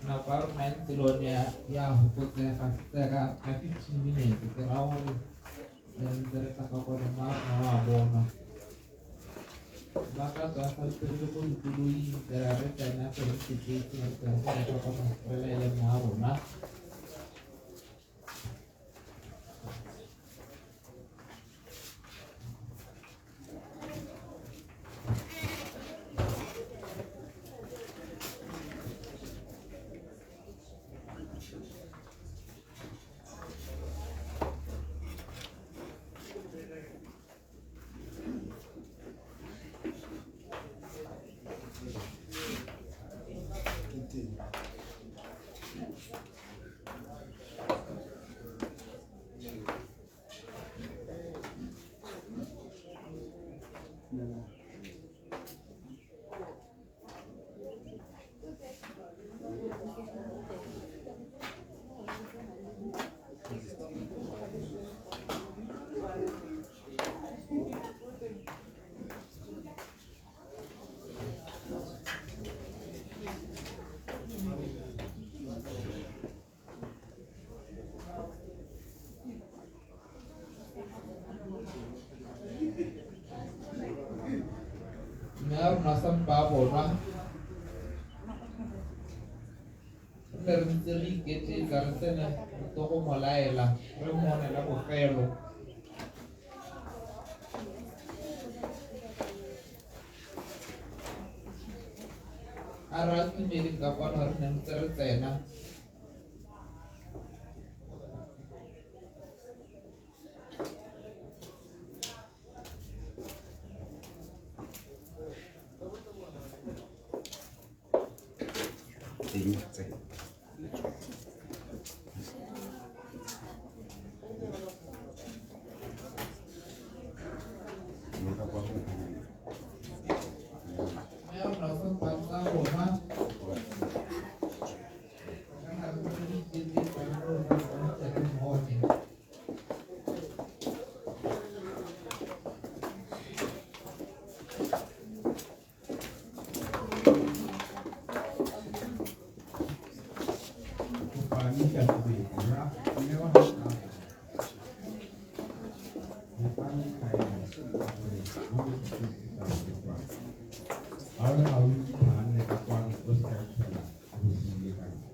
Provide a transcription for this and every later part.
Nako ya rona e ntse le yone ya fokotsega tsega ka 15 minutes, ke raya gore re ntse re tla ka kwano, mma rona wa bonwa ba ka tswa sa ntse re le ko dikoloing, tsela re tsena re tletse, re tsena re ka kwano, re laele mma rona. Ke teng. Mme a rona sa mpa a bonwa, re ne re ntse re iketletsa, re tsene re tlo go mo laela, re mmone la bofelo. A re atumeleng ka kwano, re ne ntse re tsena. Teng tse le tsone. Mme ka kwa go Mme a rona sa mpa a bonwa, re ne re ntse re iketletsa, re re ntse re mmone. Kopane Tlatsibetsi ra mme wa ga Mopane kaela gore mo metsotsong e sa fetwang. Ha o le gaufi tlhaganne ka kwano, o se ka tlhola o go siile ka ntle.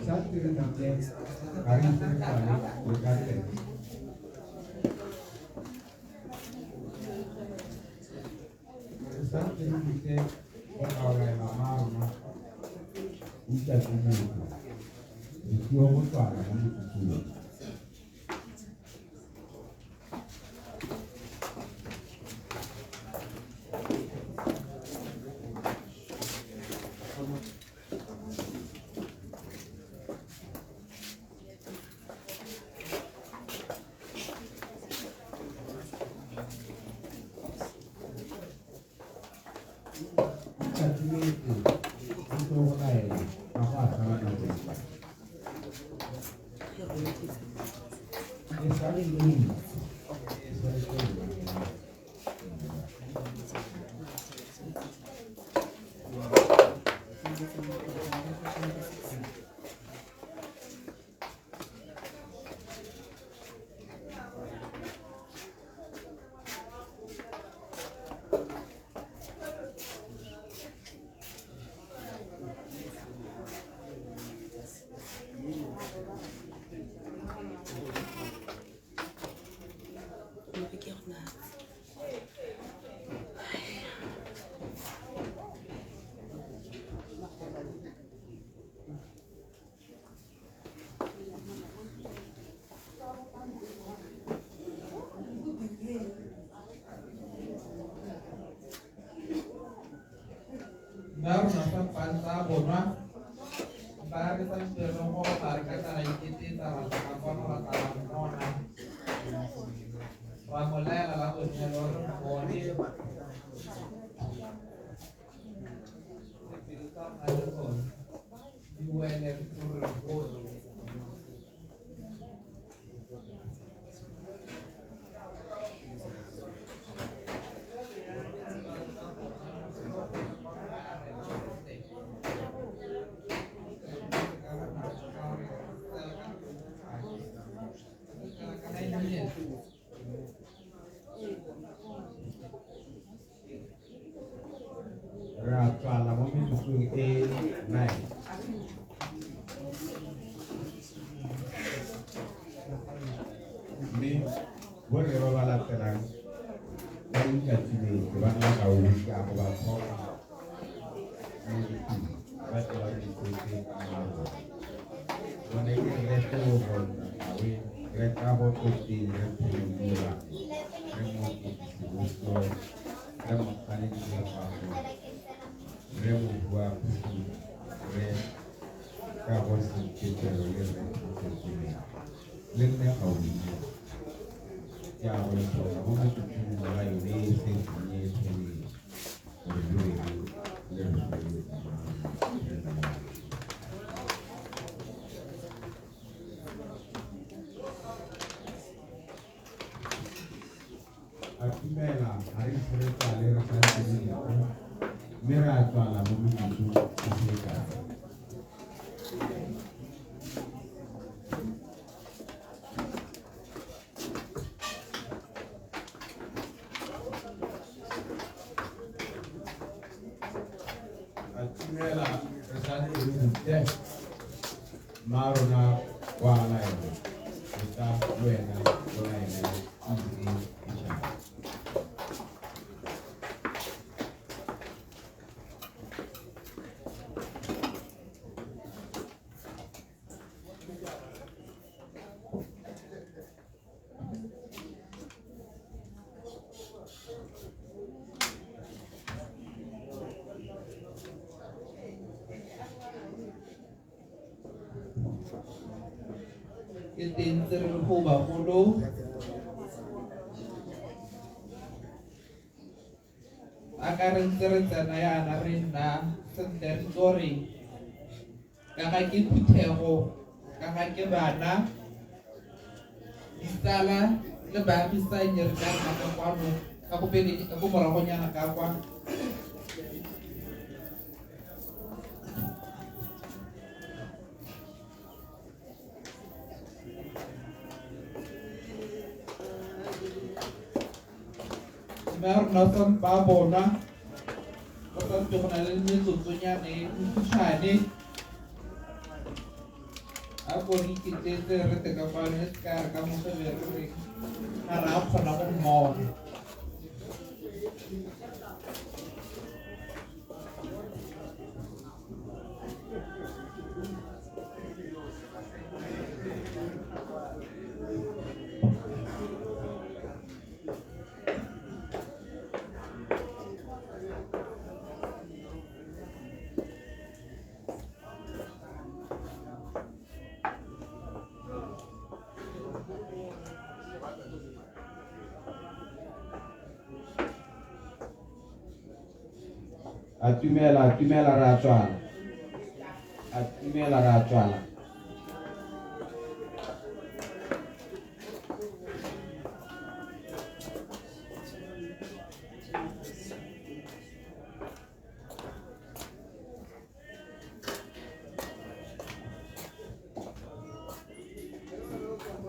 Sa ntse re fitlhe ga re ise re tswale le ka tsebe. Re sa ntse re fitlhe go tla go laela mma rona ntate Motho. Re tlile go tswala mo metsotsong. Ntate Motho o tlo go laela ka go a sala matsapa. E sa le nono, e sa le tlo. Mme a rona sa mpantsa a bonwa ba re sa ntse re goroga re ka tla ra iketetsa ra tla ka kwano ra tla ra mmona ra mo laela la bofelo re mmone dipelo tsa rona le tsone di wele re tlo re bone. Re a tswala mo metsotsong e 9. Mme borre ba ba latelang ba inkatiletse ba nna ka utlwa go ba tlhoka mo ditlung ba tle ba bitsetse mmarona. Bone ke Rre Tebogo Ntatawe, Rre Kabo Toteng, Rre Phelo Moolane, Rre Mooketsi Seboso, Rre Mokganetsi Lefaso, Rre Mohua Phuti, Rre Kago Seketelo le Rre Tiisetso Mela. Le nne gaufi. Ke a go le tlhoka mo metsotsong la yone e setseng e tshwereng gore lo be le re feleletsa re le mo. A tumela ga re ise re tswale re santse re le mo, mme re a tswala mo metsotsong e se kae. A tumela re santse re butse mma rona wa laela tota le wena o laele iri e tšhabe. Ke teng tse re le go bagolo a ka re ntse re tsena yana re nna sentle re tlo re ka ga ke phuthego ka ga ke bana ditsala le baagisanyi re ka nna ka kwano ka go pele ka go moragonyana ka kwa. Mme a rona sa mpa bona go santse go na le metsotsonyana e mekhutshwane a ko re iketletse re te ka kwano e se ka re ka moso be re re ga re a kgona go mmona. A tumela, a tumela re a tswala. A tumela re a tswala.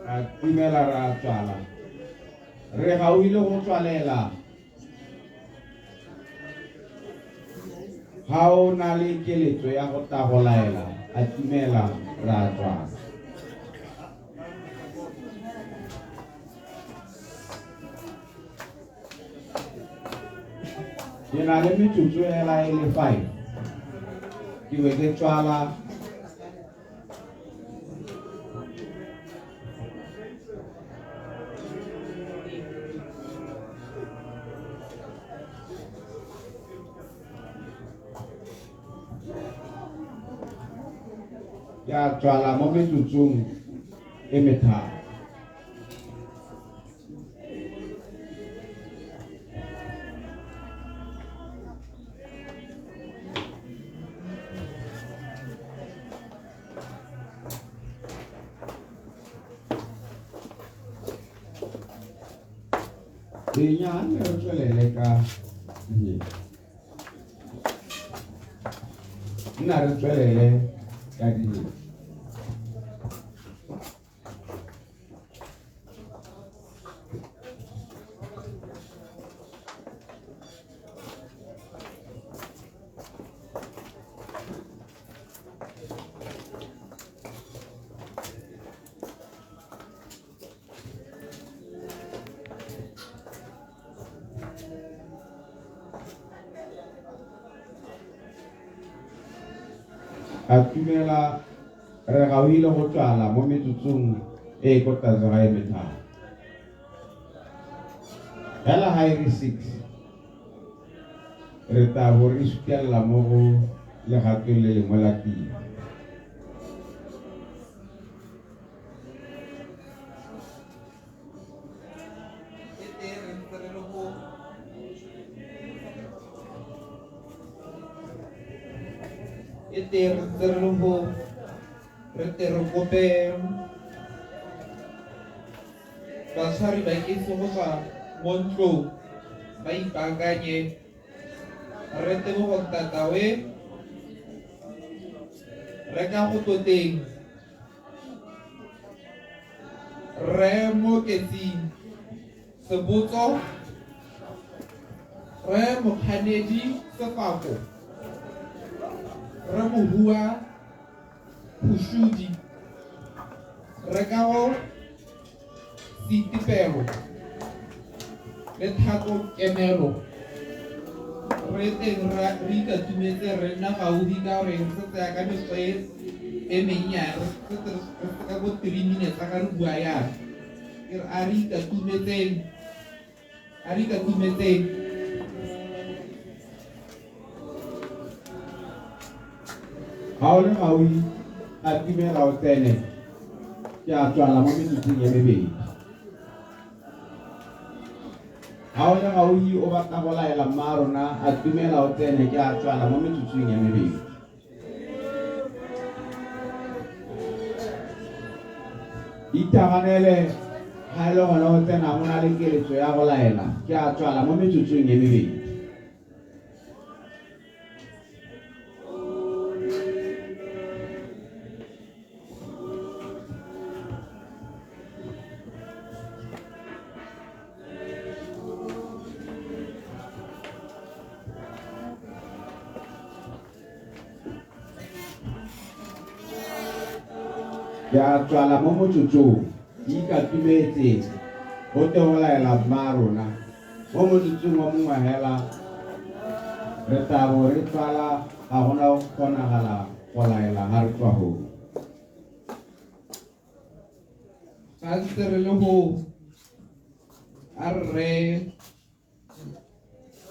A tumela re a tswala. Re gauile go tswalela. Ga o na le keletso ya go tla go laela, a tumela re a tswala. Ke na le metsotso hela e le 5. Ke be ke tswala. Ke a tswala mo metsotsong e metharo. Enya nne re tswelele ka nna re tswelele ka dilo. A tumela re gauile go tswala mo metsotsong e e ko tlase ga e metharo. Fela ga e re 6 re tla bo re sutelela mo go legatong le lengwe la tiro. E tee re ntse re le go re te re kope batshwari ba kese go tswa mo ntlong ba ipaakanye re tebogo ntatawe re ka go toteng Rre Mooketsi Sebotso, Rre Mokganedi Sefako, Rre Mohua Phushudi, Rre Kago Seitepelo le Thato Kemelo. Re teng re ikatumetse re nna gaufi ka gore re setse ya ka metsotso e e mennyane re setse re ka bo 3 minutes ka re bua yana ke re a re ikatumetseng, a re ikatumetseng. Ga o le gaufi a timela o tsene ke a tswala mo metsotsong e mebedi. Ga o le gaufi o batla go laela mma rona a tumela o tsene ke a tswala mo metsotsong e mebedi. Itaganele ga e le gone o tsenang o na le keletso ya go laela ke a tswala mo metsotsong e mebedi. Ke a tswala mo motsotsong ke ikatumetse go te go laela mma rona mo motsotsong wa mongwe hela re tla bo re tswala ga gona go kgonagala go laela ga re tswa goo. Ga ntse re le go a rre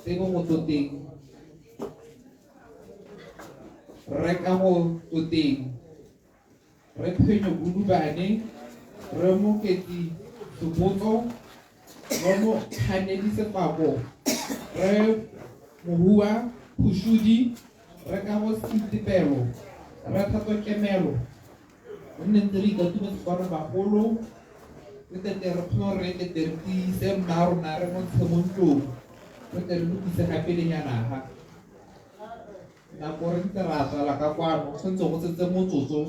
Tebogo Toteng, rre Kago Toteng, re Phenyo Bulubane, re Moketsi Sebotso, re Mokganedi Sefako, re Mohua Phushudi, re Kago Seitepelo, re Thato Kemelo. Re nne ntse re ikatumetse kwa re bagolo re tete re kgone re tete re tiise mma rona re mo ntshe mo ntlong re tle re lokise ga pelenyana ga nako re ntse ra tswala ka kwano go santse go setse motsotso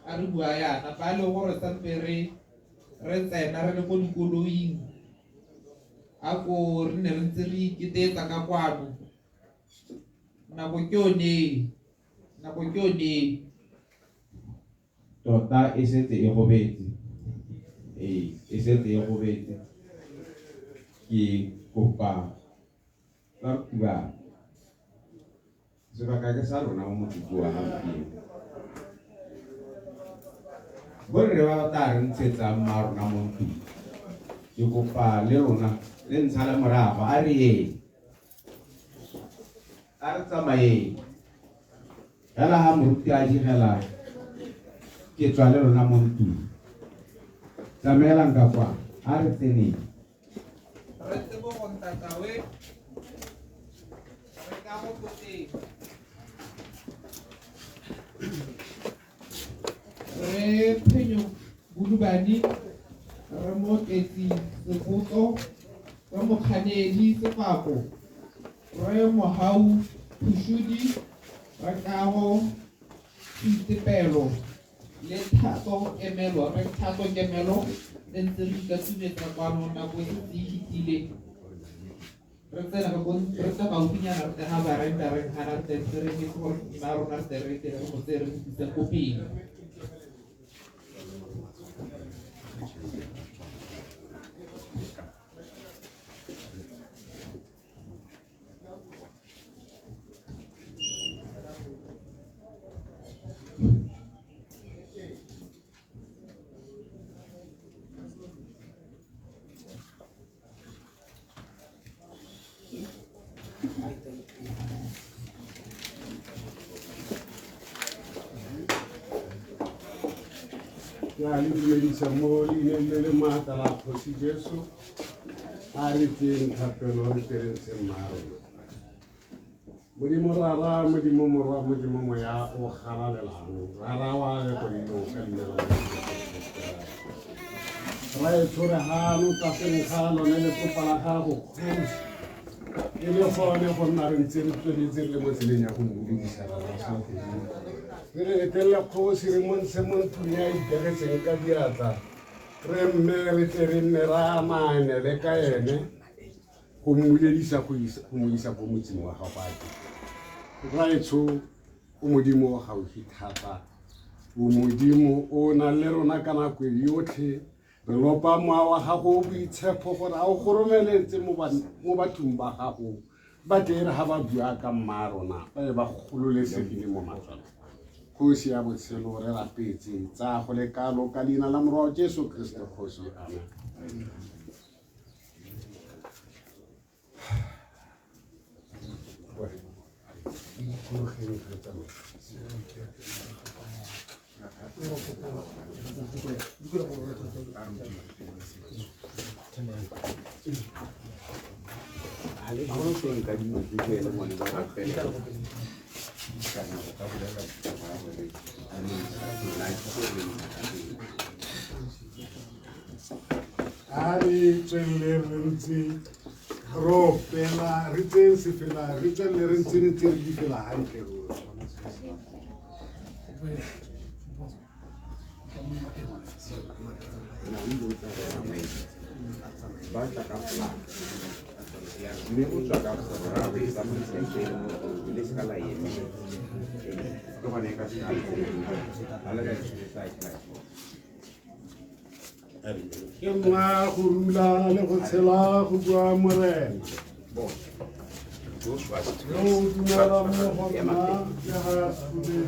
a re bua yana ba le gore sampe re re tsena re le ko dikoloing a ko re ne re ntse re iketetsa ka kwano nako ke yone, nako ke yone. Tota e setse e gobetse, ee e setse e gobetse. Ke kopa barutibana sebaka ke sa rona mo motsotso wa gampieno borre ba ba tla re ntshetsang mma rona mo ntlong ke kopa le rona le ntshale morago a re yeng a re tsamayeng fela ga moruti a digela. Ke tswa le lona mo ntlong. Tsamaelang ka kwa, a re tseneng. Rre Tebogo Ntatawe, Rre Kago Tlotleng. Rre Phenyo Bulubane, Rre Mooketsi Sebotso, Rre Mokganedi Sefako, Rre Mohau Phushudi, Rre Kago Seitsepelo le Thato Kemelo. Rre Thato Kemelo, re ntse re ikatumetsa kwano nako e setse e fetile. Re tsena ka ko re tla gaufinyana re tle ga barenda re gana re tle ntse re emetse gore mma rona re tle re tle re mo tseye re mo tlise ko pele. Ke a le dumedisa mo leineng le le maatla la Kgosi Jesu. A re tseyeng thapelo re tle re ntshe mma rona. Modimo Rara, Modimo Morwa, Modimo Moya o galalelang. Rara wa legodimo ka leina la Jesu Kriste. Raetsho re gano tlaseng ga lone letsopa la gago kgosi. E le gone go nna re ntse re tsweletse re le mo tseleng ya go mmolodisa Rara sa godimo. Re re etelele kgosi re mo ntshe mo ntlong ya itegetseng ka diatla. Re mme re tle re nne re amaanele ka ene go mmuledisa go mo isa ko motseng wa gago a teng. Raetsho o Modimo o gaufi thata, o Modimo o nang le rona ka nako yotlhe. Re lopa mowa wa gago o boitshepo gore a o goromeletse mo bathong ba gago, ba tle re ga ba bua ka mma rona ba be ba gololesegile mo matswalong. Kgosi ya botshelo re rapetse tsa go le kalo ka leina la Morwa Jesu Kriste Kgosi, amen. A re tswelele re ntse re opela, re tseye sefela, re tswelele re ntse re tsere difela hantle ruri. Ba tla ka polaka. Mme o tswa ka kgoro, o e tsamaisa e le mo le se ka la eme. Ke gone ka se ka la le ka tsholetsa ke la Ke nna go rula le go tshela go bua Morena. Yo o dumelang mo go nna le ga a sule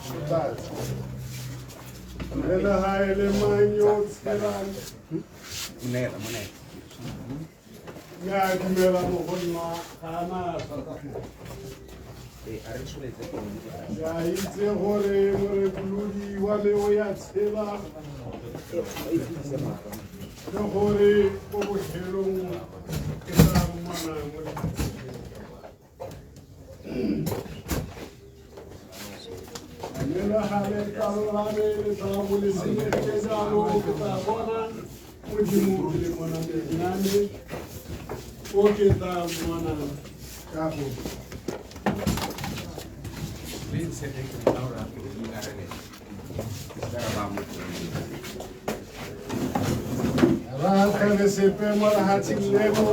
o tla tshela. Mme le ga e le mang yo o tshelang mme a dumela mo go nna ga a na a swa ka gope. Ke a itse gore morekolodi wa me o ya tshela, le gore ko bofelong ke tla mmona mo lefatsheng. Mme le ga letlalo la me le tla bo le senyegile jalo, ke tla bona Modimo ke le mo nameng ya me, o ke tla mmonang ka go. Ra tlhole sepe mo lefatsheng leno,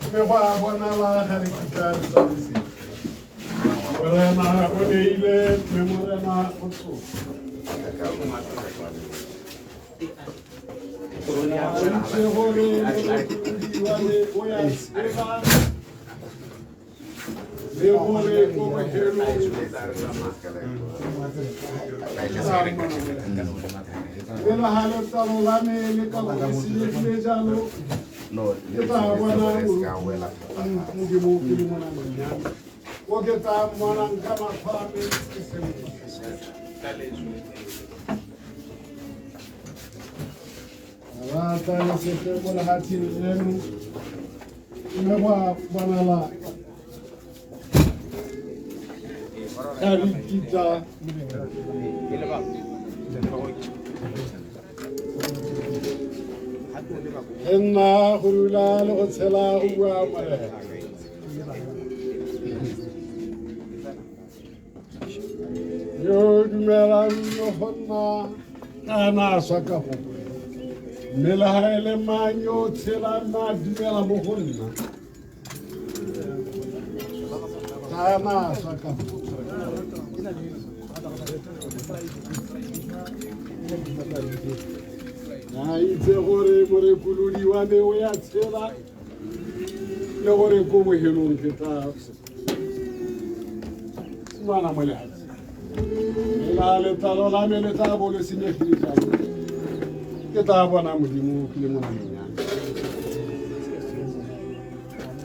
mme go a bonala ga re kitla re tswa le sepe. Morena o neile, mme Morena o tshotse. A itse gore morekolodi wa me o ya tshela, le gore ko bofelong ke tla mmona mo lefatsheng. Mme le ga letlalo la me le ka bo le senyegile jalo, ke tla bona Modimo ke le mo nameng ya me, o ke tla mmonang ka matlho a me ke seng. Ga ba tsaya sepe mo lefatsheng leno, mme go a bonala ga re kitla re nna go dula le go tshela go bua Morena. Yo dumelang mo go nna ga a na a swa ka gope, mme le ga e le mang yo o tshelang mme a dumela mo go nna ga a na a swa ka gope. A itse gore morekolodi wa me o ya tshela le gore ko bohelong ke tla fumana mo lefatsheng. La letlalo la me le tla bo le senyegile jalo, ke tla bona Modimo ke le mo nameng ya me.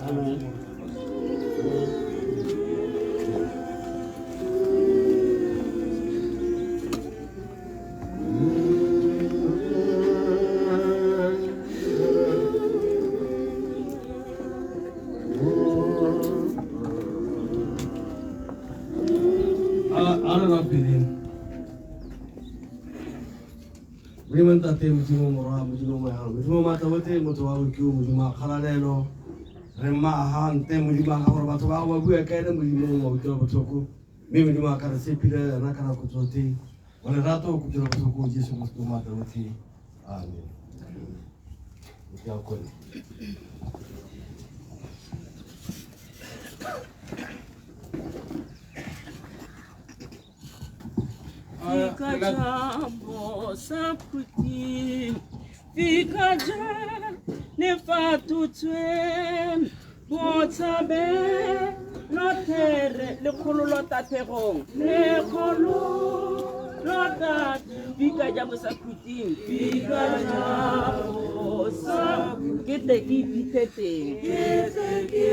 Amen. A re rapeleng. Modimo Ntate, Modimo Morwa, Modimo Moya, Modimo maatla botlhe, motho wa bokio, Modimo wa kgalalelo, re mmaga nte Modimo wa ga gore batho ba ba bua ka ene Modimo wa utlwela botlhoko, mme Modimo a ka re tshepile yona ka nako tsotlhe, wa lerato, kutlwela botlhoko, Jesu Kristo maatla botlhe. Amen. Ke a kgone. Fika jambo sa phuting, fika ja ne fatotswe, botshabe lothere lekgolo lo tathegong, lekgolo lo tate, fika jambo sa phuting, fika jambo sa ke te ke iphitlhetseng, ke te ke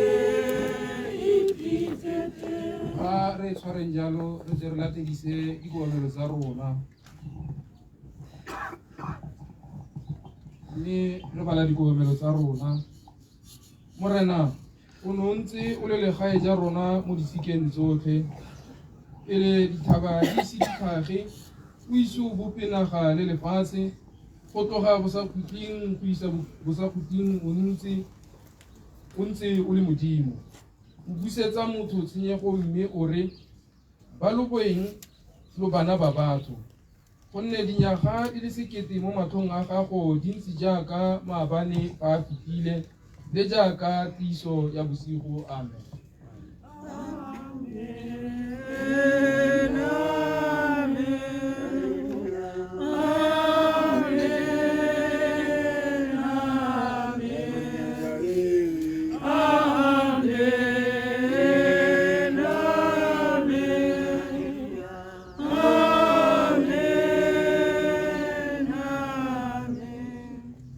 iphitlhetseng. A re tshwareng jalo re tle re latedise dikobamelo tsa rona, mme re bala dikobamelo tsa rona. Morena, o ne o ntse o le legae ja rona mo disikeng tsotlhe, pele dithaba di ise di tlhage, o ise o bope naga le lefatshe, go tloga bosakhutleng go isa bosakhutleng o ntse o le Modimo. O busetsa motho tshenyego mme o re, ba lo boeng lo bana ba batho, gonne dinyaga di le 1000 mo matlhong a gago di ntse jaaka maabane fa a fetile, le jaaka tiiso ya bosigo. Amen.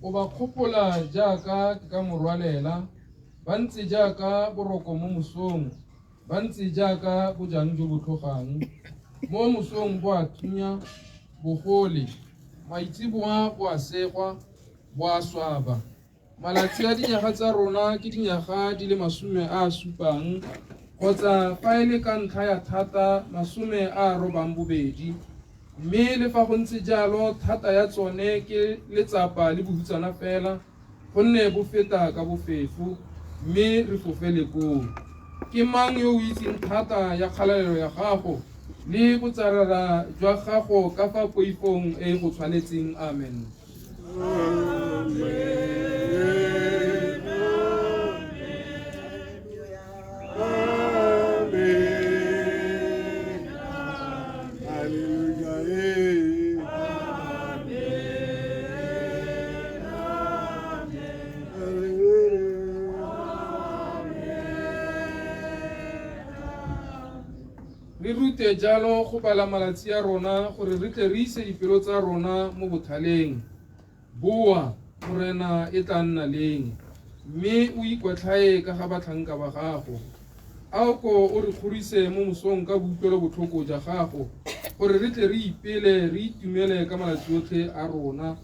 O ba kgopola jaaka ke ka morwalela, ba ntse jaaka boroko mo mosong, ba ntse jaaka bojang jo bo tlhogang. Mo mosong bo a thunya bogole, maitseboa bo a segwa, bo a swaba. Malatsi a dinyaga tsa rona ke dinyaga di le 70, kgotsa fa e le ka ntlha ya thata 82. Mme le fa go ntse jalo thata ya tsone ke letsapa le bohutsana fela, gonne bo feta ka bofefo, mme re fofele koo. Ke mang yo o itseng thata ya kgalalelo ya gago le botsarara jwa gago ka fa poifong e go tshwanetseng? Amen. Re rute jalo go bala malatsi a rona gore re tle re ise dipelo tsa rona mo bothaleng. Boa, Morena, e tla nna leng, mme o ikwatlhae ka ga batlhanka ba gago. A o ko o re kgorise mo mosong ka boutlwelo botlhoko ja gago, gore re tle re ipele re itumele ka malatsi otlhe a rona.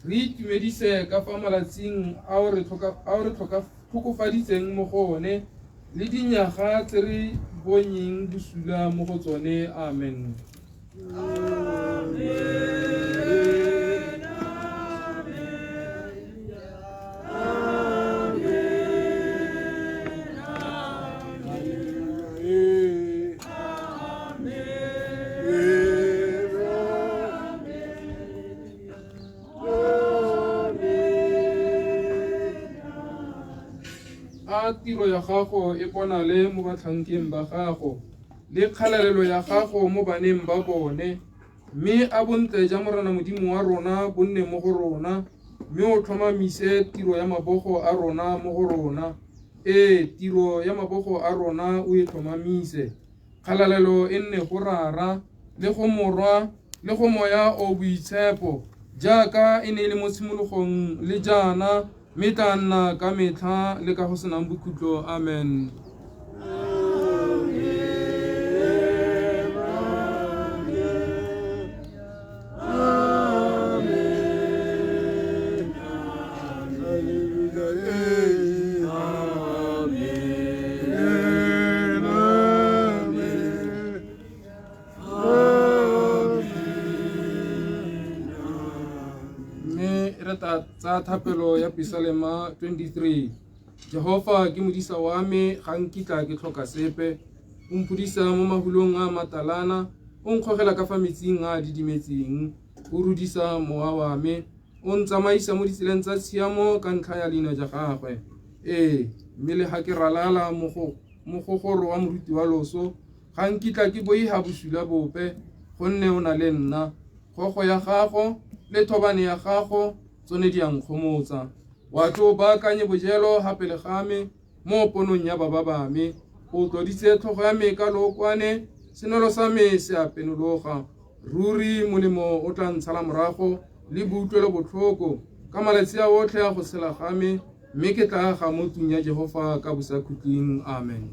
Re itumedise ka fa malatsing a o re tlhokofaditseng mo go one le dinyaga tse re bonyeng bosula mo go tsone. Amen. A tiro ya gago e bonale mo batlhankeng ba gago le kgalalelo ya gago mo baneng ba bone, mme a bontle ja Morena Modimo wa rona bo nne mo go rona, mme o tlhomamise tiro ya mabogo a rona mo go rona. Ee, tiro ya mabogo a rona o e tlhomamise. Kgalalelo e nne go Rara le go Morwa le go Moya o Boitshepo, jaaka e ne e le mo tshimologong le jaana, mme tla nna ka metlha le ka go senang bokhutlo. Amen. Mme re tla tsaya thapelo ya Pisalema 23. Jehofa ke modisa wa me, ga nkitla ke tlhoka sepe. O mphudisa mo mahulong a matalana, o nkgogela ka fa metsing a a didimetseng. O rudisa mowa wa me, o ntsamaisa mo ditseleng tsa tshiamo ka ntlha ya leina ja gagwe. Ee, mme le ga ke ralala mogogoro wa moruti wa loso, ga nkitla ke boiha bosula bope, gonne o na le nna. Kgogo ya gago le thobane ya gago tsone di a nkgomotsa. Wa tlo baakanye bojelo ga pele ga me mo ponong ya baba ba me. O tloditse tlhogo ya me ka lookwane, senwelo sa me se a penologa. Ruri molemo o tla ntshala morago le boutlwelo botlhoko ka malatsi a otlhe a go tshela ga me, mme ke tla aga mo tlung ya Jehofa ka bosakhutleng. Amen.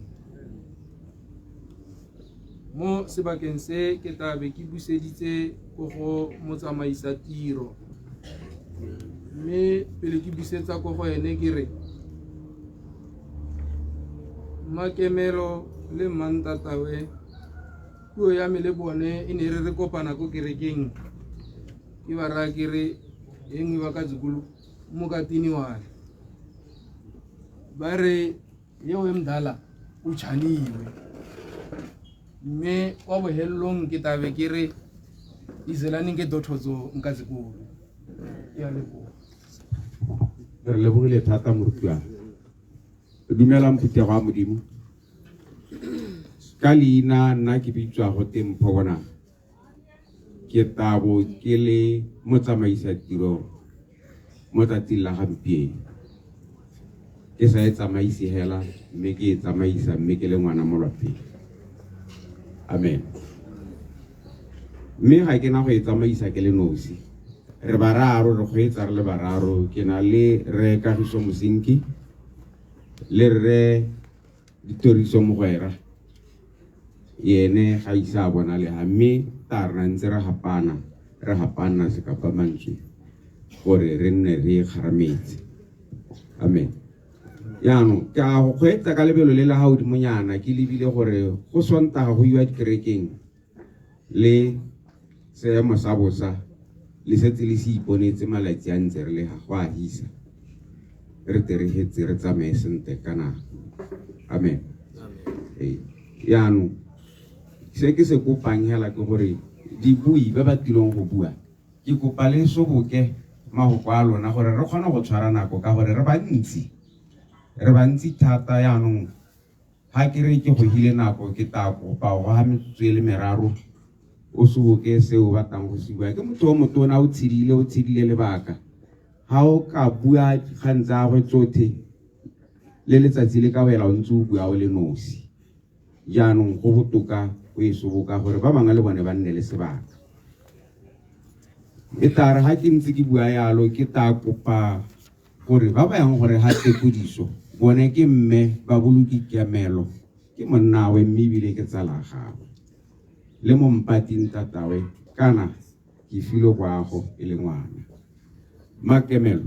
Mo sebakeng se ke tla be ke buseditse ko go motsamaisa tiro, mme pele ke busetsa ko go ene ke re Mmakemelo le Mmantatawe, puo ya me le bone e ne re re kopana ko kerekeng, ke ba raya ke re e nngwe ba ka tsukulu mo ka tiniwale, ba re yeo e mdala o tshaniwe, mme kwa bohelelong ke tabe ke re izelaneng ke dothotso nka sekolo. Ke a leboga. Re lebogile thata moruti wa. Dumelang phuthego ya Modimo. Ka leina nna ke bitswa go teng Mpho Bonang. Ke tabo ke le motsamaisa tiro mo tsatsing la gampieno. Ke sa e tsamaise hela, mme ke e tsamaisa mme ke le ngwana mo lwapeng. Amen. Mme ga ke na go e tsamaisa ke le nosi. Re bararo, re kgweetsa re le bararo. Ke na le Rre Kagiso Mosenki le Rre Ditoriso Mogwera. Yene ga ise a bona leha, mme ta rena ntse re hapana, re hapana sekapa mantswe gore re nne re kgarametse. Amen. Jaanong ke a go kgweetsa ka lebelo le le ga godimonyana, ke lebile gore go Sontaga go iwa dikerekeng le seemo sa bosa le setse le se iponetse malatsi a ntse re le ga go a hisa. Re tle re hetse re tsamaye sentle ka nako. Amen. Ee. Jaanong se ke se kopang hela ke gore dibui ba ba tlilong go bua, ke kopa le soboke mafoko a lona gore re kgone go tshwara nako, ka gore re bantsi, re bantsi thata. Jaanong ga ke re ke gogile nako, ke tla kopa go ga metsotso e le meraro o soboke se o batlang go se bua. Ke motho o motona, o tshedile, o tshedile lebaka. Ha o ka bua dikgang tsa gagwe tsothe le letsatsi le ka wela o ntse o bua o le nosi. Jaanong go botoka o e soboka gore ba bangwe le bone ba nne le sebaka. E tla re ga ke ntse ke bua yalo, ke tla kopa gore ba ba yang gore ga tekodiso bone ke mme ba boloki kemelo, ke monnawe mme ebile ke tsala ya gagwe le mompating tatawe, kana ke filwe boago e le ngwana. Makemelo,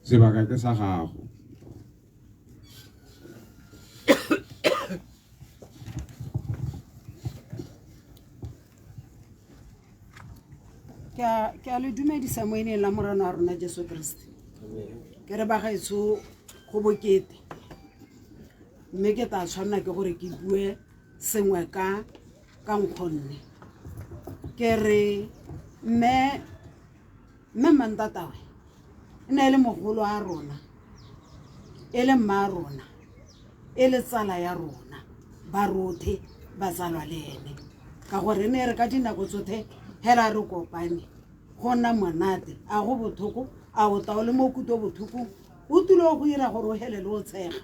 sebaka ke sa gago. Ke a le dumedisa mo eneng la Morena wa rona Jesu Kriste. Ke re bagaetsho go bokete, mme ke tla tshwanela ke gore ke bue sengwe ka ka nkgonne. Ke re mme Mmantatawe e ne e le mogolo wa rona, e le mma rona, e le tsala ya rona, ba rothe ba tsalwa le ene, ka gore ne re ka dinako tsotlhe hela re kopane go nna monate. A go bothoko a o taole mo kuto bothoko, o tulo go ira gore o hele le o tshega,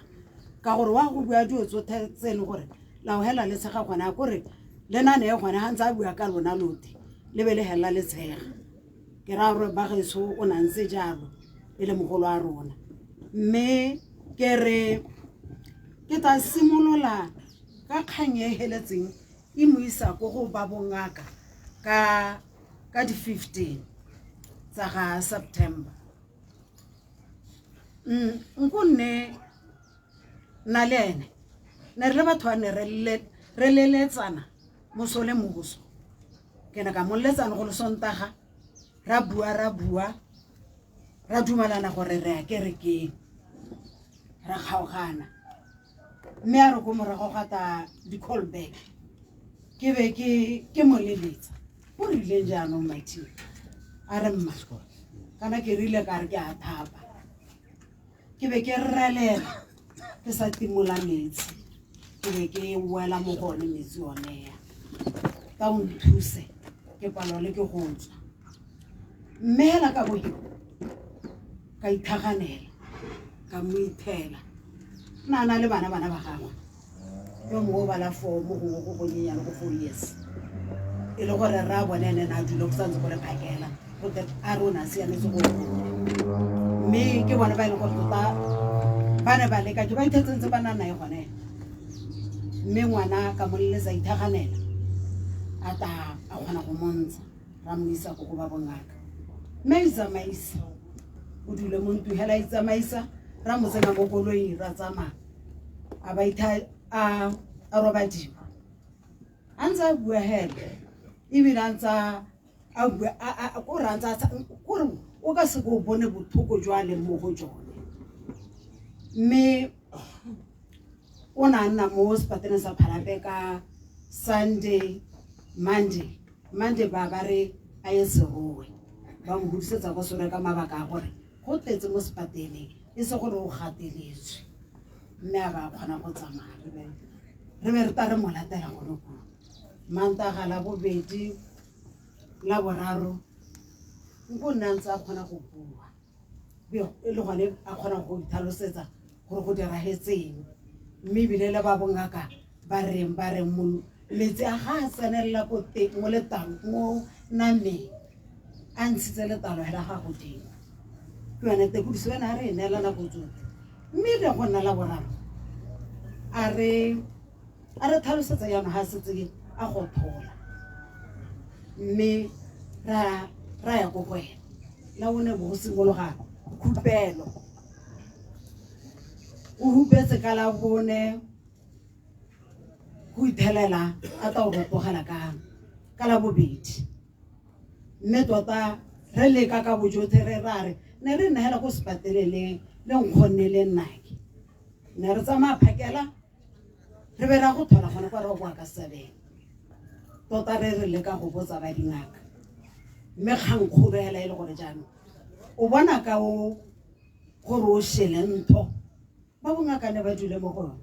ka gore wa go bua dilo tsotlhe tse e leng gore la o hela le tshega gone, a kore le nane e gone ga ntse a bua ka lona lote le be le helela le tshega. Ke raya gore bagaetsho o na ntse jalo e le mogolo wa rona. Mme ke re ke tla simolola ka kgang e heletseng e mo isa ko go ba bongaka ka di-15 tsa ga September. Nko nne nna le ene ne re le batho ba ne re leletsana moso le moso. Ke ne ka mo leletsana go le Sontaga, ra bua ra bua ra dumalana gore re ya kerekeng, ra kgaogana. Mme a re ko morago ga ta di-call back, ke be ke mo leletsa, o rileng jaanong Mathini? A re mma, kana ke rile ka re ke a thapa, ke be ke relela ke sa timola metsi, ke be ke wela mo go one metsi one ya ka o nthuse ke palwa le ke go tswa. Mme hela ka bohio ka ithaganela ka mo ithela, nna na le bana ba gagwe, yo mongwe o bala 4, mo gongwe go gonyenyane go 4 years, e le gore rra bone ene na dule go santse go le phakela go tle a re o ne a siametse go, mme ke bone ba e leng gore tota ba ne ba leka, ke ba ithetse ntse ba na nae gone. Mme ngwana ka mo leletsa ithaganela, a ta a kgona go montsha, ra mo isa ko go ba bongaka. Mme a itsamaisa, o dule mo ntlong hela a itsamaisa, ra mo tsena mo koloing ra tsamaya, a ba itha a robadiwa. A ntse a bua hela, ebile a ntse a bua, kore a ntse a kore o ka se o bone botlhoko jwa leng mo go jone. Mme o ne a nna mo sepateleng sa Phalape ka Sunday, Monday. Monday ba ba re a ye Serowe, ba mo hudisetsa ko Serowe ka mabaka a gore go tletse mo sepateleng, e se gore o gateletswe. Mme a ba kgona go tsamaya, re be re ta re mo latela gone koo. Mantaga, la bobedi, la boraro, nko nne a ntse a kgona go bua, e le gone a kgona go itlhalosetsa gore go diragetseng. Mme ebile le ba bongaka ba reng ba reng metsi a ga a tsenelela ko teng mo letang mo nameng, a ntshitse letalo hela ga godimo. Ke yone tekodiso ena a re e neela nako tsotlhe. Mme le go nna la boraro a re tlhalosetsa jaanong ga setse a go thola, mme ra ya ko go ene. La bone bo go simologa khupelo, o hupetse ka la bone go ithelela a ta o rotogela ka la bobedi. Mme tota re leka ka bojotlhe re ra re ne re nna ko sepateleng le nkgonne le nnake, ne re tsamaya phakela re be ra go thola gone kwa re boa ka 7. Tota re re leka go botsa ba dingaka, mme kgangkgolo hela e le gore jaanong o bona ka o gore o shele ntho ba bongaka ne ba dule mo go yone,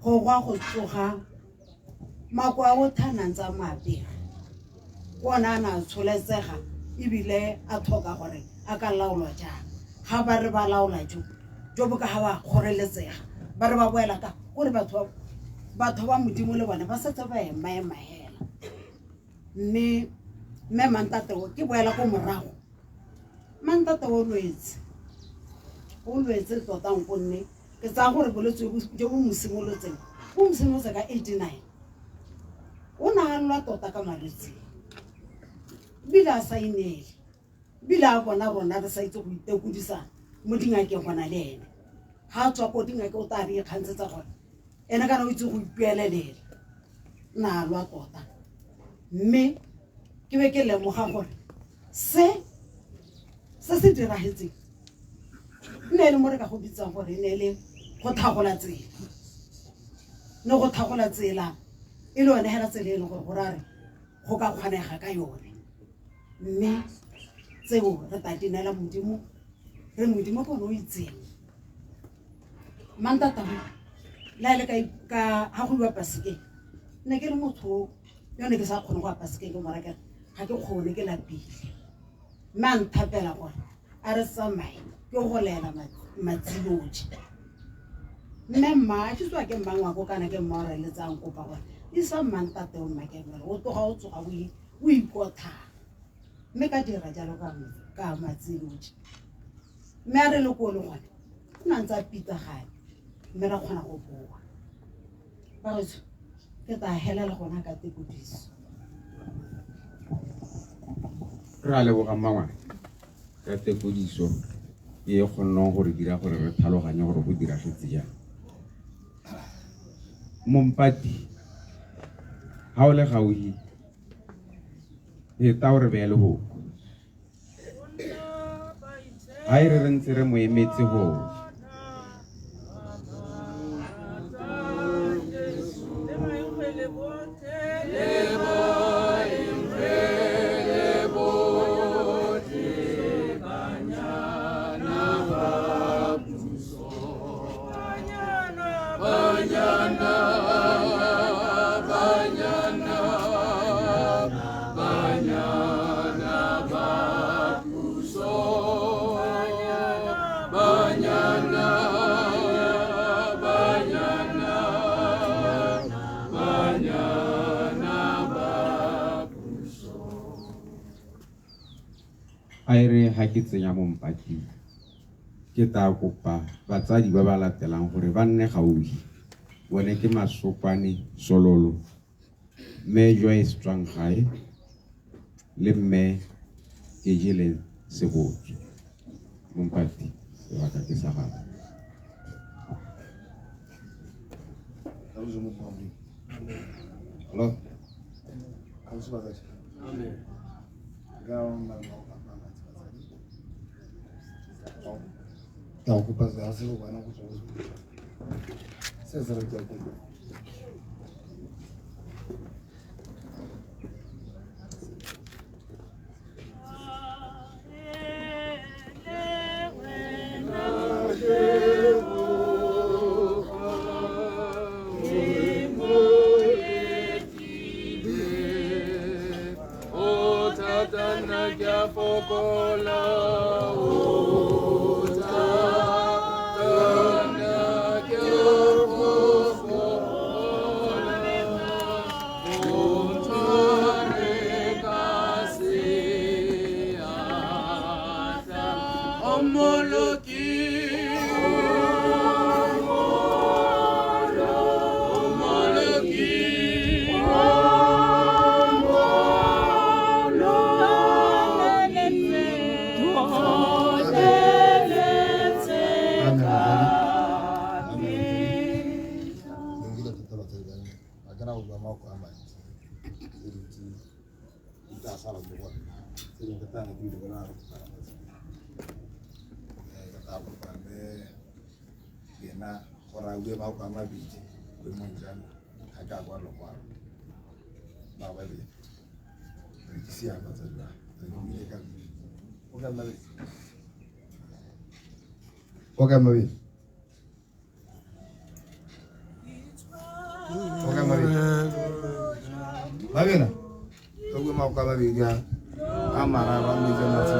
go gwa go tsoga mako a o thanang tsa moapere ona a na a tsholetsega, ebile a tlhoka gore a ka laolwa jang. Ga ba re ba laola jo jo bo ka ga ba kgoreletsega, ba re ba boela ka gore batho ba Modimo le bone ba setse ba emaema hela. Mme Mantateo ke boela ko morago, Mantateo o lwetse, o lwetse tota nkonne ke tsaya gore bolwetse jo bo mo simolotseng bo mo simolotse ka 89. O ne a lwa tota ka malwetse ebile a sa ineele. Ebile a bona rona re sa itse go itekodisa mo dingakeng gona le ene. Ga a tswa ko dingakeng o tla re ikgantshetsa gore ene kana o itse go ipuelelela. Nna a lwa tota. Mme ke be ke lemoga gore se se se diragetseng nne e le mo re ka go bitsang gore e ne e le go thagola tsela. Ne go thagola tsela e le yone hela tsela e leng gore go ra re go ka kgonega ka yone. Mme tseo re tla di neela Modimo, re Modimo ke one o itseng. Mantatago le ha e le ka ha go iwa pasekeng, ne ke le motho yo ne ke sa kgone go ya pasekeng, ke mo raya ke re ga ke kgone, ke lapile. Mme a nthapela gore a re tsamaye ke go lela matsilodi. Mme mma a tswa ke mmang wa ko kana ke mma o re letsang kopa gore isa mmantate o mmakemelo o tloga o tsoga o ikotha. Mme ka dira jalo ka matsilodi. Mme a re le ko le gone o ne a ntse a pitagane mme ra kgona go boa. Bagaetsho ke tla helela gona ka tekodiso. Re a leboga mmangwane ka tekodiso e e kgonneng gore dira gore re tlhaloganye gore go diragetse jang. Mompati, ha o le gaufi, eta o re beele hoko. Ha e re re ntse re mo emetse hoo. A e re ha ke tsenya mompati, ke tla kopa batsadi ba ba latelang gore ba nne gaufi. Bone ke Masokwane Sololo, mme Joyce Tswanggae le mme Kejele Sebotso. Mompati, sebaka ke sa gago. Hello. Amen. Ke a kopa se se bana go tswa se se re ke a kopa. O tatana ke a fokola, o tatana ke a fokola, o ntshware ka seatla, o Mmoloki. Okay, Mavi. Okay, Mavi. Mavina. Togo ma ka Mavi ya. Amara ba mi jana ti.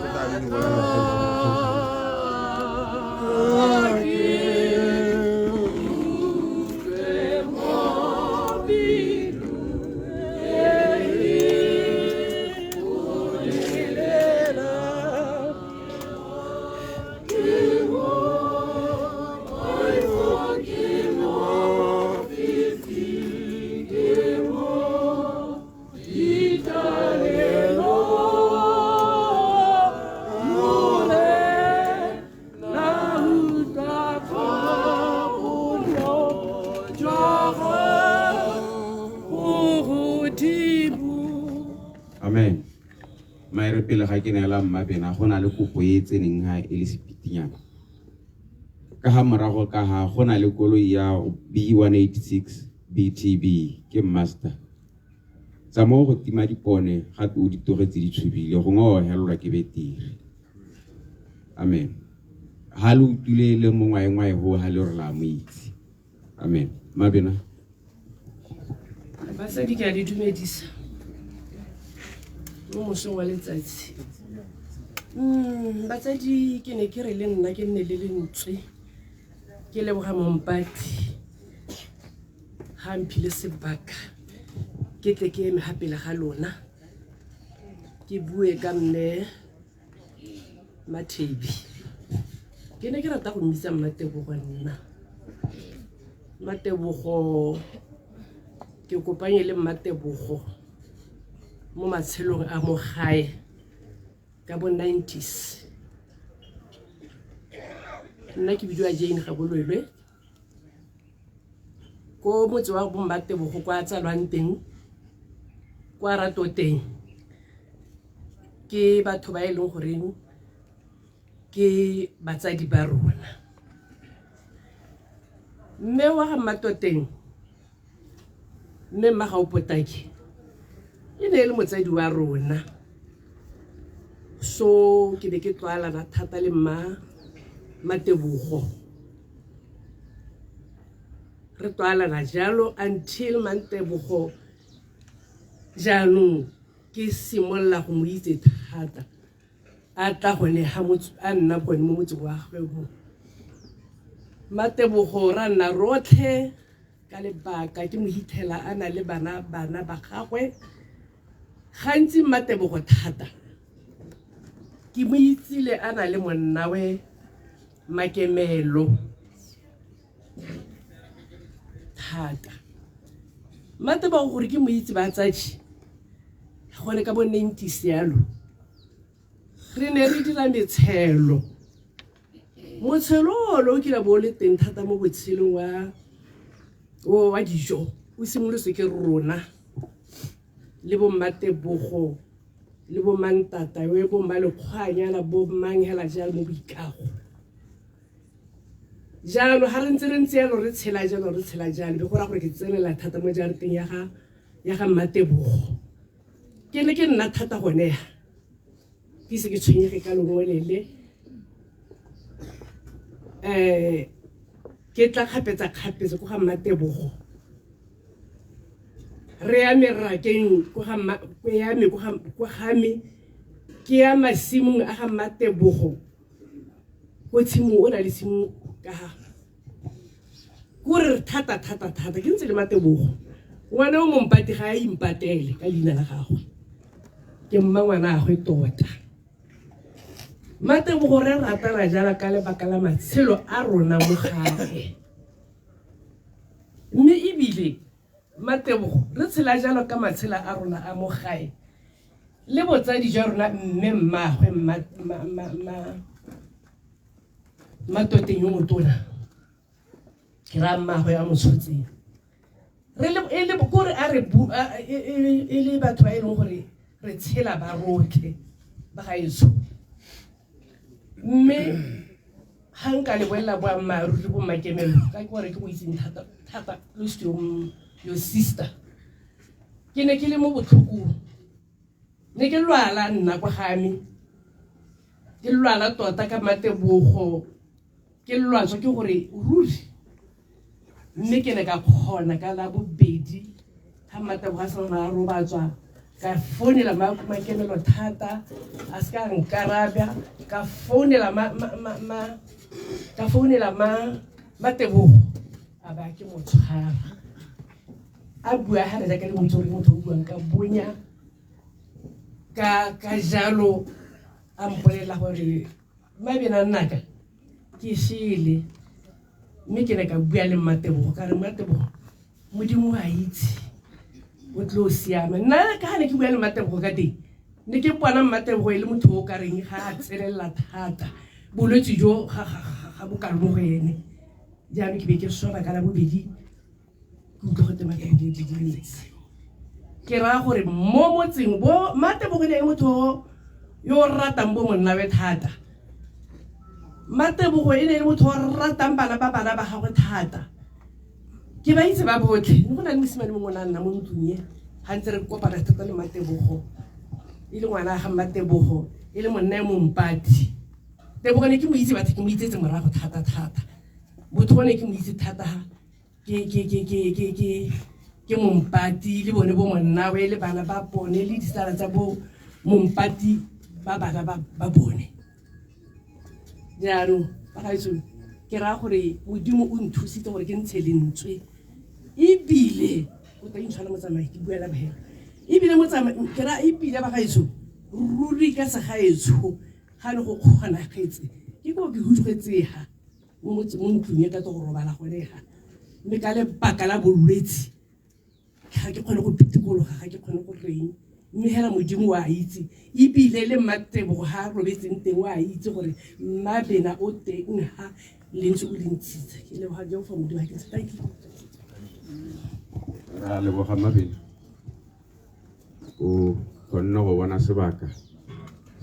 Italiano. Pele ga ke neela Mmabena, go na le kopo e e tseneng ha e le sepitinyana. Ka ga morago ka ga go na le koloi ya B186 BTB ke master. Tsa mo go tima dipone ga o di togetse di tshubile gongwe o helelwa ke beteri. Amen. Ha le utlwile le mongwaengwae ho ha le re la mo itse. Amen. Mabena. Batsadi, ke a le dumedisa mo mosong wa letsatsi. Batsadi, ke ne ke re le nna ke nne le lentswe, ke leboga mompati ga mphile sebaka ke tle ke eme ga pele ga lona ke bue ka mme Mathebi. Ke ne ke rata go mmitsa Mmatebogo nna. Mmatebogo, ke kopanye le Mmatebogo mo matshelong a mo gae ka bo 90s. Nna ke bidiwa Jane Gabolwelwe, ko motse wa bo Mmatebogo kwa tsalwang teng, kwa rato teng, ke batho ba e leng goreng ke batsadi ba rona. Mme wa ga Mmatoteng, mme mma ga o potake, e ne e le motsadi wa rona. So ke be ke tlwaelana thata le mma Matebogo, re tlwaelana jalo until Mantebogo jaanong ke simolola go mo itse thata, a tla gone ga a nna gone mo motseng wa gagwe mo. Matebogo ra nna rotlhe ka lebaka ke mo hitlhela a na le bana ba gagwe. Gantsi Mmatebogo thata ke mo itsile a na le monnawe Makemelo thata. Mmatebogo gore ke mo itse batsadi gone ka bo 90s yalo, re ne re dira metshelo. Motshelo ono o kile bo o le teng thata mo botshelong wa dijo, o simolotswe ke rona le bo Mmatebogo le bo Mantata we bo Mmalekgwanyana bo mang hela jalo mo Boikago. Jalo ga re ntse re ntse yalo re tshela jalo re tshela jalo, be go raya gore ke tsenela thata mo jarateng ya ga Mmatebogo. Ke ne ke nna thata gone ya ke ise ke tshwenyege ka lengwe le ke tla kgapetsa kgapetsa ko ga Mmatebogo, re ya merakeng ko ga mma, ya me ko ga me, ke ya masimong a ga Mmatebogo ko tshimong, o na le tshimo ka ga kore thata thata thata ke ntse le Matebogo. Ngwana o mompati ga a impatele ka leina la gagwe, ke mma ngwana agwe tota. Matebogo re ratana jala ka lebaka la matshelo a rona mo gae, mme ebile Matebogo re tshela jalo ka matshelo a rona a mo gae le botsadi jwa rona, mme mmaagwe Mmatoteng yo motona, ke raya mmaagwe a mo tshotseng, re le e le kore a re bu e le batho ba e leng gore re tshela ba rotlhe ba gaetsho. Mme ga nka le bolela boammaaruri bo Mmakemelo, ka ke gore ke go itseng thata thata close to your sister, ke ne ke le mo botlhokong, ne ke lwala nna kwa ga me, ke lwala tota ka Matebogo, ke lwatswa ke gore ruri. Mme ke ne ka kgona ka la bobedi ga Matebogo a sena a robatswa, ka founela Makemelo thata, a se ka nkaraba, ka founela Matebogo, a ba ke mo tshwara a bua ga re jaaka le motho o motho o buang ka bonya ka jalo, a mpolelela gore Mabena nnaka ke shele. Mme ke ne ka bua le Mmatebogo ka re, Mmatebogo, Modimo a itse o tlo siama. Nna ka ga ne ke bua le Mmatebogo ka teng, ne ke bona Mmatebogo e le motho o ka reng ga a tsenelela thata bolwetse jo ga bokalo mo go ene. Jaanong ke be ke swaba ka la bobedi ke utlwa gote Matebogo o didimetse. Ke raya gore mo motseng bo Matebogo ne e motho yo o ratang bo monnawe thata. Mmatebogo e ne e le motho o ratang bana ba bana ba gagwe thata. Ke ba itse ba botlhe. Ne go na le mosimane mongwe o ne a nna mo ntlong e, ga ntse re kopana thata le Mmatebogo, e le ngwana ga Mmatebogo, e le monna e mompati. Tebogo ne ke mo itse batho, ke mo itsetse morago thata thata. Motho o ne ke mo itse thata ke ke ke ke ke ke ke mompati le bone bo monnawe le bana ba bone le ditsala tsa bo mompati ba bana ba ba bone. Jaanong bagaetsho ke raya gore Modimo o nthusitse gore ke ntshe lentswe ebile o tla intshwara motsamai ke buela bogelo ebile motsamai ke raya ebile bagaetsho ruri ka segaetsho ga ne go kgonagetse ke ko ke hutswetsega mo motse mo ntlong e ka tlo go robala gone ga mme ka lebaka la bolwetse ga ke kgone go pitikologa ga ke kgone go reng mme hela Modimo wa itse ebile le Mmatebogo ga a robetseng teng wa itse gore Mmabena o teng ha lentswe o le ntshitse. Ke leboga Jehova Modimo ga ke ntse. Thank you. Ra leboga Mmabena, o kgonne go bona sebaka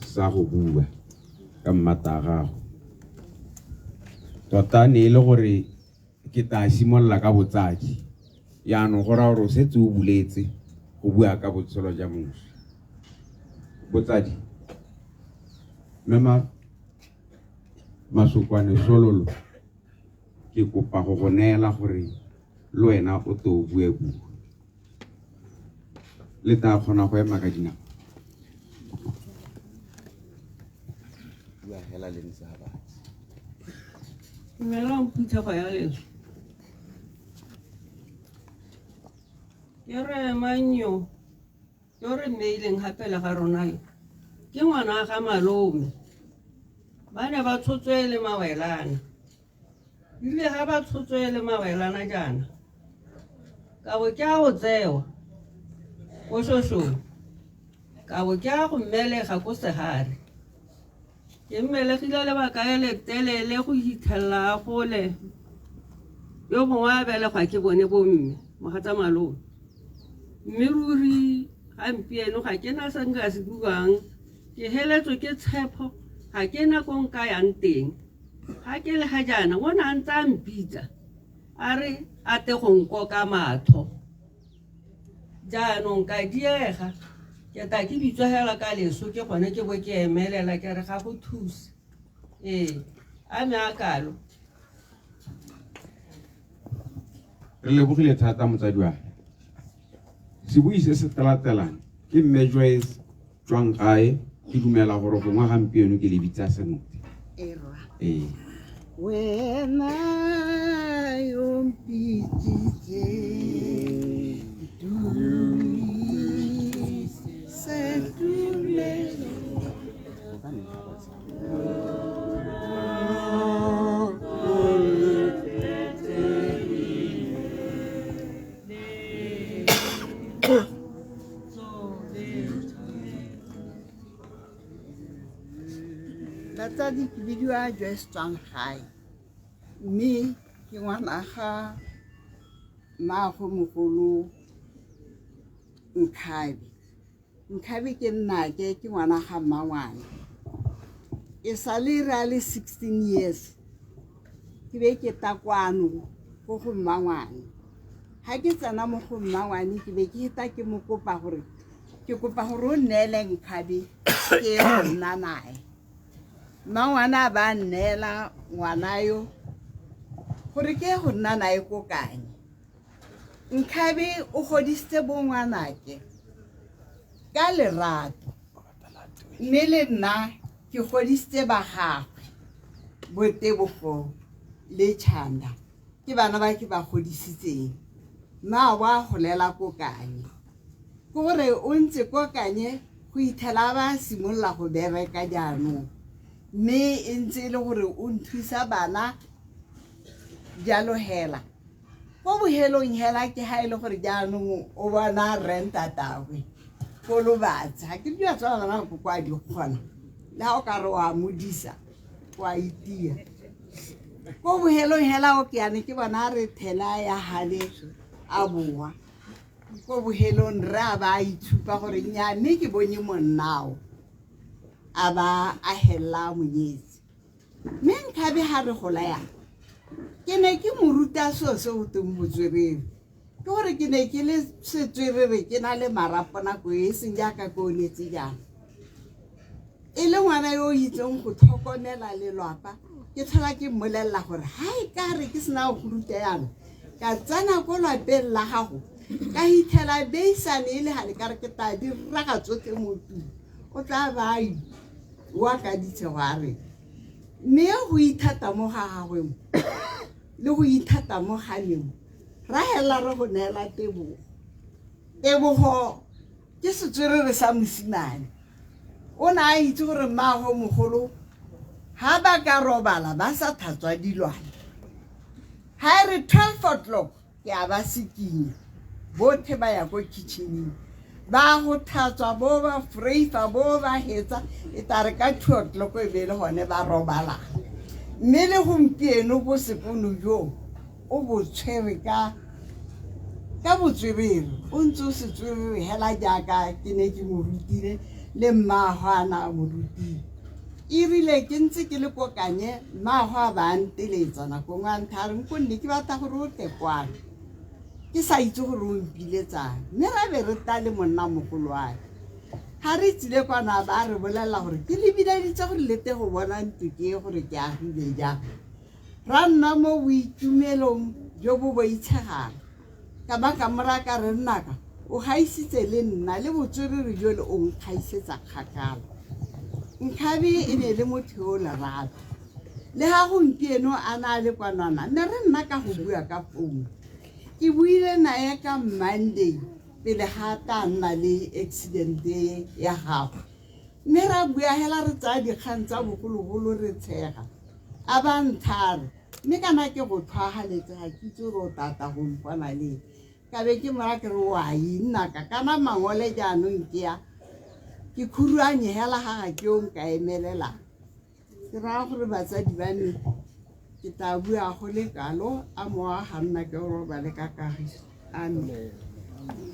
sa go bua ka mmata a gago. Tota ne e le gore ke tla simolola ka botsadi, jaanong go raya gore o setse o buletse go bua ka botshelo jwa moswi. Botsadi, mme Masokwane Sololo, ke kopa go go neela gore le wena o to o bue bua. Le tla kgona go ema ka dinao. Bua hela le ntse ha batse. Dumelang phuthego ya leso. Ke re mang yo yo re mmeileng ga pele ga rona yo ke ngwana ga malome. Ba ne ba tshotswe le mawelana. Ebile ga ba tshotswe le mawelana jaana, ka bo ke a go tsewa ko Shoshong, ka bo ke a go mmelega ko Segare. Ke mmelegile lebaka e le telele go hitlhelela a gole. Yo mongwe a belegwa ke bone bomme, mogatsa malome. Mme ruri gampieno ga ke na se nka se buang, ke heletswe ke tshepo, ga ke na ko nka yang teng. Ga ke le ga jaana, o ne a ntse a mpitsa, a re a te go nkoka matlho. Jaanong ka diega, ke tla ke bitswa hela ka leso, ke gone ke bo ke emelela, ke re ga go thuse. Ee, a me a kalo. Re lebogile thata motsadi wa me. Sebui se se latelang ke Mme Joyce Tswang gae, ke dumela gore gongwe gampieno ke le bitsa sentle. Ee. Wena yo mpitsitse tumise tumelo. Batsadi, ke bidiwa Joyce Tswang gae, mme ke ngwana ga mmaago mogolo Nkhabe. Nkhabe ke nnake, ke ngwana ga mmangwana. E sale re a le 16 years ke be ke ta kwano ko go mmangwane. Ha ke tsena mo go mmangwane ke be ke ta ke mo kopa gore ke kopa gore o nneele Nkhabe ke ye go nna nae. Mmangwana a ba nneela ngwana yo gore ke ye go nna nae ko Kanye. Nkhabe o godisitse bo ngwanake ka lerato, mme le nna ke godisitse ba gagwe Botebogo le Chanda, ke bana ba ke ba godisitseng. Mme a bo a golela ko Kanye, ke gore o ntse ko Kanye go ithela ba simolola go bereka jaanong, mme e ntse e le gore o nthusa bana jalo hela. Ko bohelong hela ke ha e le gore jaanong o bona rre ntatagwe ko Lobatse. Ga ke re dilo tsa bana ko kwa di kgona, le ha o ka re wa modisa wa itia. Ko bohelong hela o ke yane ke bona re thela ya gale a boa. Ko bohelong rre a ba a itshupa gore nnyaa, mme ke bonye monnao. A ba a helela a monyetse. Mme Nkhabe ga re gola yana, ke ne ke mo ruta seo se go teng botswerere. Ke gore ke ne ke le setswerere ke na le marapo nako e seng jaaka ke onetse jaana. E le ngwana yo o itseng go tlhokomela lelwapa, ke tlhola ke mmolelela gore ga e ka re ke sena go ruta yana, ka tsena ko lwapeng la gago ka hitlhela beisane e le gale ka re ke tla di raga tsotlhe mo tung, o tla ba a wa ka ditshego a re mme go ithata mo ga gagwe mo le go ithata mo ga me mo ra hela re go neela tebogo. Tebogo ke setswerere sa mosimane. O ne a itse gore mmaagwe mogolo ga ba ka robala ba sa tlhatswa dilwana, ga e re 12 o'clock ke a ba sekinya, botlhe ba ya ko kitchening ba go tlhatswa, bo ba freifa, bo ba hetsa, e tla re ka 2 o'clock e be e le gone ba robalang. Mme le gompieno bo sekono jo o bo tshwere ka ka botswerere, o ntse o setswerere hela jaaka ke ne ke mo rutile le mmaagwe a na a mo rutile. Erile ke ntse ke le ko Kanye, mmaagwe a ba a nteletsa nako nngwe a ntha a re nkonne ke batla gore o tle kwano, ke sa itse gore o mpiletsang, mme ra be re tla le monna mogolo wa me. Ga re tsile kwano a ba a re bolelela gore ke lebileditse gore lete go bona ntlo ke e gore ke agile jang. Ra nna mo boitumelong jo bo boitshegang. Ka ba ka mo raya ka re, Nnaka, o gaisitse le nna, le botswerere jole o nkgaisetsa kgakala. Nkhabe e ne e le motho yo o lerato. Le ga gompieno a na a le kwa nwana, ne re nna ka go bua ka founu. Ke buile nae ka Monday pele ga a tla nna le accident e ya gagwe. Mme ra bua hela re tsaya dikgang tsa bogologolo re tshega. A ba nthare, mme kana ke go tlhwagaletse ga ke itse gore o tata go mpona leng. Ka be ke mora ke re wa innaka kana mangole jaanong ke ya ke khuruanye hela ga ga ke o nka emelelang. Ke raya gore batsadi ba me ke tla bua go le kalo, a mowa ga nna ke robale ka kagiso. Amen. Amen.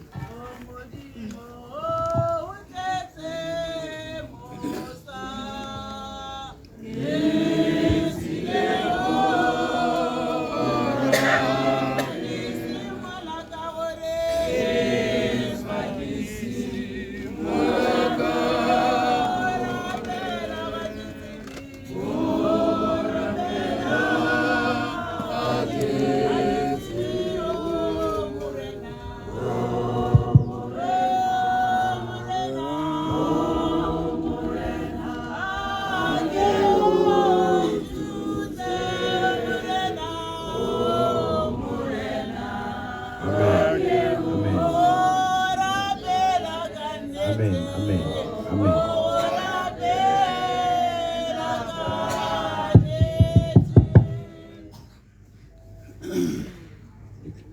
Amen. Amen.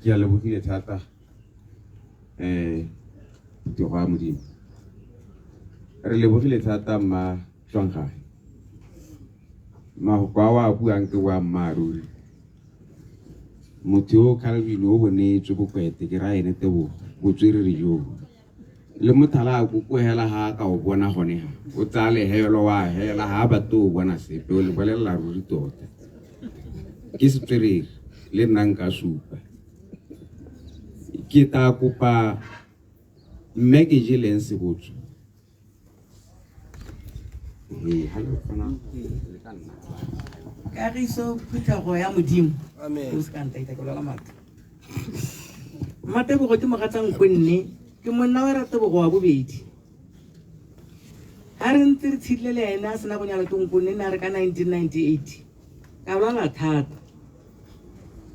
Ke a lebogile thata phuthego ya Modimo. Re lebogile thata mma Tlwangae. Mafoko a o a buang ke boammaaruri. Motho yo Calvin o bonetswe bokwete ke raya ene Tebogo, botswerere joo. Le mothala a kokohela ha a ka o bona gone ha, o tsaya lehelo wa hela ha a batle o bona sepe, o le bolelela ruri tota. Ke setswerere le nna nka supa. Ke tla kopa mme ke jeleng sebotso. Ee, ha le kgona le ka nna. Kagiso phuthego ya Modimo. Amen. O se ka ntaita ke lwala matlho. Mmatebogo ke mogatsa Nkonne, ke monna wa Ratebogo wa bobedi. Ha re ntse re tshedile le ene a sena go nyala ke Nkonne, ne a re ka 1998 ka lwala thata.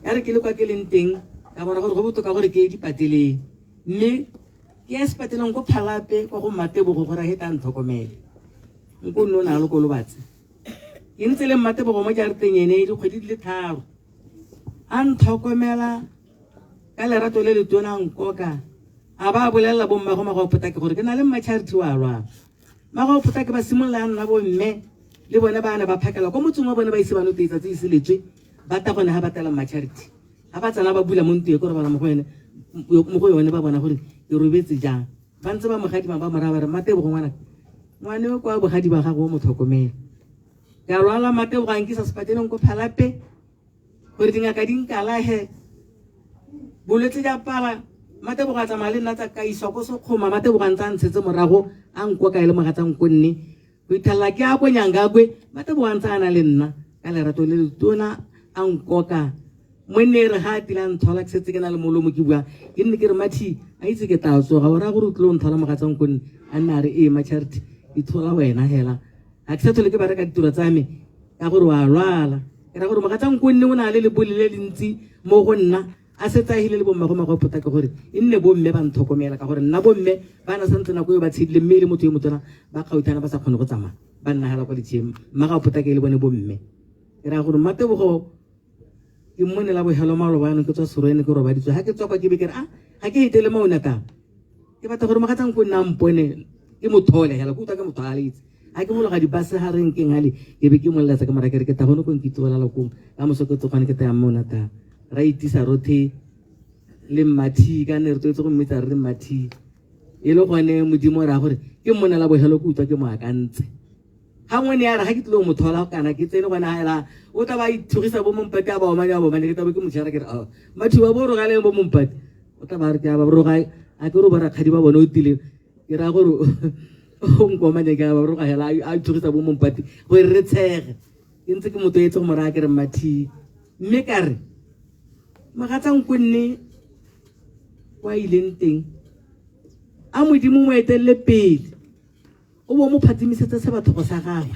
Ya re ke le kwa ke leng teng ka bona gore go botoka gore ke ye dipateleng, mme ke ya sepateleng ko Phalape kwa go Mmatebogo gore a heta a ntlhokomele. Nkonne o ne a le ko Lobatse. Ke ntse le Mmatebogo mo jarateng ene dikgwedi di le 3. A ntlhokomela ka lerato le letona, a nkoka, a ba a bolelela bo mmago Magwaopotake gore ke na le mma Charity wa lwala. Magwaopotake ba simolola ya nna bo mme le bone ba ne ba phakela ko motseng wa bone ba ise ba note tsatsi ise letswe, ba ta gone ha ba tela mma Charity. Ha ba tsena ba bula mo ntlo e ko robala mo go ene, mo go yone ba bona gore ke robetse jang. Ba ntse ba mo gadima ba mo raya ba re, Mmatebogo ngwanaka, Ngwane o kwa bogadi ba gago o mo tlhokomele. Ka lwala Matebogo a nkisa sepateleng ko Phalape gore dingaka di nkalahe. Bolwetse ja pala Matebogo a tsamaya le nna tsa ka iswa ko Sekgoma Matebogo a ntse a ntshetse morago a nkoka e le mogatsa nkonne. Go ithalla ke a ko Nyangakwe Matebogo a ntse a na le nna ka lerato le letona a nkoka. Monne e re ga a tila nthola ke setse ke na le molomo ke bua ke nne ke re Mathi a itse ke tla tsoga o raya gore o tlile o nthola mogatsa nkonne a nna a re ee Macharity ithola wena hela ga ke sa tlhole ke bereka ditiro tsa me ka gore wa lwala ke raya gore mogatsa nkonne o na le lebole le le ntsi mo go nna a setse a hile le bommago mago pota ke gore e nne bomme ba ntlhokomela ka gore nna bomme ba na santse nako eo ba tshedile mme e le motho yo motona ba kgauthana ba sa kgone go tsamaya ba nna hela kwa ditsheng mma ga o pota ke le bone bomme ke raya gore Mmatebogo ke mmone la bohelo malobane ke tswa Serwene ke robaditswe ga ke tswa kwa ke be ke re a ga ke etele mauna tang ke batla gore mogatsa nko nna mpone ke mothole hela ke utlwa ke motho a letse ga ke mologa dibase ga reng keng hale ke be ke moleletsa ke mora ke re ke tagone ko nkitsola lokong ka moso ke tsogane ke taya mona ta ra itisa rothe le mmathi ka ne re tswetse go mmitsa re le mmathi e le gone modimo ra gore ke mmonela bohelo ke utlwa ke mo akantse ga ngwe ya re ga ke tlile go mo thola kana ke tsene gone ga ela o tla ba ithugisa bo mompati a ba omane a ba omane ke tla bo ke motšhara ke re a mathu ba bo rogaleng bo mompati o tla ba re ke a ba roga a ke re ba rakgadi ba bone o tile ke raya gore o nkomane ke a ba roga hela a ithugisa bo mompati gore re tshege ke ntse ke motho etse go mo raya ke re mmathi mme ka re mogatsa nkonne kwa ileng teng a modimo mo etelele pele o bo mo phatsimisetsa sebatlhogo sa gagwe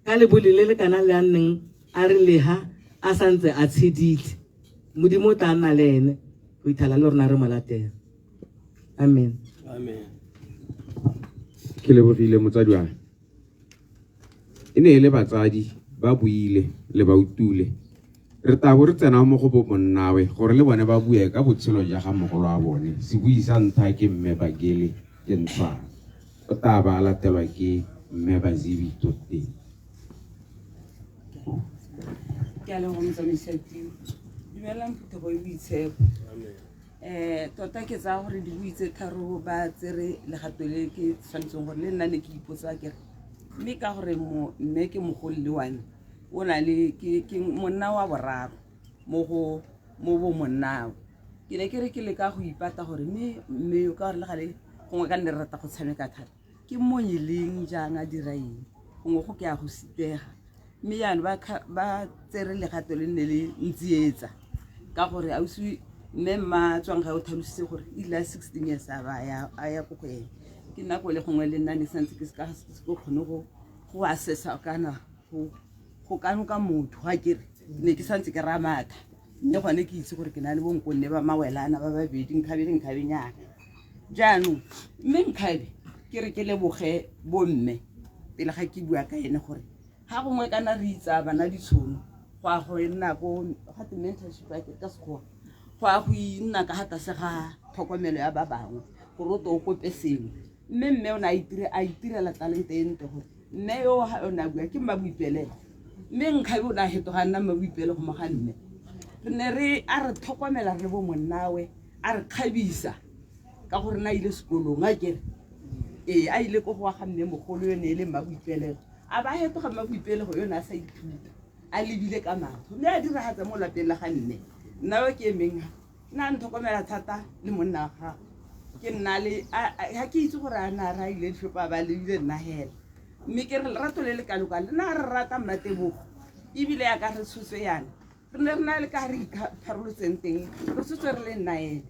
ka lebole le le kana le a nneng a re leha a santse a tshedile modimo o tla nna le ene go ithala le rona re mo latela amen amen Ke lebogile motsadi wa me. E ne e le batsadi ba buile le ba utule. Re tla bo re tsena mo go bo monnawe gore le bone ba bue ka botshelo ja ga mogolo wa bone. Sebui sa ntlha ke mme Bagele ke Ntshwana. O tla ba a latelwa ke mme Bazibi Toteng. Ke a leboga motsamaisi wa tiro. Dumelang phuthego e boitshepo. Tota ke tsaya gore dibui tse tharo ba tsere legato le ke tshwanetseng gore le nna ne ke ipotsa ke re mme ka gore mme ke mogolole wa me o na le ke monna wa boraro mo go mo bo monnao ke ne ke re ke leka go ipata gore mme mme yo ka gore le gale gongwe ka nne re rata go tshameka thata ke monye leng jang a dira eng gongwe go ke a go sitega mme jaanong ba tsere legato le nne le ntsietsa ka gore ausi mme mma tswang ga o tlhalositse gore ile a 16 years a ba a ya ko go ene ke nako le gongwe le nna ne santse ke se ka se kgone go assessa kana go kanoka motho ga kere ne ke santse ke ramatha mme gone ke itse gore ke na le bonkonne ba mawelana ba babedi nkgabe le nkgabenyana jaanong mme nkgabe ke re ke leboge bomme pele ga ke bua ka ene gore ga gongwe kana re itsa bana ditshono go a go nna ko gate mentorship a ka sekgowa go a go nna ka ga tlase ga tlhokomelo ya ba bangwe gore o to o kope sengwe mme mme o ne a itirela talente e ntle gore mme yo o ne a bua ke mmaboipelego mme nkgabe o ne a fetoga nna mmaboipelego mo ga mme re ne re a re tlhokomela re le bo monnawe a re kgabisa ka gore na ile sekolong a kere ee a ile ko go wa ga mme mogolo yo ne e le mmaboipelego a ba fetoga mmaboipelego yo ne a sa ithuta a lebile ka matlho mme a diragatsa mo lapeng la ga mme nna yo ke emeng nna ntlhokomela thata le monna wa gago ke nna le ga ke itse gore a na ra ile dishopo a ba lebile nna hela mme ke re lerato le le kalokalo nna re rata mmatebogo ebile ya ka re tshotswe yana re ne re na le ka re ikharolotseng teng re tshotswe re le nna ene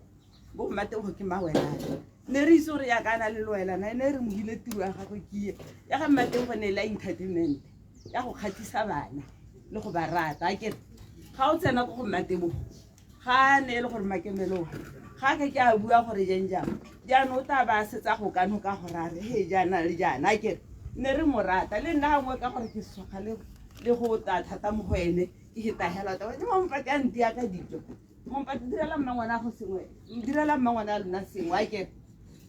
bo mmatebogo ke mawelane ne re itse gore ya ka na le loelana ene re mohile tiro ya gagwe kie ya ga mmatebogo ne e le ya entertainment ya go kgatlhisa bana le go ba rata a kere ga o tsena ko go mmatebogo ga ne e le gore makemelong ga ke ke a bua gore jang jang jaanong o tla ba setsa go kano ka gore a re he jaana le jaana ke ne re mo rata le nna gangwe ka gore ke soga le go tla thata mo go ene ke heta hela ta ke mompati a ntia ka dijo mompati direla mmangwana go sengwe direla mmangwana a lona sengwe a kere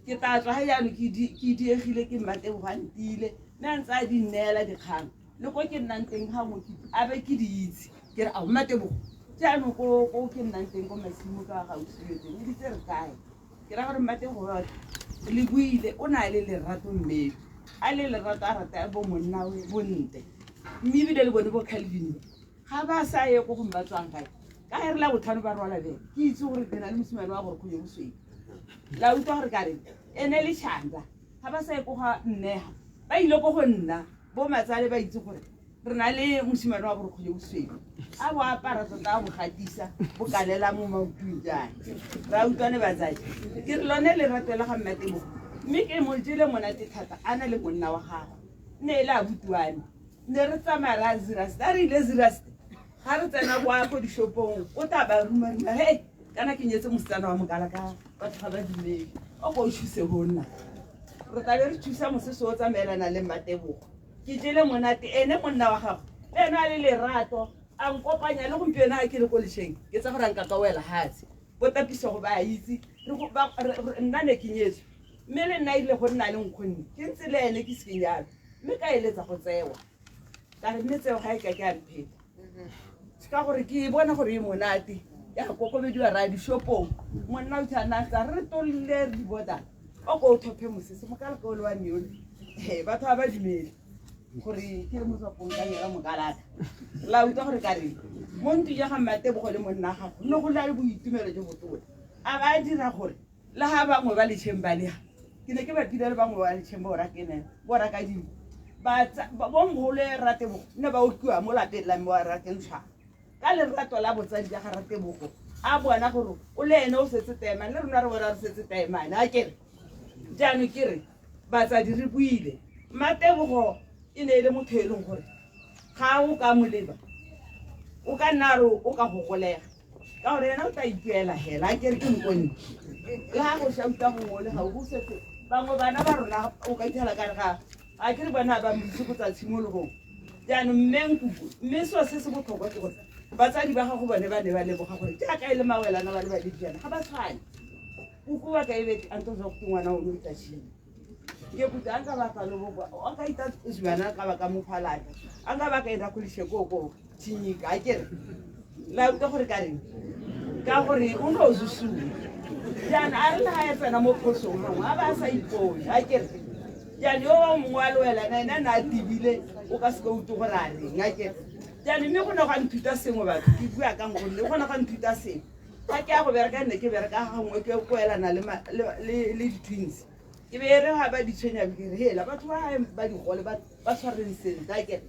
ke tla tswa ga jaanong ke diegile ke mmatebogo a ntiile mme a ntse a di nneela dikgang le ko ke nnang teng gangwe a be ke di itse ke re a mmatebogo jaanong ko ke nnang teng ko masimo ka gaufi yo teng o ditse re kae ke ra gore mmatebogo le buile o na le lerato mmele A le lerato a rata bo monnawe bonte mme ebile le bone bo Calvin ga ba sa ye ko gongwe ba tswang kae ka e re la botlhano ba rwala bene ke itse gore ke na le mosimane wa gore kgonye bosweu la utlwa gore ka reng ene le Chanda ga ba sa ye ko ga nnega ba ile ko go nna bo matsale ba itse gore re na le mosimane wa borokgo jo bosweu a bo apara tota a bo gatisa bo kalela mo maotong jaana re a utlwane batsadi ke re lone lerato la ga mmatebogo mme ke mo jele monate thata a na le monna wa gagwe ne e le abuti wa me ne re tsamaya ra Zeerust a re ile Zeerust ga re tsena kwa ko dishopong o tla ba rumaruma he kana ke nyetse mosetsana wa mokala ka batho ga ba dumele o ko o thuse go nna re tlabe re thusa mosese o tsamaelana le mmatebogo ke jele monate ene monna wa gago le ene a le lerato a nkopanya le gompieno a ke le ko lešeng ke tsa gore a nka ka wela hatshe bo tapisogo ba a itse nna ne ke nyetswe mme le nna ile go nna le nkgonne ke ntse le ene ke se nyalo mme ka eletsa go tsewa ka re mme tseo ga e ka ke a mpheta ka gore ke bona gore e monate ya kokobediwa ra dishopong monna o tshwana tsa re tolle re dibota o ko o thophe mosese mokalaka o le wa meole he batho ga ba dumele gore ke le motswapong ka nyela mokalaka la utlwa gore ka reng mo ntlo ya ga mmatebogo le monna gago ne go na le boitumelo jo botona a ba dira gore le ga bangwe ba letšheng ba lega ke ne ke ba pila le bangwe ba letšheng ba orakene borakadimo bomogolo e ratebogo ne ba okiwa mo lapeng la mme wa rakentshwana ka lerato la botsadi ja ga ratebogo a bona gore o le ene o setse taemane le rona re bona re setse taemane a kere jaanong ke re batsadi re buile mmatebogo e ne e le motho e leng gore ga o ka moleba o ka nna re o ka go golega ka gore ena o tla ipuela hela a kere ke nkone le ga go shauta gongwe le ga o setse bangwe bana ba rona o ka itlhela kare ga a kere bona ba motse go tswa tshimologong jaanong mme nkuku mme seo se se botlhokwa ke gore batsadi ba gago bone ba ne ba leboga gore jaaka e le mawelana ba le babedi jaana ga ba tshwane kuku wa ka e bete a nto zwa go ngwana o no itashile ke kuti a nka ba ka lobokwa a ka ita zwana ka ba ka mophalaka a nka ba ka ira kgolishe koko tshinyika a kere la utlwa gore ka reng ka gore o ne o zusuwe jaana a re le ga ya tsena mo phosong gangwe a ba a sa ipone a kere jaana yo wa mongwe wa lewelana ene a ne a tibile o ka seke utlwe gore a reng a kere jaana mme go ne ga nthuta sengwe batho ke bua kang gonne go ne ga nthuta sengwe ga ke ya go bereka nne ke bereka gangwe ke koelana le di-twins ke be re ga ba di tshwenya ke re hela batho ba ba digole ba tshwareng sentle a kere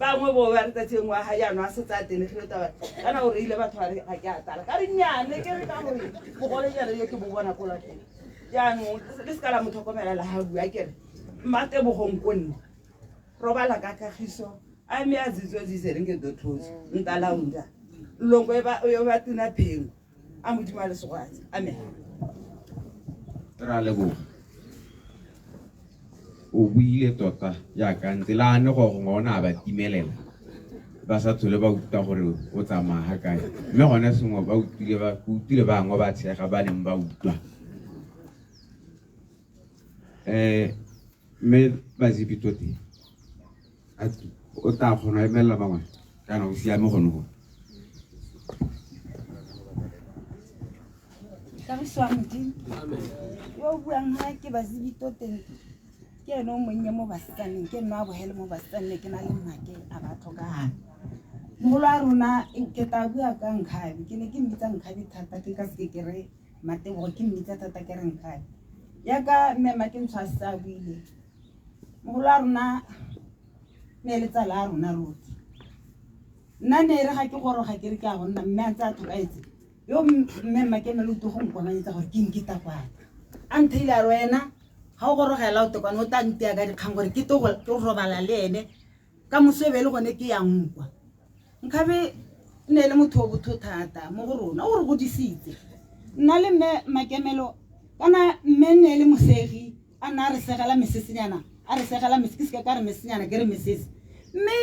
bangwe bo ba re tsatsi engwe ga jaanong a setse a tenegile taba kana o reile batho ba re ga ke a tala ka re nnyane ke re ka gore bogole jana yo ke bo bona ko lapeng jaanong le se ka la mo tlhokomela la ga bua kere mmatebogong ko nne robala ka kagiso a me a zizwe zizerenge dotlozi ntalaunda longo yo ba tuna phengo a modimo a le segwatsa amen ra leboga o buile tota jaaka ntse le ane go gongwe o ne a ba timelela ba sa tlhole ba utlwa gore o tsamaya ga kae mme gone sengwe ba utlwile ba utlwile bangwe ba tshega ba neng ba utlwa um mme bazipi tote o tla kgona emelela bangwe kana o siame gone go Kagiso wa Modimo yo o buang ga ke bazibito teng ke ene o monnye mo basetsaneng ke nna wa bogele mo basetsaneng ke na le mmake a ba tlhokagala mogolo wa rona ke tla bua ka nkgabi ke ne ke mmitsa nkgabi thata ke ka seke ke re matebogo ke mmitsa thata ke re nkgabi yaka mme makentsho a setse a buile mogolo wa rona ne le tsala ya rona rotlhe nna ne re ga ke goroga ke re ke a go nna mme a ntse a tlhokaetse yo mme mmakemelo o go nkonanyetsa gore ke nkita kwana a ntheile a re wena ga o gorogela o tekwane o tla ntea ka dikgang gore ke to go robala le ene ka moso e be le gone ke yang nkwa nkabe ne le motho o botho thata mo go rona o re godisitse nna le mme makemelo kana mme ne le mosegi a nna a re segela mesesenyana a re segela mese ke seka ka re mesenyana ke re mesese mme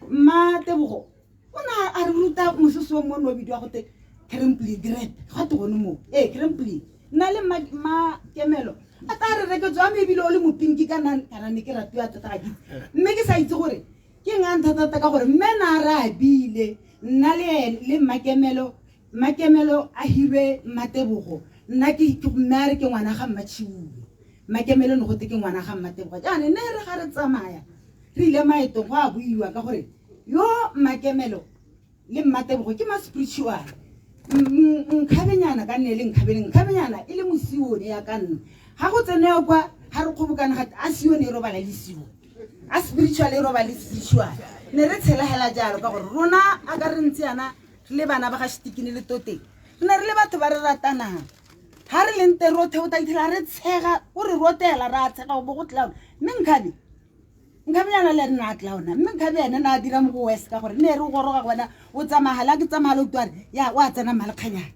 mmatebogo o ne a re ruta mosese o mongwe o bidiwa gote crimply grep ga te gone moo ee crimply nna le makemelo a ta re reke tswa mme ebile o le mopinki kana kana ne ke ratiwa thata ga ke mme ke sa itse gore ke ngang thata ka gore mme na re abile nna le le makemelo makemelo a hirwe mmatebogo nna ke mme a re ke ngwana ga mmatšhiulo Makemelo ne gote ke ngwana ga Mmatebogo. Jaanong ne re ga re tsamaya re ile maetong go a buiwa ka gore yo Makemelo le Mmatebogo ke ma spiritual. Nkgabenyana ka nne le Nkgabeleng, Nkgabenyana e le mosione ya ka nna. Ga go tsenewa kwa ga re kgobokana gate a sione e robala le sione, a spiritual e robala le spiritual. Ne re tshela hela jalo ka gore rona a ka re ntse yana re le bana ba ga Shitikini le Toteng, re ne re le batho ba re ratanang. Ga re leng teng rothe o tla ithela re tshega, o re rotela ra tshega go bo go tla mme Nkgabe Nkgabenyana le ene a tla ona, mme Nkgabe ene na a dira mo go west ka gore ne re o goroga gona o tsamaya la ke tsamaya le utlwa re ya o a tsena Malekganyane.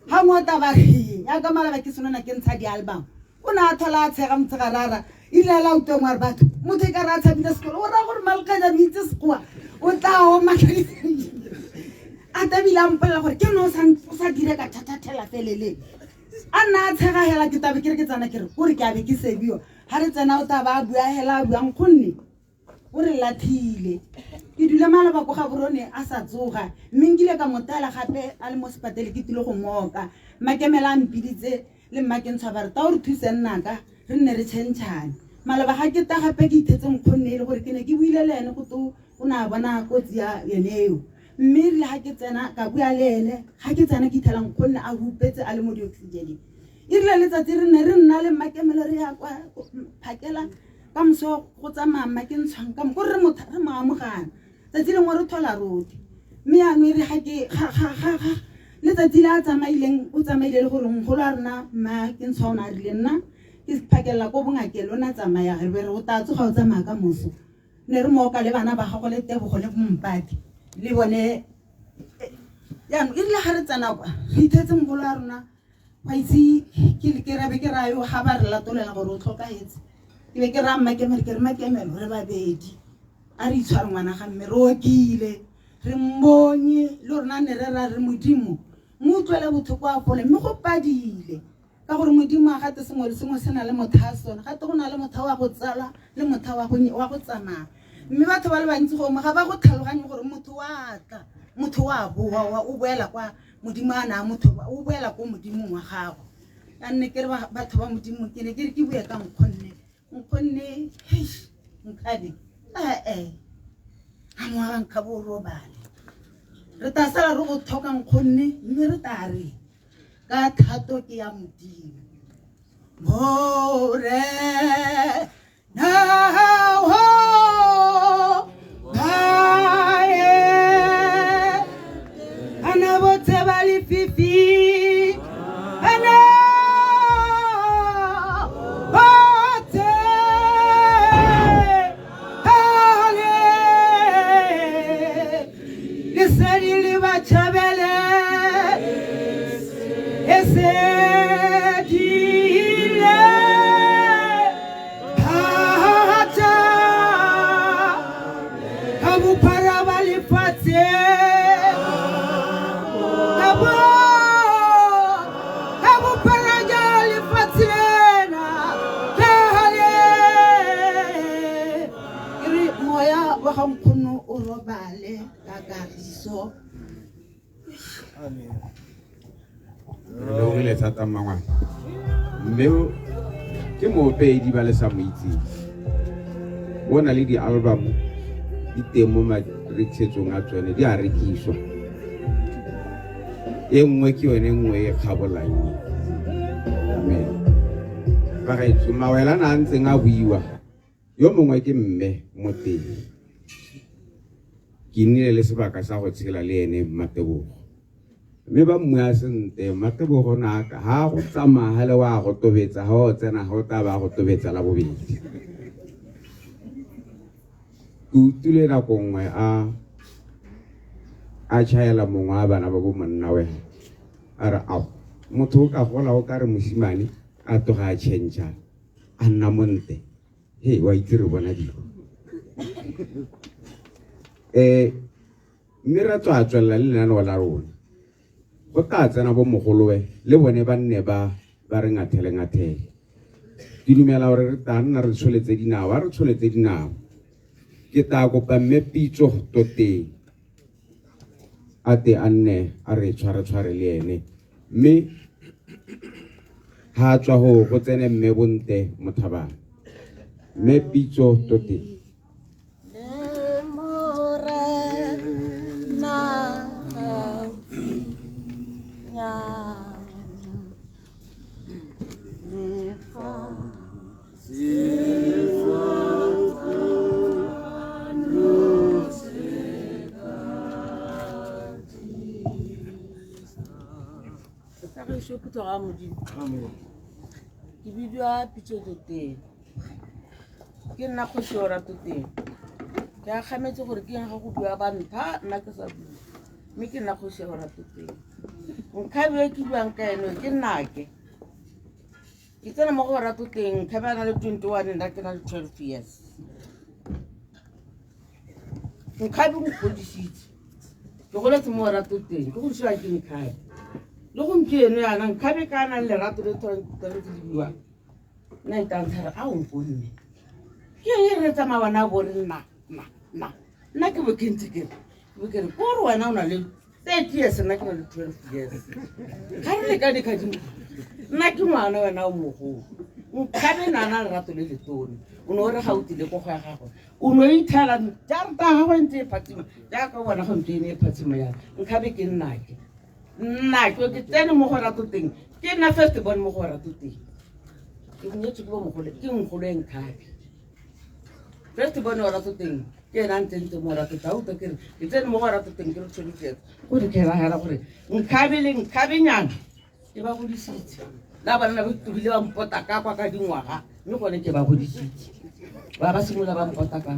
Ga ngwe o tla ba re ya ka malaba ke senona ke ntsha di-album, o ne a thola a tshega motshegare a ra ile a la utlwa ngwe a re batho motho e ka re a tshabile sekolo o raya gore Malekganyane o itse Sekgowa o tla oma a tabile a mpolelela gore ke nne o sa dire ka thathathela feleleng. A nna a tshega hela ke tabe ke re ke tsana ke re kore ke a be ke sebiwa. Ga re tsena o taba a bua hela a buang gonne o re lathile. Ke dule maloba ko Gaborone a sa tsoga, mme nkile ka mo tala gape a le mo sepatele ke tile go mooka. Makemela a mpiditse le mma ke ntshwa ba re ta o re thuse nnaka re nne re tšhentšhane. Maloba ga ke ta gape ke ithetse nkgonne e le gore ke ne ke buile le ene go to o ne a bona kotsi ya yone eo. Mme erile ga ke tsena ka bua le ene, ga ke tsena ke ithela nkgonne a hupetse a le mo dioxygeneng. Erile letsatsi re ne re nna le Mmakemelo re ya kwa phakela ka moso go tsamaya mma ke ntshwang ka mo ko re mo re mo amogana. Tsatsi lengwe re thola rotlhe. Mme yaanong e re ga ke ga ga ga ga letsatsi le a tsamaileng o tsamaile le gore mogolo a rena mma ke ntshwa o ne a rile nna ke phakelela ko bongakeng o ne a tsamaya re be re o tla tsoga o tsamaya ka moso. Ne re mooka le bana ba gago le Tebogo le Bompati le bone. Jaanong e rile ga re tsena kwa re ithetse mogolo a rona wa itse ke rabe ke rayo ga ba re latolela gore o tlhokahetse. Ke be ke raya Mmakemelo ke re Mmakemelo re babedi a re itshware ngwana ga mme re okile re mbonye le rona ne re ra re Modimo mo utlwele botlhoko a fole mme go padile. Ka gore Modimo a gate sengwe le sengwe se na le motho a sone, gate go na le motho wa go tsala le motho wa go tsamaya. Mme batho ba le bantsi gongwe ga ba go tlhaloganye gore motho wa tla, motho wa boa, o boela kwa Modimo a na motho, o boela ko Modimong wa gago. Ka nne ke re batho ba Modimo, ke ne ke re ke bue ka nkgonne, nkgonne, heish, Nkgabe, ee, a moaga Nkgabe o robale. Re tla sala re go tlhoka nkgonne, mme re tla re ka thato ke ya Modimo. More now bae ana botse ba lefifi ana botse ale lesedi le ba tšhabele lesedi le phatsa ka bophara ba lefatshe ka bophara jwa lefatshe lena kgale. Ke re moya wa ga nkgono o robale ka kagiso. Re lebogile thata mmangwana. Mme ke moopedi ba le sa mo itseng. O na le di-album di teng mo marekisetsong a tsone di a rekiswa. E nngwe ke yone nngwe e kgabolang e. Amen. Bagaetsho, mawelana a ntseng a buiwa, yo mongwe ke mme mo teng. Ke nnile le sebaka sa go tshela le ene Mmatebogo. Mme ba mmua sentle, Mmatebogo na ka ha go tsamaya le wa go tobetsa, ha o tsena ha o tla ba go tobetsa la bobedi. Ke utlwile nako nngwe a tšhaela mongwe wa bana ba bo monna we, a re ao motho o ka gola o ka re mosimane a tloga a change a nna montle. He wa itse re bona dilo. Mme ra tswa tswelela le lenaneo la rona. Go tla tsena bo mogolowe le bone ba nne ba re ngathele ngathele. Ke dumela gore re tla nna re tsholetse dinao, a re tsholetse dinao. Ke tla kopa mme Pitso Toteng a te a nne a re tshware tshware le ene. Mme Ha tswa go go tsene mme Bonte Mothabane. Mme Pitso Toteng. Ka gešo phuthego ya Modimo. Ke bidiwa Pitso Toteng. Ke nna kgosi ya Toteng. Ke akgametse gore ke eng ga go bua ba ntha nna ke sa bue. Mme ke nna kgosi ya Toteng. Nkgabe e ke buang ka ene ke nnake. Ke tsena mo go Ratoteng nkgabe a na le 21 nna ke na le 12 years. Nkgabe o nkgodisitse. Ke goletse mo Ratoteng, ke godisiwa ke nkgabe. Le gompieno yana nkgabe ka a nang lerato le tshwanetse le buang. Nna e tantshare a o nkonne. Ke eng e re tsamaya wena bo re nna nna nna nna ke bo ke ntse ke re ke bo ke re ko re wena o na le 30 years nna ke na le 12 years. Ga re lekane ka dingwaga. Nna ke ngwana wena o mogolo. Nkgabe na na lerato le letona. O ne o re ga o tlile ko go ya gagwe. O ne o ithela jarata ya gagwe ntse e phatsima jaaka o bona gompieno e phatsima yana. Nkgabe ke nnake. Nnake ke tsene mo go Ratoteng. Ke nna first born mo go Ratoteng. Ke nyetswe ke bo mogolo, ke nkgolo e nkgabe. First born wa Ratoteng ke ena a ntsentse mo Ratoteng. A utlwa ke re ke tsene mo go Ratoteng ke re 12 years. Gore ke ra hela gore nkgabe le nkgabenyana ke ba godisitse. La bana ba tlohile ba mpota ka kwa ka dingwaga mme gone ke ba godisitse. Ba ba simolola ba mpota ka kwa.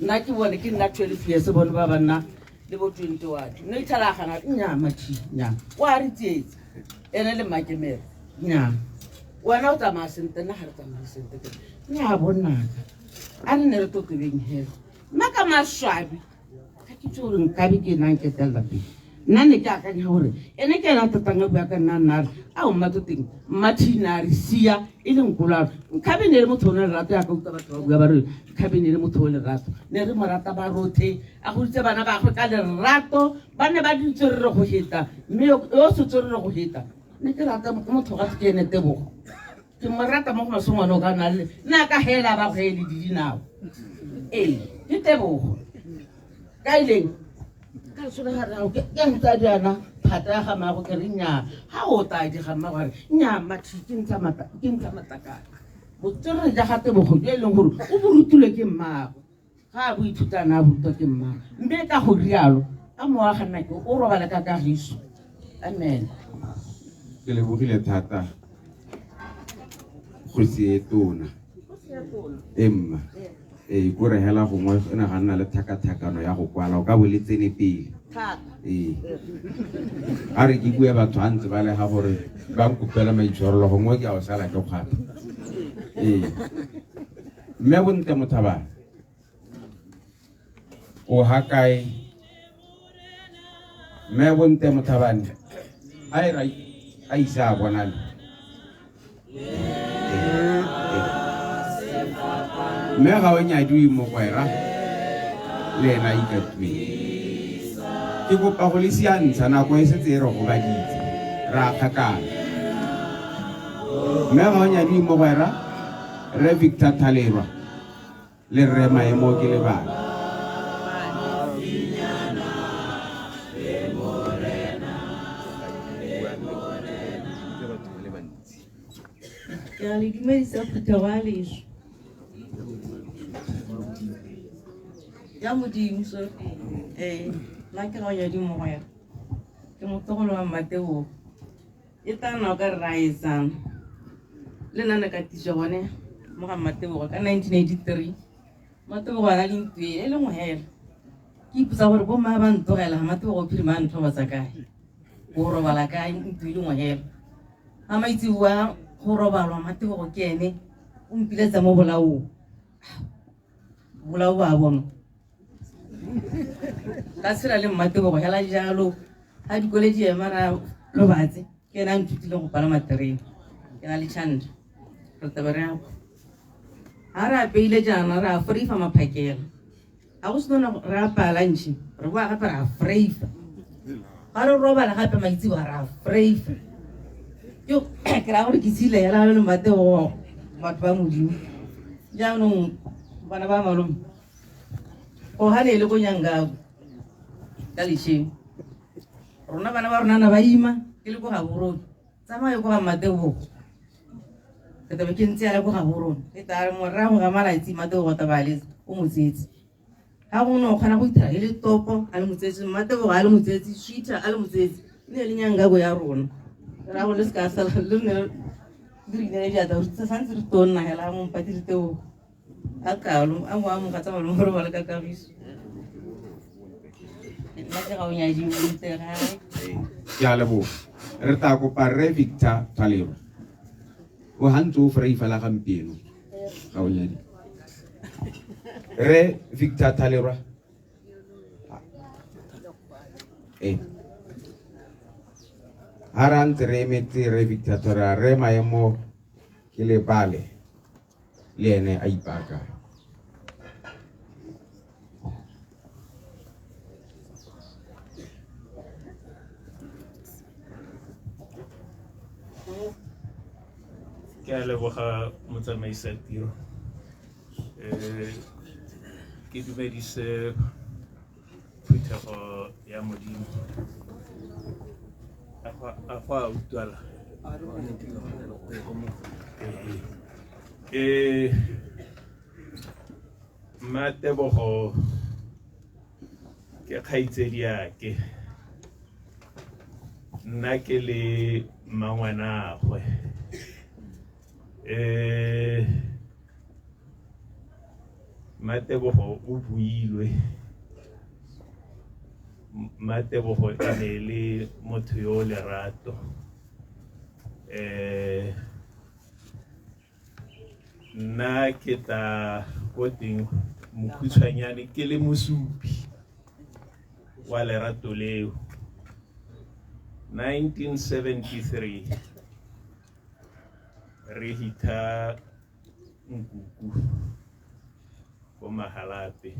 Nna ke bone ke nna 12 years bone ba ba nna le bo 21. Nne ithala gana nnyaa matšhi nnyaa. O a re tsietsa. Ene le Mmakemere nnyaa. Wena o tsamaya sentle nna ga re tsamaye sentle. Ke re nnyaa bonnaka. A re ne re totobeng hela. Nna ka maswabi ga ke itse gore nkabe ke nang ke etelela pele. Nna ne ke akanya gore ene ke ena tatang a bua ka nna nna a re ao Mmatoteng Mmathina a re sia e le nkolwana. Nkgabe ne le motho o ne lerato yaka utlwa batho ba bua ba re nkgabe ne le motho o lerato. Ne re mo rata ba rothe a goditse bana ba gagwe ka lerato ba ne ba ditswerere go heta mme yo o setswerere go heta. Ne ke rata motho ga ke ene Tebogo. Ke mo rata mo go maswe ngwana o ka nna le nna ka hela ba go ele di dinao. Ee, ke Tebogo. Ka ileng ka tshwana ga ke ke ntsa jaana phata ya ga mmago ke re nnyaa ga o tla di ga mmago a re nnyaa matšhi ke ntsha mata ke ntsha matlakala. Botswerere ja ga Tebogo jo e leng gore o bo rutilwe ke mmago. Ga a bo ithutana a rutwa ke mmago. Mme ka go rialo ka mowa ga nna ke o robala ka kagiso. Amen. Ke lebogile thata kgosi e tona. E mma. Ee, ko re hela gongwe e ne ga nna le tlhakatlhakano ya go kwala o ka bo le tsene pele. Ee. A re ke bue batho a ntse ba le ga gore ba nkopela maitshwarelo gongwe ke a o sala ke kgwatha. Ee. Mme Bontle Mothabane. O ha kae? Mme Bontle Mothabane. A e ra a isa a bonale. Mme ga o nyadiwe mogwera le ena a ikatueng. Ke kopa go le siantsha nako e setse e re gobaditse. Re a kgakala. Mme ga o nyadiwe mogwera Rre Victor Thalerwa le Rre Maemo ke lebala. Ke a le dumedisa phuthego ya leso. Ya Modimo so. Ee, nna ke Gaonyadi Mogwera. Ke motlogolo wa Mmatebogo. E tla nna o ka re ra etsana. Le nna ne ka tiswa gone mo ga Mmatebogo ka 1983. Mmatebogo a na le ntlo e le nngwe hela. Ke ipotsa gore bo mma ba ntogela ga Mmatebogo phirima a nthobatsa kae. O robala kae ntlo e le nngwe hela. Ga maitseboa go robalwa Mmatebogo ke ene o mpiletsa mo bolaong. Bolao ba bonwa. Ka tshela le Mmatebogo hela jalo ga dikole di ema ra lobatse ke ena a nthutile go palama terene ke na le Chandra re tlabe re apa ga re apeile jaana re a freifa maphakela ga go sena re apaya lunch re boa gape re a freifa ga re robala gape maitseboa re a freifa. Ke raya gore ke tshile hela le Mmatebogo, batho ba Modimo. Jaanong bana ba malome, go ga ne e le ko Nyangago ka lešemo. Rona bana ba rona na ba ima ke le ko Gaborone. Tsamaye ko ga Mmatebogo. Ke tlabe ke ntse ya ko Gaborone. E tla re morago ga malatsi Mmatebogo tla ba letse o motsetse. Ga gongwe o kgona go ithela e le topo a le motsetse, Mmatebogo a le motsetse, Sweeter a le motsetse. E ne e le Nyangago ya rona. Re raya gore le se ka sala le ne le re inele diatla re santse re tonna hela mo mpatile teo. A kalo a mo amoga tsa malome gore ba le ka kagiso. Nna ke ga o nyadiwe ntse gae. Ke a leboga. Re tla kopa Rre Victor Thalero. O ha ntse o freifala gampieno. Ga o nyadi. Rre Victor Thalerwa. Ee. Ha re ntse re emetse Rre Victor Thalerwa, Rre Maemo ke lebale le ene a ipaakanya. Ke a leboga motsamaisa tiro. Ke dumedise phuthego ya Modimo. A go a utlwala? Mmatebogo ke kgaitsediake. Nna ke le mmangwanagwe. Mmatebogo o builwe. Mmatebogo e ne e le motho yo o lerato. Nna ke tla ko teng mokhutshwanyane ke le mosupi wa lerato leo. 1973 re hitha nkuku ko Mahalapye.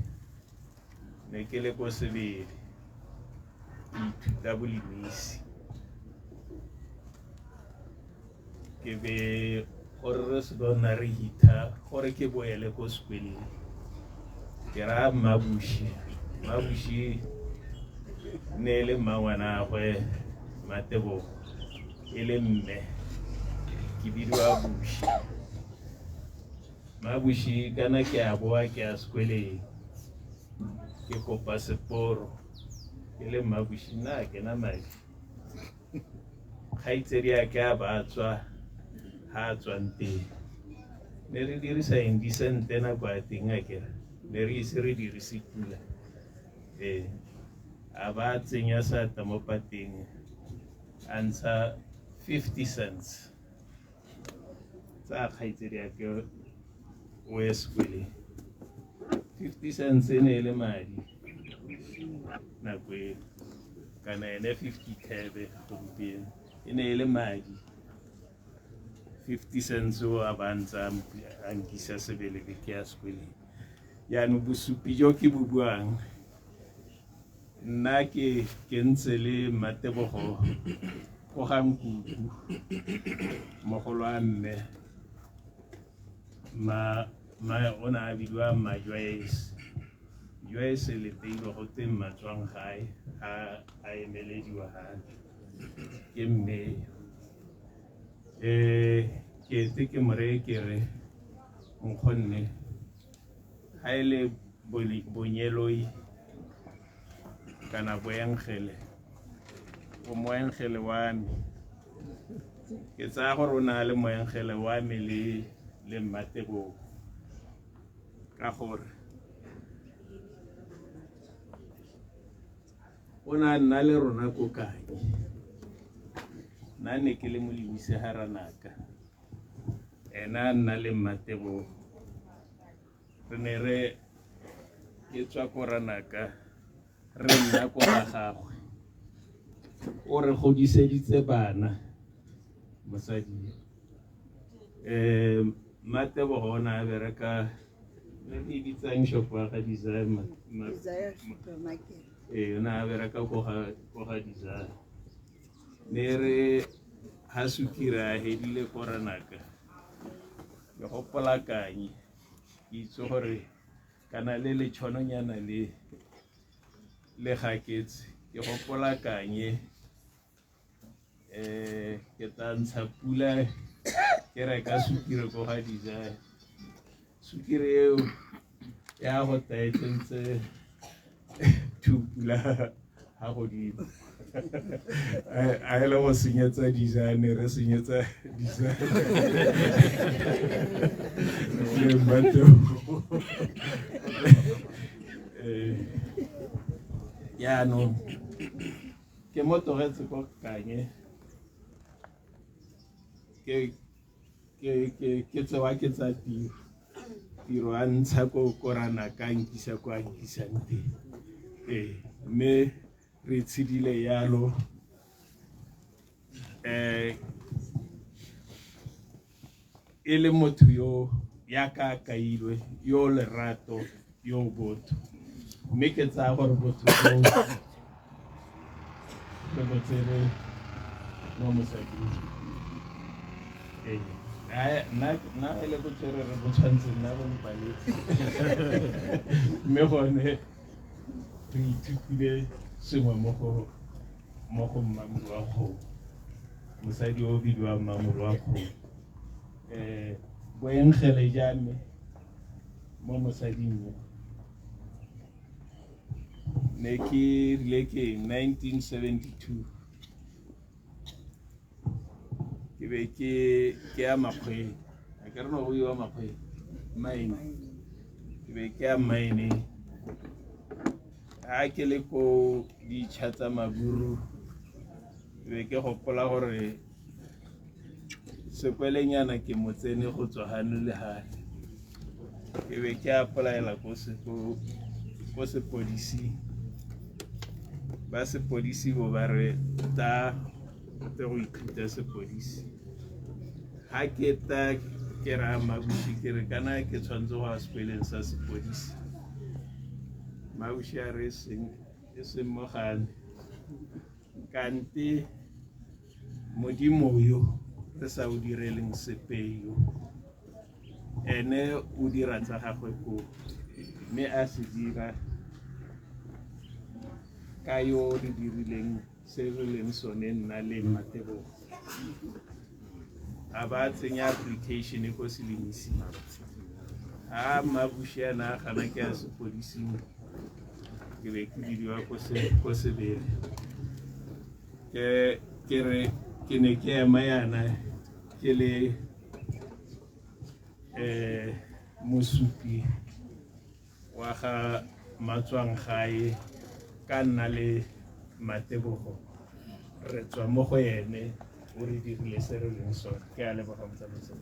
Ne ke le ko Sebele ke ithuta bolemisi. Ke be gore re se bona re hitha gore ke boele ko sekweleng. Ke raya Mmabushi. Mmabushi ne e le mmangwanagwe Mmatebogo, e le mme. Ke bidiwa Bushi. Mmabushi kana ke a boa ke ya sekweleng. Ke kopa seporo. Ke le Mmabushi nna a kena madi. Kgaitsedi ya ke a ba tswa ha a tswang teng. Ne re dirisa indisente nako ya teng a kere. Ne re ise re dirise pula. A ba tsenya seatla mo pateng a ntsha 50 cents. Tsa kgaitsedi ya ke o ye sekweleng. 50 cents e ne e le madi nako e, kana ene 50 thebe gompieno e ne e le madi. 50 cents o a ba ntse a nkisa Sebelebe ke ya sekweleng. Jaanong bosupi jo ke bo buang, nna ke ntse le Mmatebogo ko ga nkuku, mogolo wa mme. Ma o ne a bidiwa Mma Joyce. Joyce le teilwe go twe Mmatswang gae ha a emelediwa gape ke mme. Ke etse ke mo reye ke re nkgonne ha e le bonyeloi kana boengele, o moengele wa me. Ke tsaya gore o na le moengele wa me le Mmatebogo, ka gore o ne a nna le rona ko Kanye. Nna ne ke le molemisi ga Ranaka, ena a nna le Mmatebogo. Re ne re ke tswa ko Ranaka, re nna ko ga gagwe. O re godiseditse bana, mosadi. Mmatebogo o ne a bereka, ne e bitsang shop ya ga Desire Desire supermarket. O ne a bereka ko ga Desire. Ne re Ha sukiri a hedile ko Ranaka, ke gopola Kanye, ke itse gore kana le letšhononyana le le gaketse, ke gopola Kanye. Ke tla ntsha pula ke reka sukiri ko ga Desire. Sukiri eo ya go tla e tsentse thupula ga godimo, a e le go senyetsa Desire, re senyetsa Desire le Mmatebogo. Jaanong ke mo tlogetse ko Kanye, ke tsewa ke tsa tiro, tiro a ntsha ko Ranaka, a nkisa ko a nkisang teng. Mme re tshedile yalo. E le motho yo yaka a kailwe, yo lerato, yo botho, mme ke tsaya gore botho bo re bo tsere mo mosading. Nna e le botswerere bo tshwanetse nna bo mpaletse, mme gone re ithutile sengwe mo go Mmamoruakgomo, mosadi o bidiwang Mmamoruakgomo. Boengele ja me mo mosading yo, ne ke rile ke 1972 ke be ke ya makgweng, a ke re no go iwa makgweng mine, ke be ke ya mine. Ha ke le ko ditšha tsa maburu, ke be ke gopola gore sekwelenyana ke mo tsene go tswa hano le hane, ke be ke apolaela ko sepodising. Ba sepodisi bo ba re ta te go ithuta sepodisi. Ha ke ta ke ra Mabushi, ke re kana ke tshwanetse go ya sekweleng sa sepodisi. Mabushi a re e seng mo gane, kante Modimo yo re sa o direleng sepe yo, ene o dira tsa gagwe ko, mme a se dira ka yo re dirileng se re leng sone, nna le Mmatebogo. A ba tsenya application ko Selemisi. Ha Mabushi a na gana ke ya sepodising, ke be ke bidiwa ko Sebele. Ke re ke ne ke ema yana ke le mosupi wa ga Matswang gae, ka nna le Mmatebogo, re tswa mo go ene, o re dirile se re leng sone. Ke a leboga motsamaisi.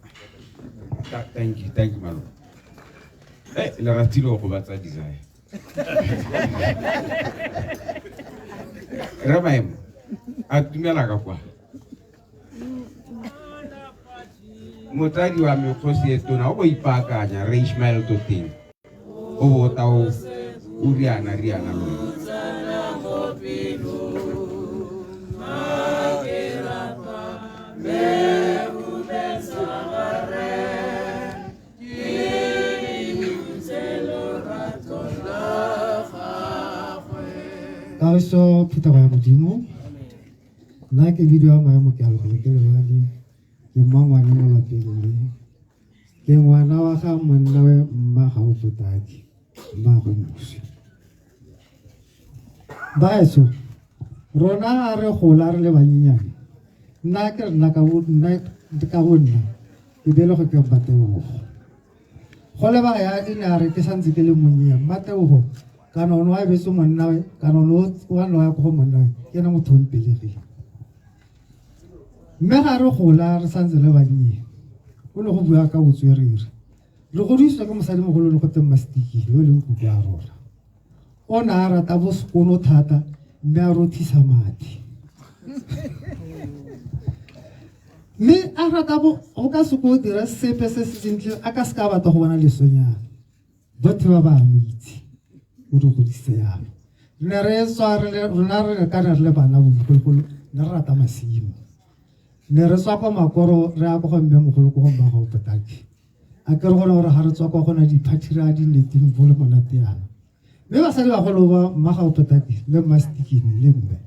Thank you, thank you, malome. Le ratile go gobatsa Desire. Re maemo a tumela ka kwa. Motsadi wa me kgosi e tona o go ipaakanya re Ishmael Toteng o bota o riana riana lone. Kagiso phuthego ya Modimo, nna ke bidiwa Maemo ke alogile ke lebale, ke mmangwane mo lapeng le, ke ngwana wa ga monna we mma ga o potaki, mmaagwe moswi. Baetsho, rona a re gola re le banyenyane, nna ke re nna ka bo nna ka bo nna ke belegwe ke Mmatebogo. Go leba ya e ne a re ke santse ke le monnye, Mmatebogo kana o ne wa betse monna we, kana o ne wa nna wa ko go monna we, ke ena motho o mpelegile. Mme ga re gola re santse le bannye, o ne go bua ka botswerere. Re godisitswe ke mosadimogolo le go teng Mastiki yo e leng kuku a rona. O ne a rata bo sekono thata mme a rothisa madi. Mme a rata bo go ka se ko dira sepe se se sentle, a ka se ka batla go bona lesonyana. Batho ba ba mo itse, o re godisitse yalo. Ne re tswa re le rona re le kana re le bana bogologolo, ne re rata masimo. Ne re tswa kwa Makoro re ya ko go mmemogolo ko go mmago Potaki. A ke re gone gore ga re tswa kwa gona diphathira di nne teng go le monate yana. Mme basadi bagolo ba mmago Potaki le mmastikini le mme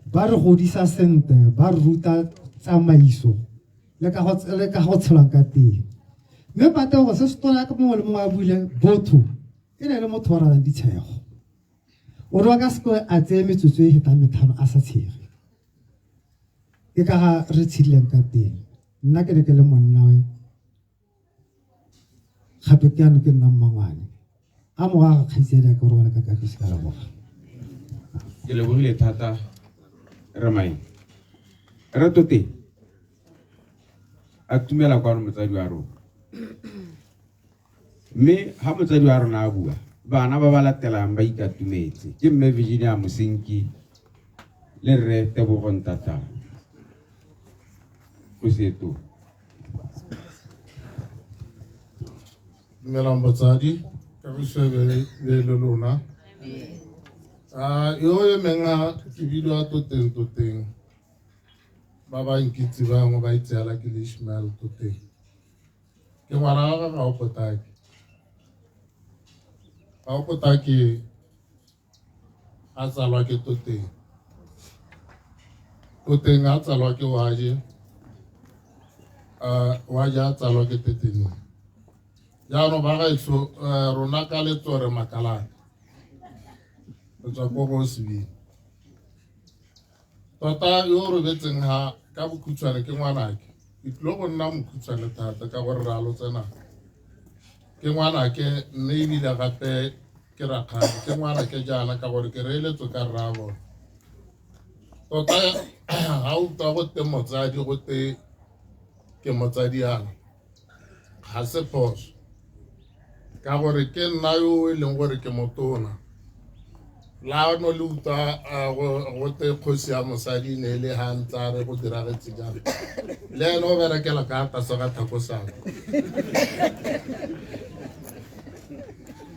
ba re godisa sentle, ba re ruta tsamaiso le ka go tshelwang ka teng. Mme Patego se se tona ka mongwe le mongwe a buile botho e ne le motho wa ratang ditshego. O re ka seke a tseye metsotso e fetang metlhano a sa tshege. Ke ka ga re tshedileng ka teng. Nna ke ne ke le monnawe gape ke ano ke nna mmangwane. A mowa ga kgaitsedi a ke robala ka kagiso, ka leboga. Ke lebogile thata re Maine. Re tote a tumela kwano motsadi wa rona. Mme ha motsadi wa rona a bua, bana ba ba latelang ba ikatumetse. Ke mme Virginia Mosenki le rre Tebogo Ntatang. Go seto. Dumelang botsadi, kagiso e be le lona. Yo emeng a ke bidiwa Toteng Toteng. Ba ba nkitse bangwe ba itseela ke le Ishmael Toteng. Ke ngwana wa ga Gaopotaki. Gaopotaki a tsalwa ke Toteng. Toteng a tsalwa ke Waje. Waje a tsalwa ke Teteneng. Jaanong ba gaetsho rona ka letso re Makalana. Re tswa ko go Sebini. Tota yo o robetseng ha ka bokhutshwane ke ngwanake. Ke tlile go nna mokhutshwane thata ka gore re a lo tsena. Ke ngwanake mme ebile gape ke rakgadi. Ke ngwanake jaana ka gore ke reeletswe ka rraabone. Tota ga o utlwa go te motsadi go te ke motsadi yana ga se phoso ka gore ke nna yo e leng gore ke motona. La no le utlwa go te kgosi ya mosadi ne e le ha ntla re go diragetse jalo. Le ene o berekela ka tlase ga thakosana.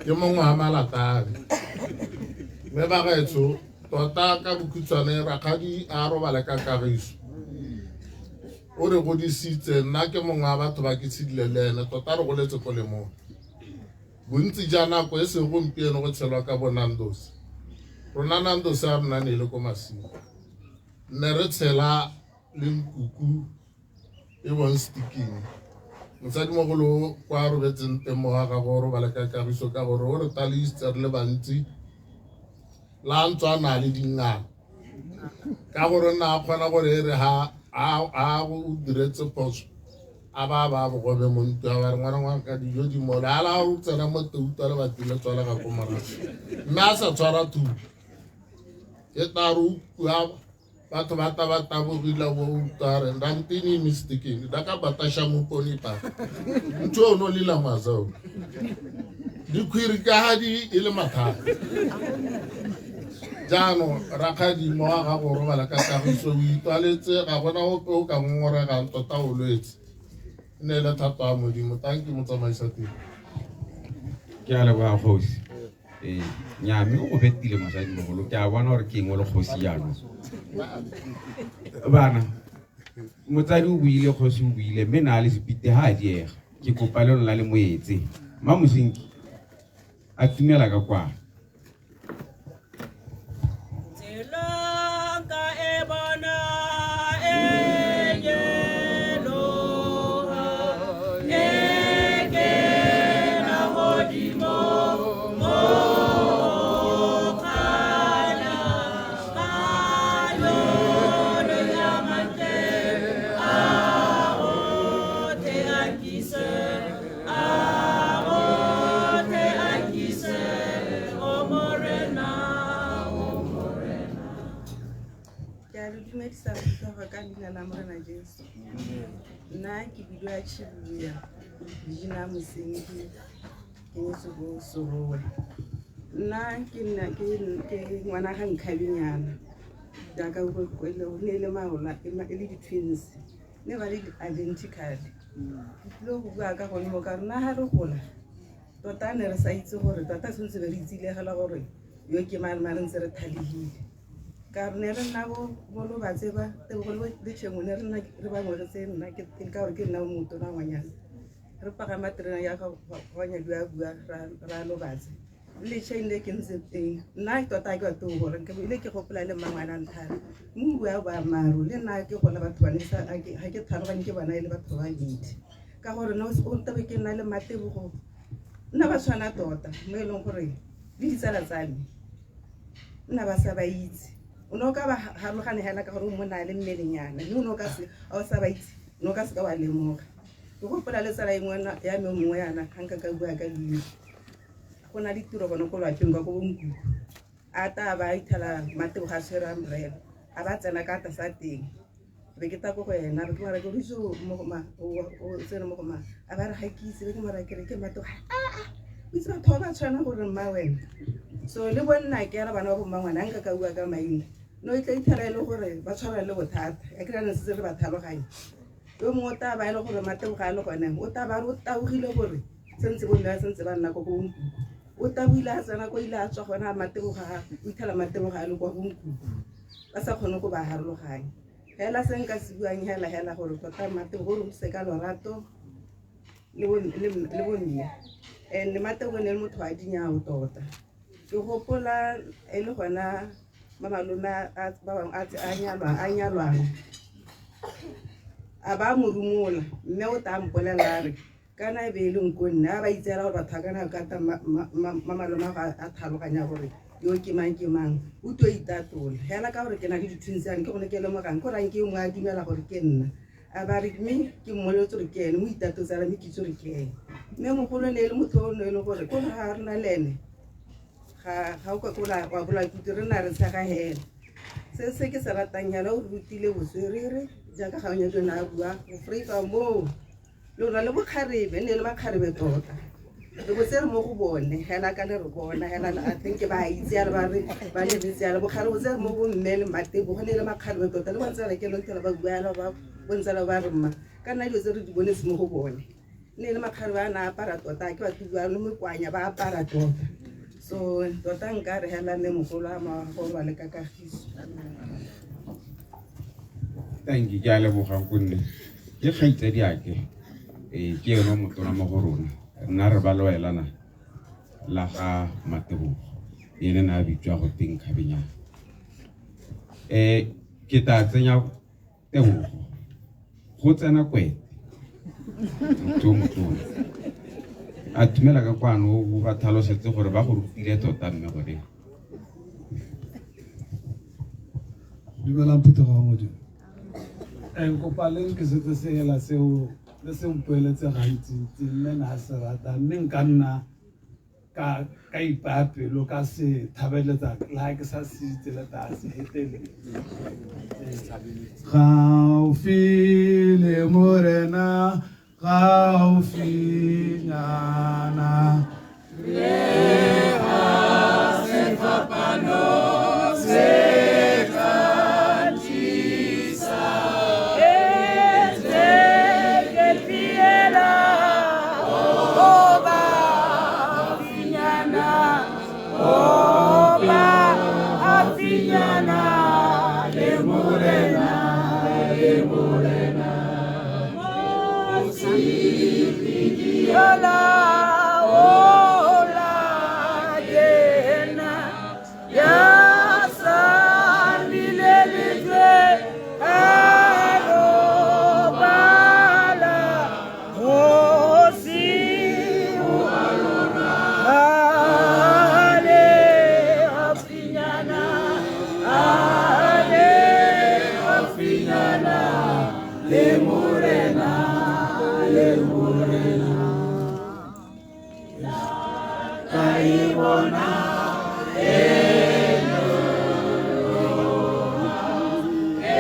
Ke mongwe wa malata a me. Mme ba gaetsho tota ka bokhutshwane rakgadi a robale ka kagiso. O re godisitse, nna ke mongwe wa batho ba ke tshedile le ene, tota re goletse ko lemong. Bontsi ja nako e seng gompieno go tshelwa ka bo Nandos. Rona Nandos a rona ne e le ko masimo. Ne re tshela le nkuku e bong Stikini. Mosadimogolo kwa robetseng teng mo ga gago o robale ka kagiso ka gore o re taleisitse re le bantsi la ntse a na le dingaka. Ka gore nna a kgona gore e re ha a o diretse phoso a ba ba bogobe mo ntlo a ba re ngwana ngwana ka dijo di mole a la o tsena mo teuta le batile tswala ga ko morago mme a sa tshwara thuto e tla re utlwa batho ba ta ba tabogile bo utlwa re ndantini mistaken da ka batasha moponi pa ntho o no lila maza o dikhwiri ka ha di e le mathata. Jaanong rakgadi mo wa gago o robala ka kagiso o itwaletse ga gona ope o ka ngongoregang tota o lwetse. E ne e le thato ya Modimo. Thank you motsamaisa tiro. Ke a leboga kgosi. Nya mme o go betile mosadi mogolo ke a bona gore ke eng o le kgosi jaanong. Bana motsadi o buile kgosi o buile mme na le sepite ha a diega. Ke kopa le lona le moetse. Mma Mosenki a tumela ka kwa. Nna ke bidiwa Chibuya Virginia Mosenki ke nyetswe ko Serowe. Nna ke nna ke ngwana ga Nkhabinyana jaaka go ne le maola e le di-twins ne ba le identical. Ke tlile go bua ka gone mo ka rona ga re gola tota ne re sa itse gore tota tshwanetse be re itsile fela gore yo ke mang mare ntse re thalegile. Ka re ne re nna bo Lobatse ba Tebogo le Tšhengwe, ne re nna re ba ngwegetse nna ke ka gore ke nna motona ngwanyana. Re pagama terena ya ga nyadiwa a bua ra Lobatse le chain le ke ntse teng. Nna tota ke batho gore nke ile ke gopola le mmangwana nthare mo bua boammaaruri le nna ke gola batho ba ne sa ga ke tlhaloganye ke bona e le batho ba babedi, ka gore no o ntabe ke nna le Matebogo nna ba tshwana tota mo e leng gore le ditsala tsa me nna ba sa ba itse. O ne o ka ba harologane hela ka gore o mona le mmelenyana, mme o ne o ka se a o sa ba itse, o ne o ka se ka wa lemoga. Ke gopola le tsala e nngwe ya me mongwe yana, ga nka ka bua ka leina, go na le tiro gone ko lwapeng kwa ko bonkuku, a ta ba ithela Matebogo a tshwere umbrella, a ba tsena ka tlasa teng. Be ke ta ko go ena, be ke mo raya ke re, "Itse mo go mang, o tsene mo go mang?" A ba re ga ke itse. Be ke mo raya ke re ke Matebogo. Aa, o itse batho ba ba tshwana gore mma wena. So le bonna ke era bana ba bomma ngwana, nka ka bua ka maina, no e tla ithela e le gore ba tshwana le bothata ya kry-a setse re ba tlhaloganya. Yo mongwe o tla ba e le gore Matebogo a le gone, o tla ba re o tabogile gore sentse bomme ba sentse ba nna ko ko bonkuku, o tabogile a tsena ko ile a tswa gona Matebogo, o ithela Matebogo a le kwa bonkuku, ba sa kgone go ba harologanya. Hela se nka se buang hela hela gore tota Matebogo o re rutise ka lorato le bomme, and Matebogo ne le motho wa dinao tota. Ke gopola e le gona ba malome ba bangwe a nyalwang, a ba mo rumola, mme o tla mpolelela a re kana e be e le nkonne, a ba itseela gore batho a kana ka ta mamalome a tlhaloganya gore yo ke mang ke mang, o tlo itatola hela ka gore ke na le di-twins yane, ke gone ke lemogang ko rang ke mongwe a dumela gore ke nna, a ba re mme ke mmoletse gore ke ene, mo itatotse mme ke itse gore ke ene. Mme mogolo ne e le motho o ne e le gore ko ga re na le ene ga o ka wa bola kutu, re nna re tshega hela. Se ke se ratang hela, o rutile botswerere jaaka ga o nyake ne a bua go freifa moo lona le bokgarebe, ne le makgarebe tota re botsere mo go bone hela ka le re bona hela. I think ba itse yalo, ba re ba le ritse yalo bokgarebe botsere mo bo mme le Matebogo, ne le makgarebe tota le bontsala ke lo ba bua yalo, ba bontsala ba re mma ka nna dilo tse re di bonetse mo go bone, ne le makgarebe a na apara tota ke batho bua le mekwanya ba apara tota. So tota nka re hela mme mogolo a magolo le ka kagiso. Thank you, ke a leboga gonne ke kgaitsadi ake, ee, ke ene o motona mo go rona, nna re ba loelana la ga Matebogo, ene ne a bitswa go teng Kgabenyana. Ke tla tsenya Tebogo go tsena kwete motho o motona a thumela ka kwano, o ba tlhalosetse gore ba go rutile tota mme gore Dumelang phuthego ya Modimo. Nkopa le nkisetse se hela seo le se mpoeletse gantsi-ntsi, mme na se rata, mme nka nna ka ipaya pelo ka se thabeletsa le ha ke sa se itse le ta se hetele. Gaufi le Morena, gaufinyana le ha sefapano se ka ntisa, etse ke fiela o ba haufinyana, o ba haufinyana le Morena, le Morena. Mosipidiola ola yena ya sandile lejwe a robala kgosi ale haufinyana, ale haufinyana le Morena, le Morena. Ka e bona e e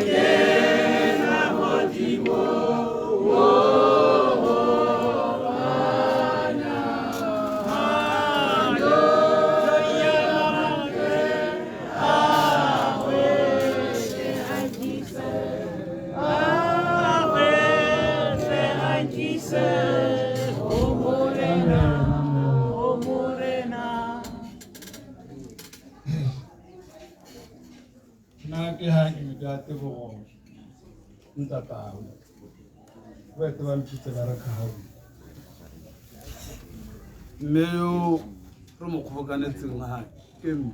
kena godimo o kganya. O Morena, o Morena. Mmatebogo Ntatau. Boete ba mpitse ba re Kgabi. Mme yo re mo kgobokanetseng ga ke mme.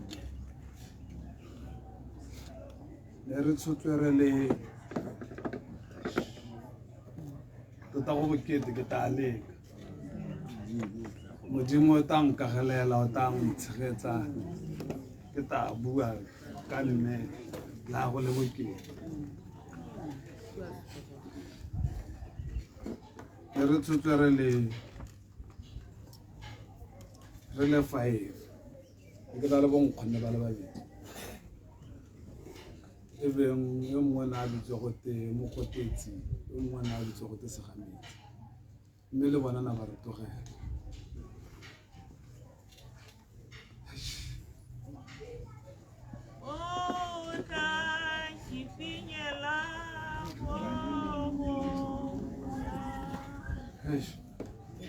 Ne re tshotswe re le tota go bokete ke tla leka. Modimo o tla nkagelela, o tla ntshegetsa, ke tla bua ka mme la go le bokete. Ne re tshotswe re le 5. Ke na le bonkgonne ba le babedi. E beng yo mongwe ne a bitswa gote Mokotetsi, yo mongwe ne a bitswa gote Segametsi. Mme le bona na ba re tlogela.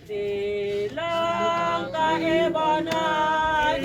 Tsela nka e bona e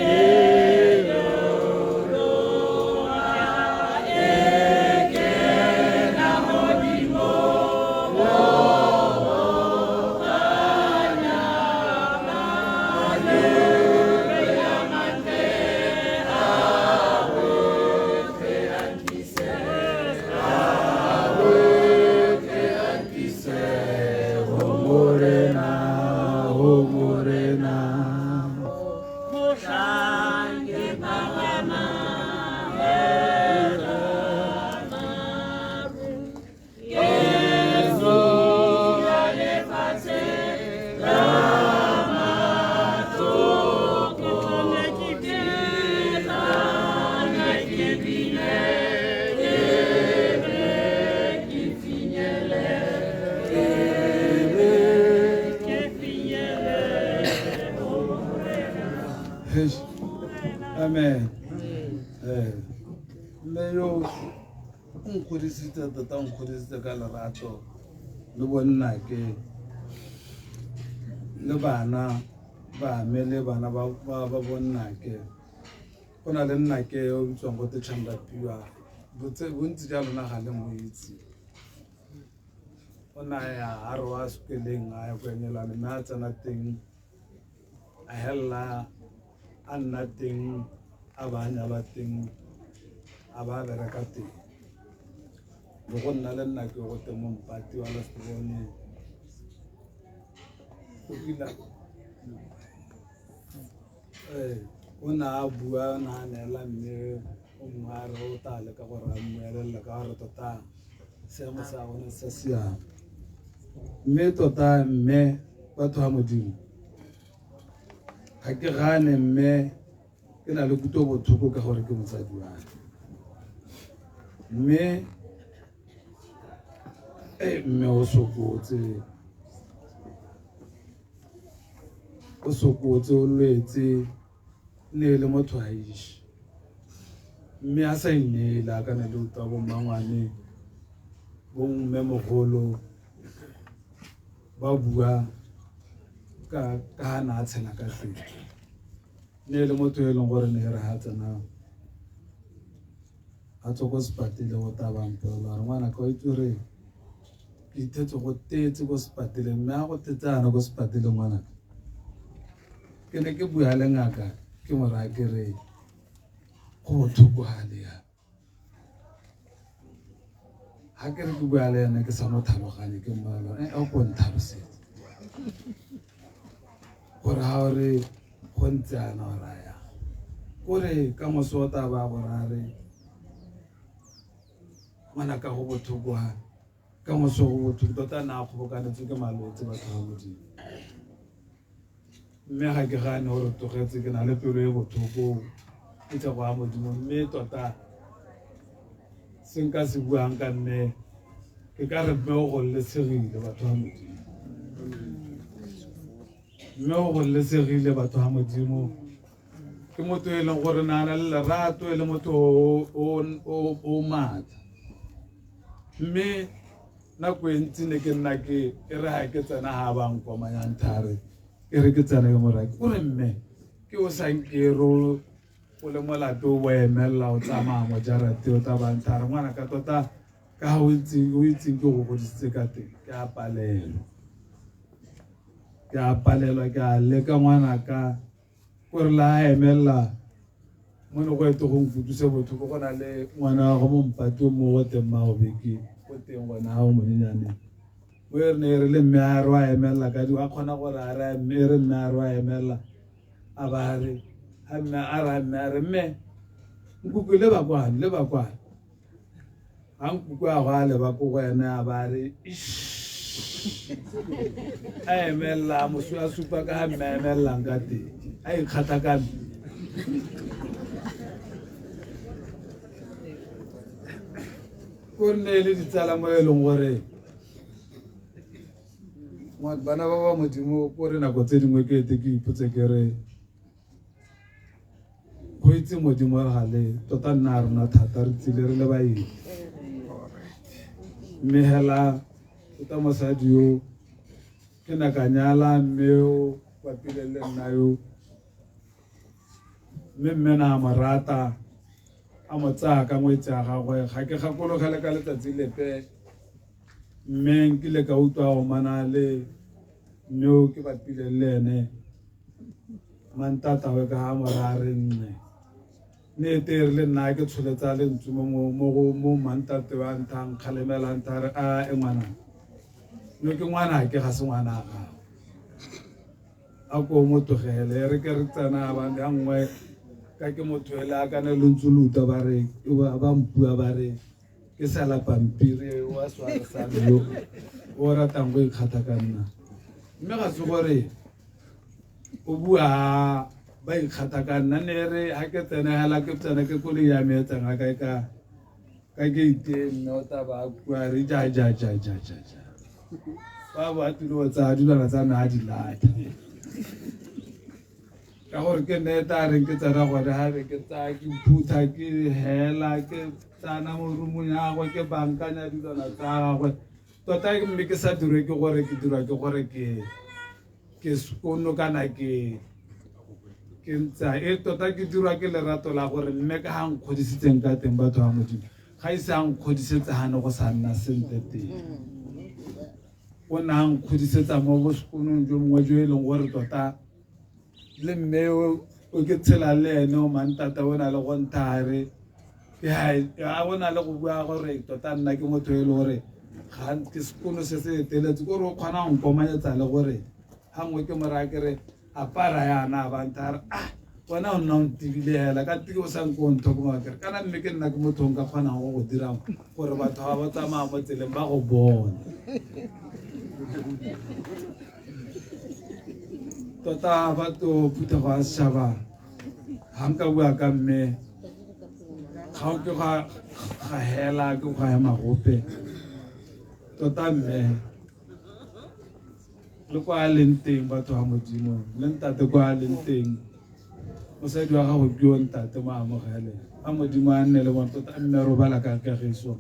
Amen. Mme yo o nkgodisitse tota, o nkgodisitse ka lerato le bonnake le bana ba me le bana ba bonnake. Go na le nnake yo o bitswang gote Chandapiwa, bontsi ja lona ga le mo itse. O ne a ya a re wa sekoleng a ya ko Engelane, mme a tsena teng a hella a nna teng, a ba nyalwa teng, a ba bereka teng. Le go nna le nna ke go teng mo Mpati wa Lastbone. O kila o ne a bua, o ne a neela mme o mongwe a re o tla leka gore a mmuelele ka gore tota seemo sa gone sa siame. Mme tota mme batho ba Modimo, ga ke gane mme ke na le kutlobotlhoko ka gore ke mosadi wa me. Mme mme o sokotse, o lwetse, ne e le motho a iše. Mme a sa ineela a kana le utlwa bo mmangwane, bo mmemogolo ba bua ka ga na a tshela ka teng. Ne e le motho e leng gore ne e re ha tsena a tswa ko sepatele go tla ba mpolelela gore ngwana ka o itse gore ke ithetse go tetse ko sepatele, mme a go tetse ana ko sepatele ngwanaka. Ke ne ke bua le ngaka ke mo raya ke re go botlhoko ga le ya. Ha ke re ke bua le ene ke sa mo tlhaloganye, ke mmolelela o ko ntlhalosetse gore ha o re go ntse ana o raya. O re ka moso o tla ba gore a re ngwanaka go botlhoko ha, ka moso go botlhoko tota na a kgobokanetswe ke malwetse batho ba Modimo. Mme ga ke gane gore tlogetse, ke na le pelo e botlhoko ke tse go a Modimo, mme tota se nka se buang ka mme ke ka re mme o gololesegile batho ba Modimo. Mme o gololesegile batho ba Modimo. Ke motho e leng gore na le lerato, e le motho o maatla. Mme nako e ntsi ne ke nna ke e re ha ke tsena ha ba nkomanyang thare, e re ke tsena ke mo raya, o re mme ke o sa nkere o le molato o bo emelela o tsamaya mo jarate o tla bantsha re ngwana ka tota ka ga o itseng ke go godisitse ka teng ke a palelwa ke a palelwa ke a leka ngwanaka kore la a emelela mo ne go ete go nkutlwise botlhoko go na le ngwana wa go mompati o mo go teng maobeke ko teng gona ga o monyenyane mo e re ne e re le mme a re wa emelela ka di a kgona gore a re e re mme a re wa emelela a ba re a mme a re mme a re mme nkuku le ba kwane le ba kwane ga nkuku a go a leba ko go ene a ba re a emelela mosi a supa ka ga mme a emelelang ka teng a ikgatha ka mme ko nne le ditsala mo e leng gore bana ba ba modimo ko re nako tse dingwe ke ete ke ipotse ke re go itse modimo re gale tota nna a rona thata re tsile re le baeng mme hela tota mosadi yo ke na ka nyala mme o bapile le nna yo mme mme na a mo rata a mo tsaya ka ngwetse ya gagwe ga ke gakologele ka letsatsi lepe mme nkile ka utlwa omana le mme o ke bapile le ene mantatawe ka ga mora re nne ne ete re le nna ke tsholetsa lentswe mo mantate wa nthang kgalemela ntha re a e ngwana no ke ngwana ke ga se ngwana a gago a ko mo tlogele re ke re tsena ba ya nngwe ka ke motho ele a kana lontse lo utlwa ba re ba mpua ba re ke sala pampiri wa swara sa yo o ratang go ikgatha ka nna mme ga se gore o bua ba ikgatha ka nna ne re ga ke tsena hela ke tsena ke koloi ya me e tsena ka ka ka gate mme o tla ba kua re ja ja ja ja ja ja ba bo a tlile go tsaya dilwana tsa me a di lata ka gore ke nne ta reng ke tsena gone ga be ke tsaya ke phutha ke hela ke tsana mo rumong ya gagwe ke bankanya dilwana tsa gagwe tota mme ke sa dirwe ke gore ke dirwa ke gore ke ke sekono kana ke ke ntsa e tota ke dirwa ke lerato la gore mme ka ga nkgodisitseng ka teng batho ba modimo ga ise a nkgodisetsa gane go sa nna sentle teng o ne a nkgodisetsa mo bosekonong jo bongwe jo e leng gore tota le mme o ke tshelang le ene o mantata o na le go nthare a o na le go bua gore tota nna ke motho e le gore ga ke sekono se se eteletse kore o kgona go nkomanyetsa le gore ga nngwe ke moraya ke re apara yana ba ntha re ah wena o nna o ntibile hela ka tike o sa nko o ntlhokomela kere kana mme ke nna ke motho o nka kgonang go go dirang gore batho ga ba tsamaya mo tseleng ba go bona tota batho phuthego ya setšhaba ga nka bua ka mme ga o ke ga hela ke go ema gope tota mme le kwa a leng teng batho ba modimo le ntate kwa a leng teng mosadi wa gago ke yo ntate mo amogele a modimo a nne le bone tota mme robala ka kagiso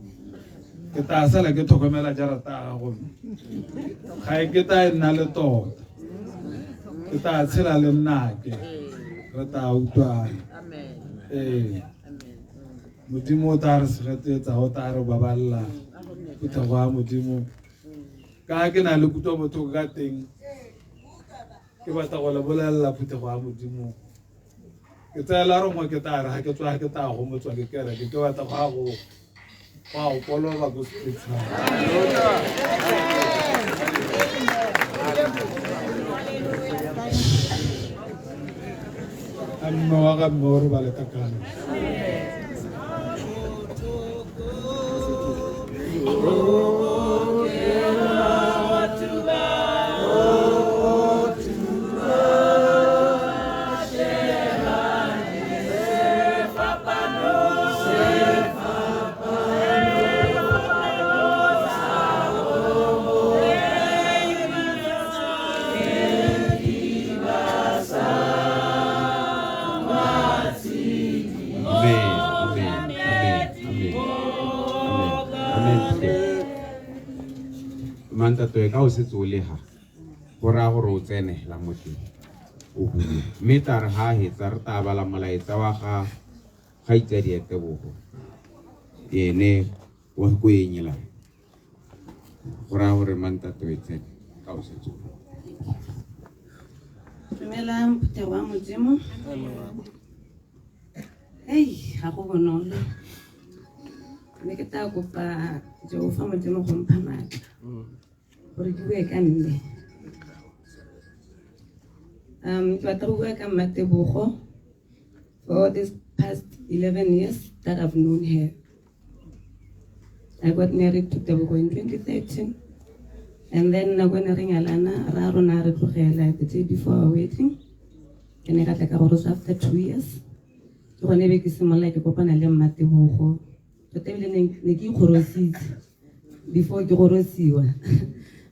ke tla sala ke tlhokomela jarata ya gago ga e ke ta e nna le tota ke tla tshela le nnake re tla utlwana ee modimo o tla re segetsetsa o tla re babalela phuthego ya modimo ka ke na le kutwa botlhoko ka teng ke batla go le bolelela phuthego ya modimo ke tseela rongwe ke tla re ga ke tswa ke tla go motswa ke kereke ke batla go ya go go koloba ko spiritual a mme wa ga mme o robale ka kano Mantatoe ka o setse o le ga go raya gore o tsene la mo teng. o bue mme tla re ha hetsa re tla bala molaetsa wa ga kgaitsadi ya Tebogo ene wa ko Engelane go raya gore mantate o e tsene ka o setse o Dumelang phuthego ya Modimo. Ei, ga go bonolo. Mme ke tla kopa Jehofa Modimo go mpha maatla gore ke bue ka mme. Ke batla go bua ka Mmatebogo for this past 11 years that I've known her. I got married to Tebogo in 2013. And then nako e ne re nyalana, ra rona re tlogela the day before our wedding. Ke ne ka tla ka goroswa after 2 years. Ke gone be ke simolola ke kopana le Mmatebogo. Tota ebile ne ke ikgorositse before ke gorosiwa.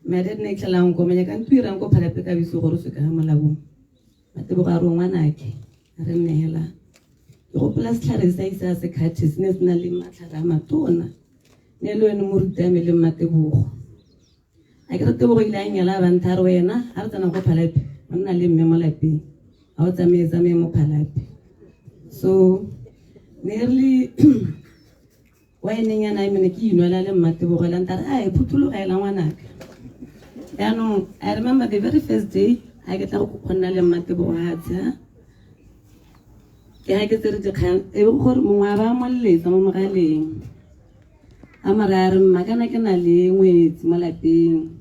My dad ne itlhela nkomanya ka ntho irang ko phalape ka bise goroswe ka molaong. Mmatebogo a re o ngwanake, a re nneela. Ke gopola setlhare sa isa se khathe se ne se na le matlhare a matona. Ne le wene moruti a me le Mmatebogo. A ke re Tebogo ile a nyala a bantha a re wena ha re tsena ko Phalape o nna le mme mo lapeng ga o tsamaye tsamaye mo Phalape. So ne re le winenyana e mene ke inwela le Mmatebogo la ntare a e phuthologela ngwanaka. Jaanong I remember the very first day ha ke tla go nna le Mmatebogo hatshe ha ke ha ke tsere dikgang e be gore mongwe a ba moletsa mo mogaleng. A mo raya a re mma kana ke na le ngwetsi mo lapeng.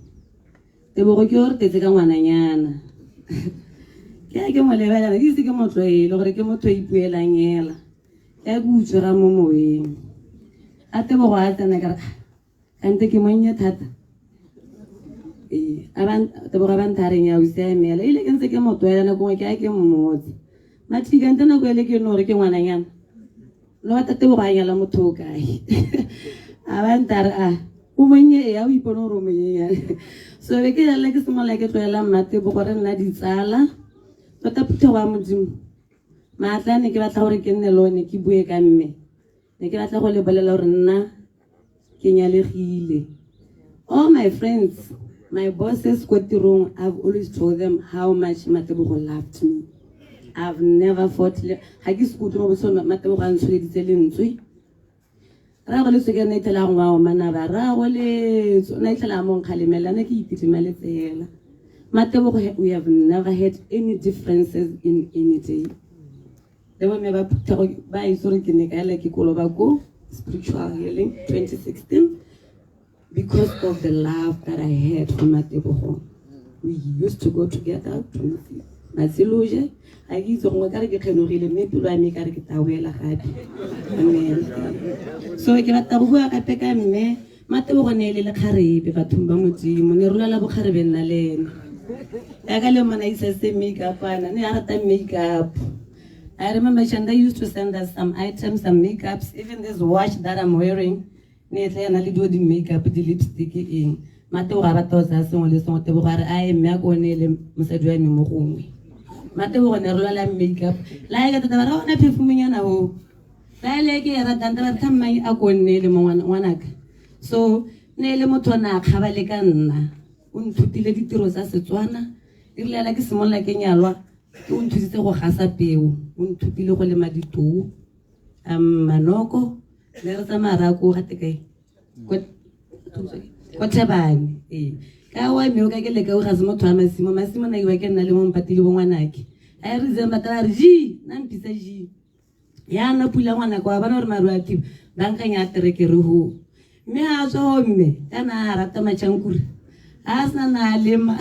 Tebogo ke o re tetse ka ngwananyana. Ke ha ke mo lebelela ke ise ke mo tlwaele gore ke motho o ipuelang hela. Ke ha ke utswega mo moweng. A Tebogo a tsena ka re kante ke monnye thata. Ee, Tebogo a ba ntha a reng ya o siamela. Ile ke ntse ke mo tlwaela nako nngwe ke ha ke mmotsa. Mathika nte nako ele ke no re ke ngwananyana. No ba Tebogo a nyala motho o kae. A ba ntha re a o monnye e a o ipone gore o monyenyane. So be ke lela ke simolola ke tlwaela Mmatebogo re nna ditsala. Tota phuthego ya Modimo. Maatla ne ke batla gore ke nne le one ke bue ka mme. Ne ke batla go le bolela gore nna ke nyalegile. All my friends, my bosses ko tirong, I've always told them how much Mmatebogo loved me. I've never fought le ga ke se kutlwe mo botshelong Mmatebogo a ntsholeditse lentswe. Rrago letso ke nna ithela go ngwao manaba rrago letso nna itlhela mo nkgalemela ne ke itidimaletse hela. Mmatebogo, we have never had any differences in any day. Le bomme ba phuthego ba itse gore ke ne ka ela ke koloba ko spiritual healing 2016 because of the love that I had for Mmatebogo. We used to go together to Matsiloje. Ga ke itse gongwe ka re ke kgenogile mme pelo ya me ka re ke tla boela gape. Amen. So ke batla go bua gape ka mme Mmatebogo ne e le lekgarebe bathong ba Modimo ne rolela bokgarebe nna le ene. Yaka le mona isa se makeup ana ne a rata makeup. I remember Shanda used to send us some items, some makeups, even this watch that I'm wearing. Ne tla yana le dio di makeup, di lipstick eng. Mmatebogo a rata go tsaya sengwe le sengwe Tebogo a re ae mme a ko ne le mosadi wa me mo gongwe. Mmatebogo ne re lwala makeup. La e ka tata ba re ona perfume nyana o. La le ke e ratang ba re thamma a ko nne le mo ngwanaka. So ne le motho na a kgaba le ka nna. O nthutile ditiro tsa Setswana. E rile la ke simolola ke nyalwa ke o nthusitse go gasa peo, o nthutile go lema ditou, manoko, le re tsamaya ra ko gate kae? Ko Thebane. Ee. Ka wa me o ka ke leka o ga se motho wa masimo, masimo na iwa ke nna le mo mpatile bo ngwanake. A re December ta re ji, nna mpitsa ji. Ya na pula ngwanaka wa bona gore maru a thiba, bankanya a terekere ho. Mme a tswa ho mme kana a rata machankura. A sena na lema.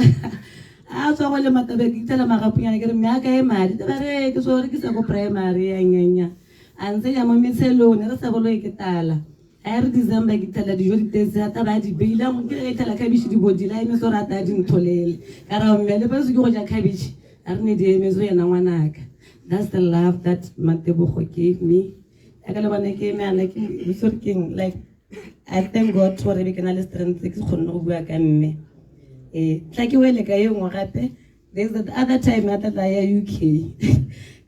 A tswa go lema tabe ke itela magapunyana ke re mme a kae madi taba re ke tswa re ke sa ko primary ya nyanya. A ntse ya mo metshelong ne re sa boloe ke tala. A re December ke itela dijo di tetse ata ba di beila mo ke re itela cabbage di bodile a eme so rata di ntholele. Ka ra mme le ba se ke go ja cabbage a re ne di emetse yena ngwanaka. That's the love that Mmatebogo gave me. A ka le bona ke eme ana ke sorry keng like I thank God gore be ke na le strength ke kgonne go bua ka mme. Tla ke wele ka e nngwe gape. There's the other time a tla ya UK.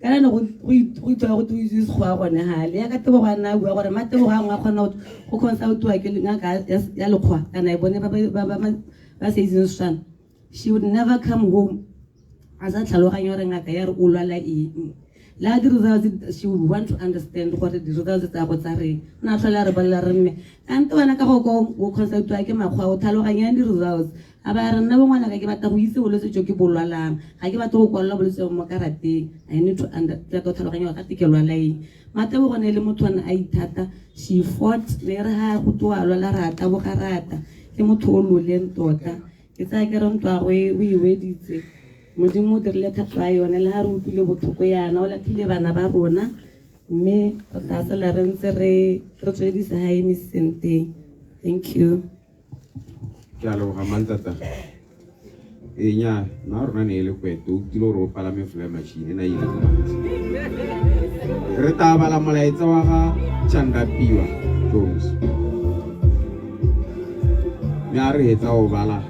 Kana ne go itwa go itse Sekgowa gone gale. Ya ka Tebogo a nna a bua gore Mmatebogo a nngwe a kgona go consultiwa ke ngaka ya lekgowa kana e bone ba sa itseng Setswana. She would never come home. A sa tlhaloganye gore ngaka ya re o lwala eng. Le ha di-results, she would want to understand gore di-results tsa go tsa reng. O ne a tlhola a re bolelela re mme, kante wena ka go ko o consultiwa ke makgowa o tlhaloganya yang di-results. A ba re nna bo ngwanaka ke batla go itse bolwetse jo ke bo lwalang. Ga ke batle go kwalelwa bolwetse jo mo karateng. I need to under, ke batla go tlhaloganya gore gate ke lwala eng. Matebogo ne e le motho one a ithata. She fought, ne e re ha go twe wa lwala ra taboga ra tla. Ke motho o loleng tota. Ke tsaya ke re ntwa go e o e weditse. Modimo o dirile thato ya yone le ha re utlwile botlhoko yana o latlhile bana ba rona mme re tla sala re ntse re re tsweledisa ha emisitseng teng. Thank you. Ke a leboga mantata. Ee nya, nna rona ne e le kwete, o kile gore o palame fly machine e na ile monate. Re tla bala molaetsa wa ga Chandapiwa Jones. Mme a re hetsa o bala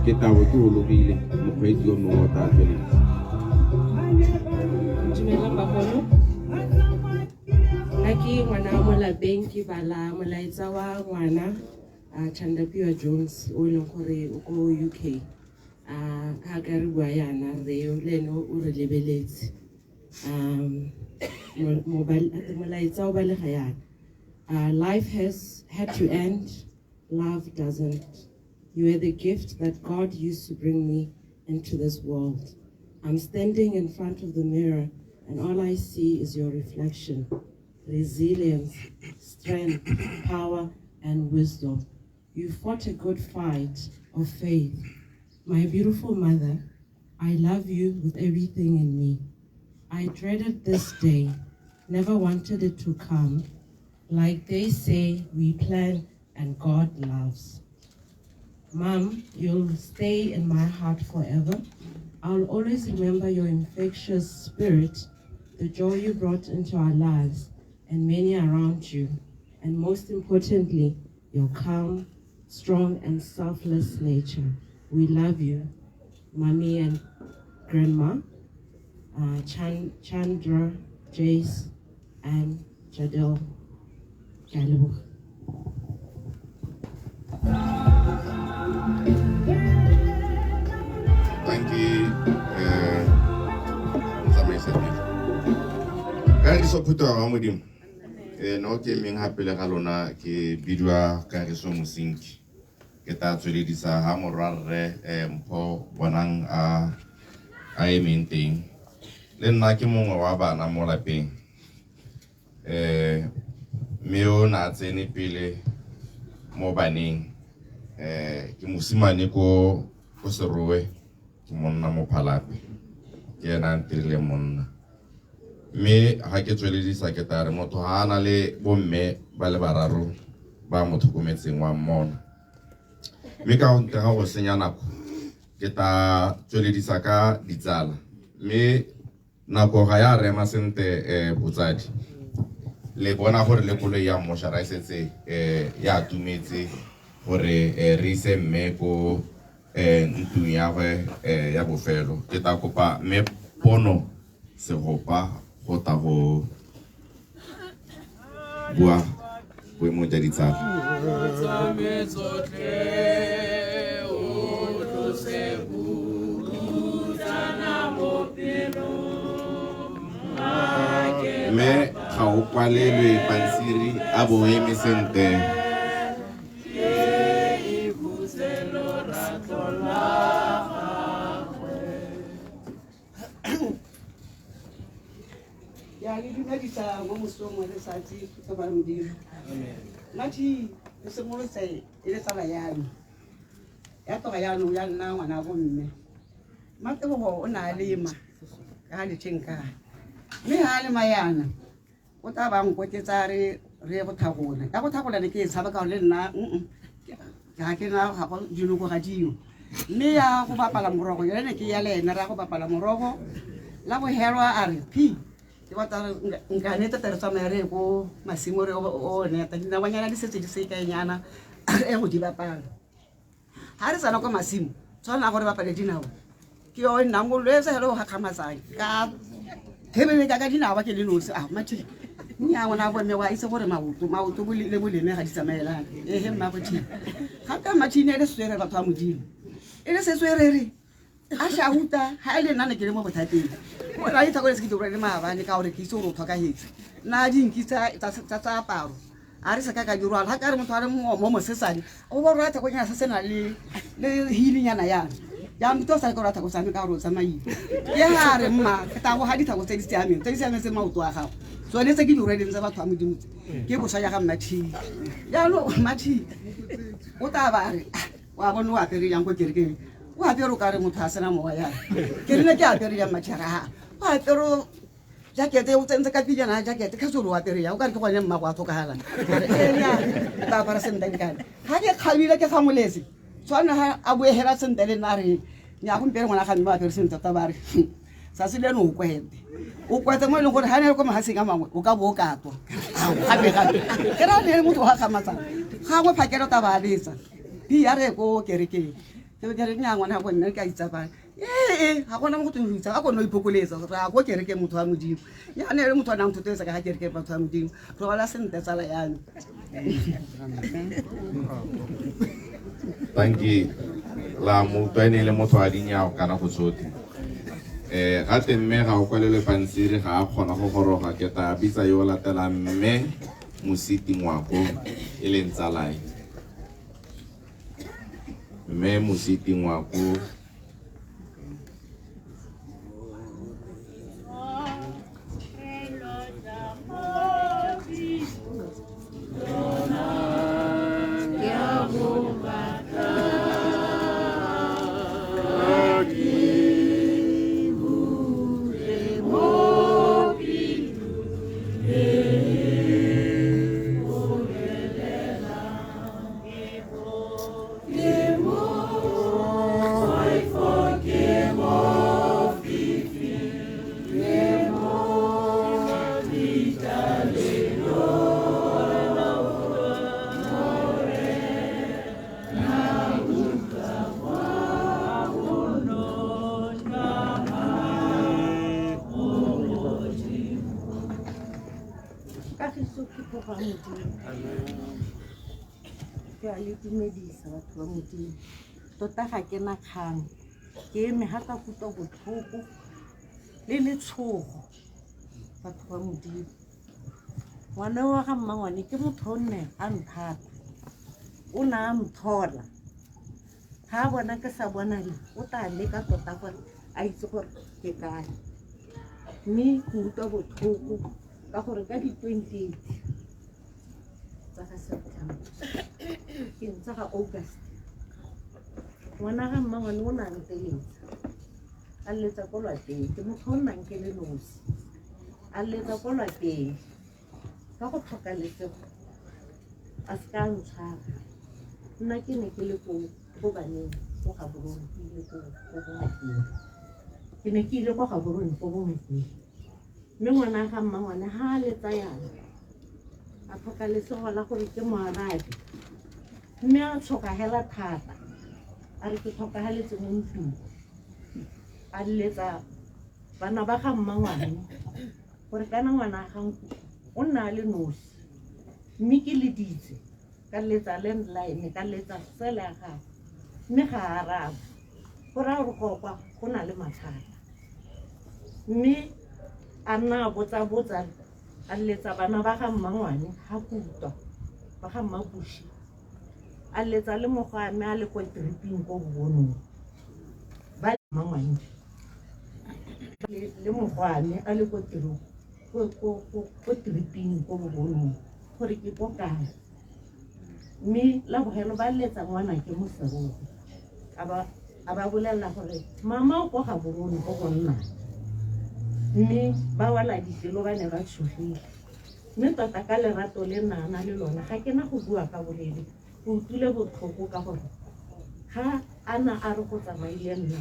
ke tabo ke ologile mokgweetsi yo mongwe o tla tsweletsa. Dumelang bagolo. Nna ke ngwana wa mo lapeng ke bala molaetsa wa ngwana Chandapiwa Jones o e leng gore o ko UK. Ga ka re bua yana re le ene o re lebeletse. Molaetsa o balega yana. Life has had to end, love doesn't. You are the gift that God used to bring me into this world. I'm standing in front of the mirror and all I see is your reflection. Resilience, strength, power, and wisdom. You fought a good fight of faith. My beautiful mother, I love you with everything in me. I dreaded this day, never wanted it to come. Like they say, we plan and God loves. Mom, you'll stay in my heart forever. I'll always remember your infectious spirit, the joy you brought into our lives and many around you, and most importantly, your calm, strong, and selfless nature. We love you, Mommy and Grandma, Chandra, Jace, and Jadel. Ke a leboga. Thank you, motsamaisa pele. Kagiso phuthego wa Modimo. No ke emeng ga pele ga lona ke bidiwa Kagiso Mosinki. Ke tla tsweledisa ha morwarre Mpho Bonang a a emeng teng. Le nna ke mongwe wa bana mo lapeng. Mme o ne a tsene pele mo baneng. Ke mosimane ko Serowe, ke monna mo Phalape. Ke ena a ntirileng monna. Mme ga ke tsweledisa ke tla re motho ga a na le bomme ba le bararo ba mo tlhokometseng wa mmona. Mme ka go ntle ga go senya nako, ke tla tsweledisa ka ditsala. Mme nako ga ya rema sentle botsadi. Le bona gore le koloi ya mmošara e setse ya atumetse gore re ise mme ko ntlong ya gwe ya bofelo. Ke tla kopa mme Pono Segopa go tla go bua boemong jwa ditsala. Mme ga o kwalelwe pansiri a bo eme sentle. Ya le dumedisa mo mosong wa letsatsi phuthego ya Modimo. Mathi e simolotse e le tsala ya me. Ya tloga jaanong ya nna ngwana bo mme. Matebogo o ne a lema ka letšheng ka. Mme ha a lema yana o tla ba nkoketsa re re ye go tlhagola. Ka go tlhagola ne ke e tshaba ka gore le nna ga ke na ga go dinoko ga diyo. Mme ya go bapala morogo yone ne ke ya le ena ra go bapala morogo. La bohelwa a re phi ke batla nka neta re tsamaya re ye ko masimo re o neta dinawanyana di setse di se kaenyana e go di bapala. Ha re tsena kwa masimo tshwanela gore bapale dinao ke yo nnang bolwetse hele go gakgamatsang ka thebele ka dinawa ke le nosi a mathi nnyaa ngwana bo mme wa itse gore maoto le boleme ga di tsamaelane. Ehe mmago thi gape mathini e le setswerere batho ba Modimo e le setswerere. A shauta ga e le nna ne ke le mo bothateng. Mo na le tlhako le se ke di rwele maabane ka gore ke itse gore o tlhokagetse. Nna dinki tsa aparo a re seka ka di rwala ga ka re motho a re mo mosesane o bo rwala thakonyana se se na le hilinyana yana. Jaanong to sa ke rwala thako sa me ka gore o tsamaile. Ke ga re mma ke taboga dithako tse di siameng tse di siametse maoto a gago tsone tse ke di rweleng tsa batho ba modimo tse ke boswa ja ga mmathii. Jaanong mmathii o tla ba re wa bone o apere jang ko kerekeng, o apere o ka re motho a sena mowa yana. Ke rile ke apere jang mmathii, a re ha o apere jakete o tsentse ka pijana ya jakete ka sore o apere jang o ka re ke gone mmago a tlhokagalang. Ea o tla apara sentle nkane ga ke kgabile ke gamoletse tshwane ga a boegela sentle le nna a re nya gompieno ngwana ga mme o apere sentle tota ba re tsatsi leno o kwete o kwete mo e leng gore ga ne le ko mafatsheng a mangwe o ka bo o katwa gape gape ke ra ne le motho wa gamatsang gangwe phakelo ta ba letsa bi ya re ko kerekeng ke ke re nya ngwana go nna ke a itsapang ee ga gona mo go teng itsa a kone o iphokoletsa re a ko kerekeng motho wa modimo ya ne le motho a nang thotloetsa ka ga kerekeng batho ba modimo robala sentle tsala ya me. Tanki la mo utlwa e ne e le motho a dinyao ka nako tsotlhe. Ga te mme ga o kwalelwe pansiri ga a kgona go goroga ke ta bitsa yo o latelang mme Mositi Ngwako e leng tsalae. Mme Mositi Ngwako. Ke a le dumedisa batho ba modimo tota ga ke na kgang ke eme ga ka kutlwa botlhoko le letshogo batho ba modimo. Ngwana wa ga mmangwane ke motho o nne a nthata o ne a nthola ga a bona ke sa bonale o tla leka tota gore a itse gore ke kae mme ke utlwa botlhoko ka gore ka di-28 tsa ga September ke tsa ga August ngwana ga mmangwane o ne a nteletsa a letsa ko lwapeng ke motho o nnang ke le nosi a letsa ko lwapeng ka go tlhoka lesego a se ka ntshwara nna ke ne ke le ko baneng ko Gaborone ke ile ko bongakeng ke ne ke ile ko Gaborone ko bongakeng mme ngwana ga mmangwane ga a letsa yana a tlhoka lesego la gore ke moarabe mme a tshoga hela thata a re ke tlhokagaletse mo ntlong a letsa bana ba ga mmangwane gore kana ngwana ga nkuku o nna a le nosi mme ke leditse ka letsa landline ka letsa sele ya gagwe mme ga a araba go raya gore kokwa go na le mathata mme a nna a botsa-botsa a letsa bana ba ga mmangwane ga kutwa ba ga mmabushi a letsa le mogwa mme a le ko triping ko bobonong ba mmangwane le mogwa mme a le ko tirong ko triping ko bobonong gore ke ko kae mme la bogelo ba letsa ngwana ke mo serogo a ba bolelela gore mama o ko Gaborone ko go nna mme ba wela dipelo ba ne ba tshogile mme tota ka lerato le nana le lona ga ke na go bua ka bolele go utlwile botlhoko ka gore ga a na a re go tsamaile nna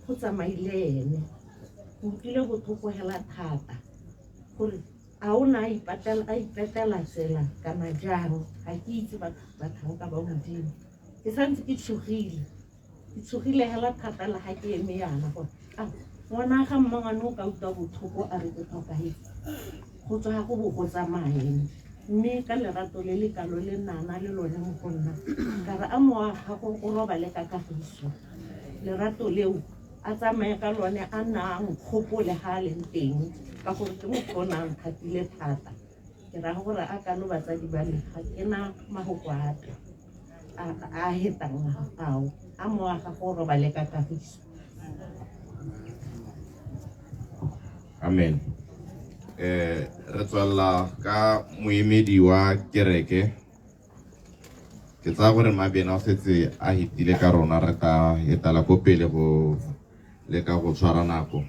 go tsamaile ene go utlwile botlhoko hela thata gore a o ne a ipatela tsela kana jang ga ke itse batlhanka ba modimo ke santse ke tshogile hela thata le ga ke eme yana gore a ngwana ga mmangwane o ka utlwa botlhoko a re ke tlhokagetse go tswa go bo go tsamaye mme ka lerato le le kalo le nana le lone mo go nna ka re a mowa gago o robale ka kagiso lerato leo A tsamaye ka lone a nna a nkgopole ga a leng teng ka gore ke motho o ne a nthatile thata. Ke raya gore a kalo batsadi ba me ga ke na mahoko ape a hetang ao a mowa ga go robale ka kagiso. Amen. Re tswelela ka moemedi wa kereke. Ke tsaya gore Mabena o setse a hetile ka rona, re tla etela ko pele go leka go tshwara nako.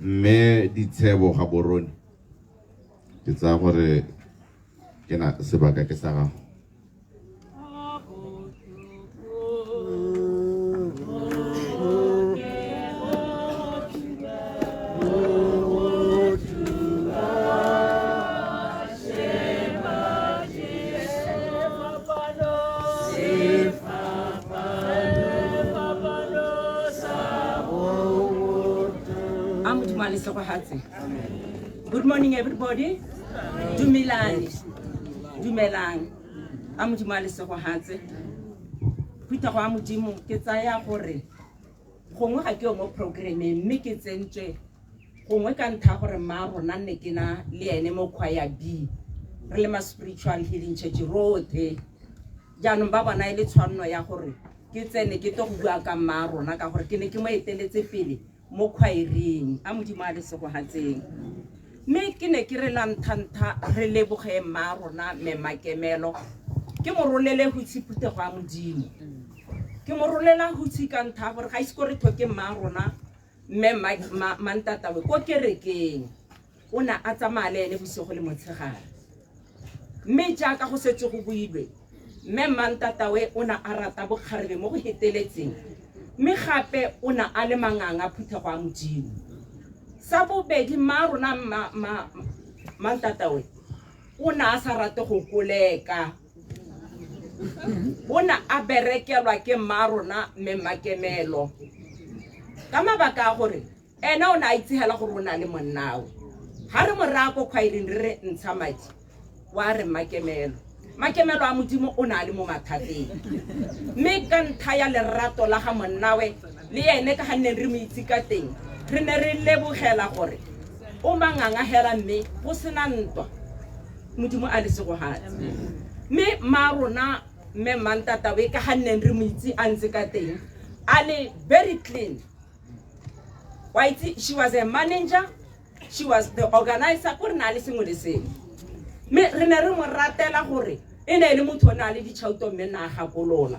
Mme Ditshebo Gaborone, ke tsaya gore ke na sebaka ke sa gago. Good morning, everybody. Dumelang. Dumelang. A Modimo a le segogatse. Phuthego ya Modimo, ke tsaya gore gongwe ga ke yo mo programmeng, mme ke tsentswe gongwe ka ntlha ya gore mma rona nne ke na le ene mo choir B, re le ma Spiritual Healing Church rotlhe. Jaanong ba bona e le tshwanno ya gore ke tsene ke tlo go bua ka mma rona ka gore ke ne ke mo eteletse pele mo choireng. A Modimo a le segogatseng. Mme ke ne ke re la ntlha-ntlha re leboge mma rona mme Makemelo. Ke mo rolele hutshe phuthego ya Modimo. Ke mo rolela hutshe ka ntlha ya gore ga ise ko re tlhoke mma rona mme Mantatawe ko kerekeng. O ne a tsamaya le ene bosigo le motshegare. Mme jaaka go setse go builwe, mme Mantatawe o ne a rata bokgarebe mo go heteletseng, mme gape o ne a le manganga phuthego ya Modimo. Sa bobedi, mma rona Mantatawe o ne a sa rate go koleka. O ne a berekelwa ke mma rona mme Makemelo ka mabaka a gore ene o ne a itse hela gore o na le monnawe. Ha re mo raya ko choireng re re ntsha madi, wa re Makemelo. Makemelo a Modimo o ne a le mo mathateng. Mme ka ntlha ya lerato la ga monnawe le ene ka ga nneng re mo itse ka teng, re ne re lebogela gore o manganga hela mme go sena ntwa. Modimo a le segogatse. Mme mma rona mme Mantatawe ka ga nneng re mo itse a ntse ka teng, a le very clean. Wa itse, she was a manager, she was the organizer, ko re na le sengwe le sengwe. Mme re ne re mo ratela gore e ne e le motho o na le ditšhauto mme na a gakolola.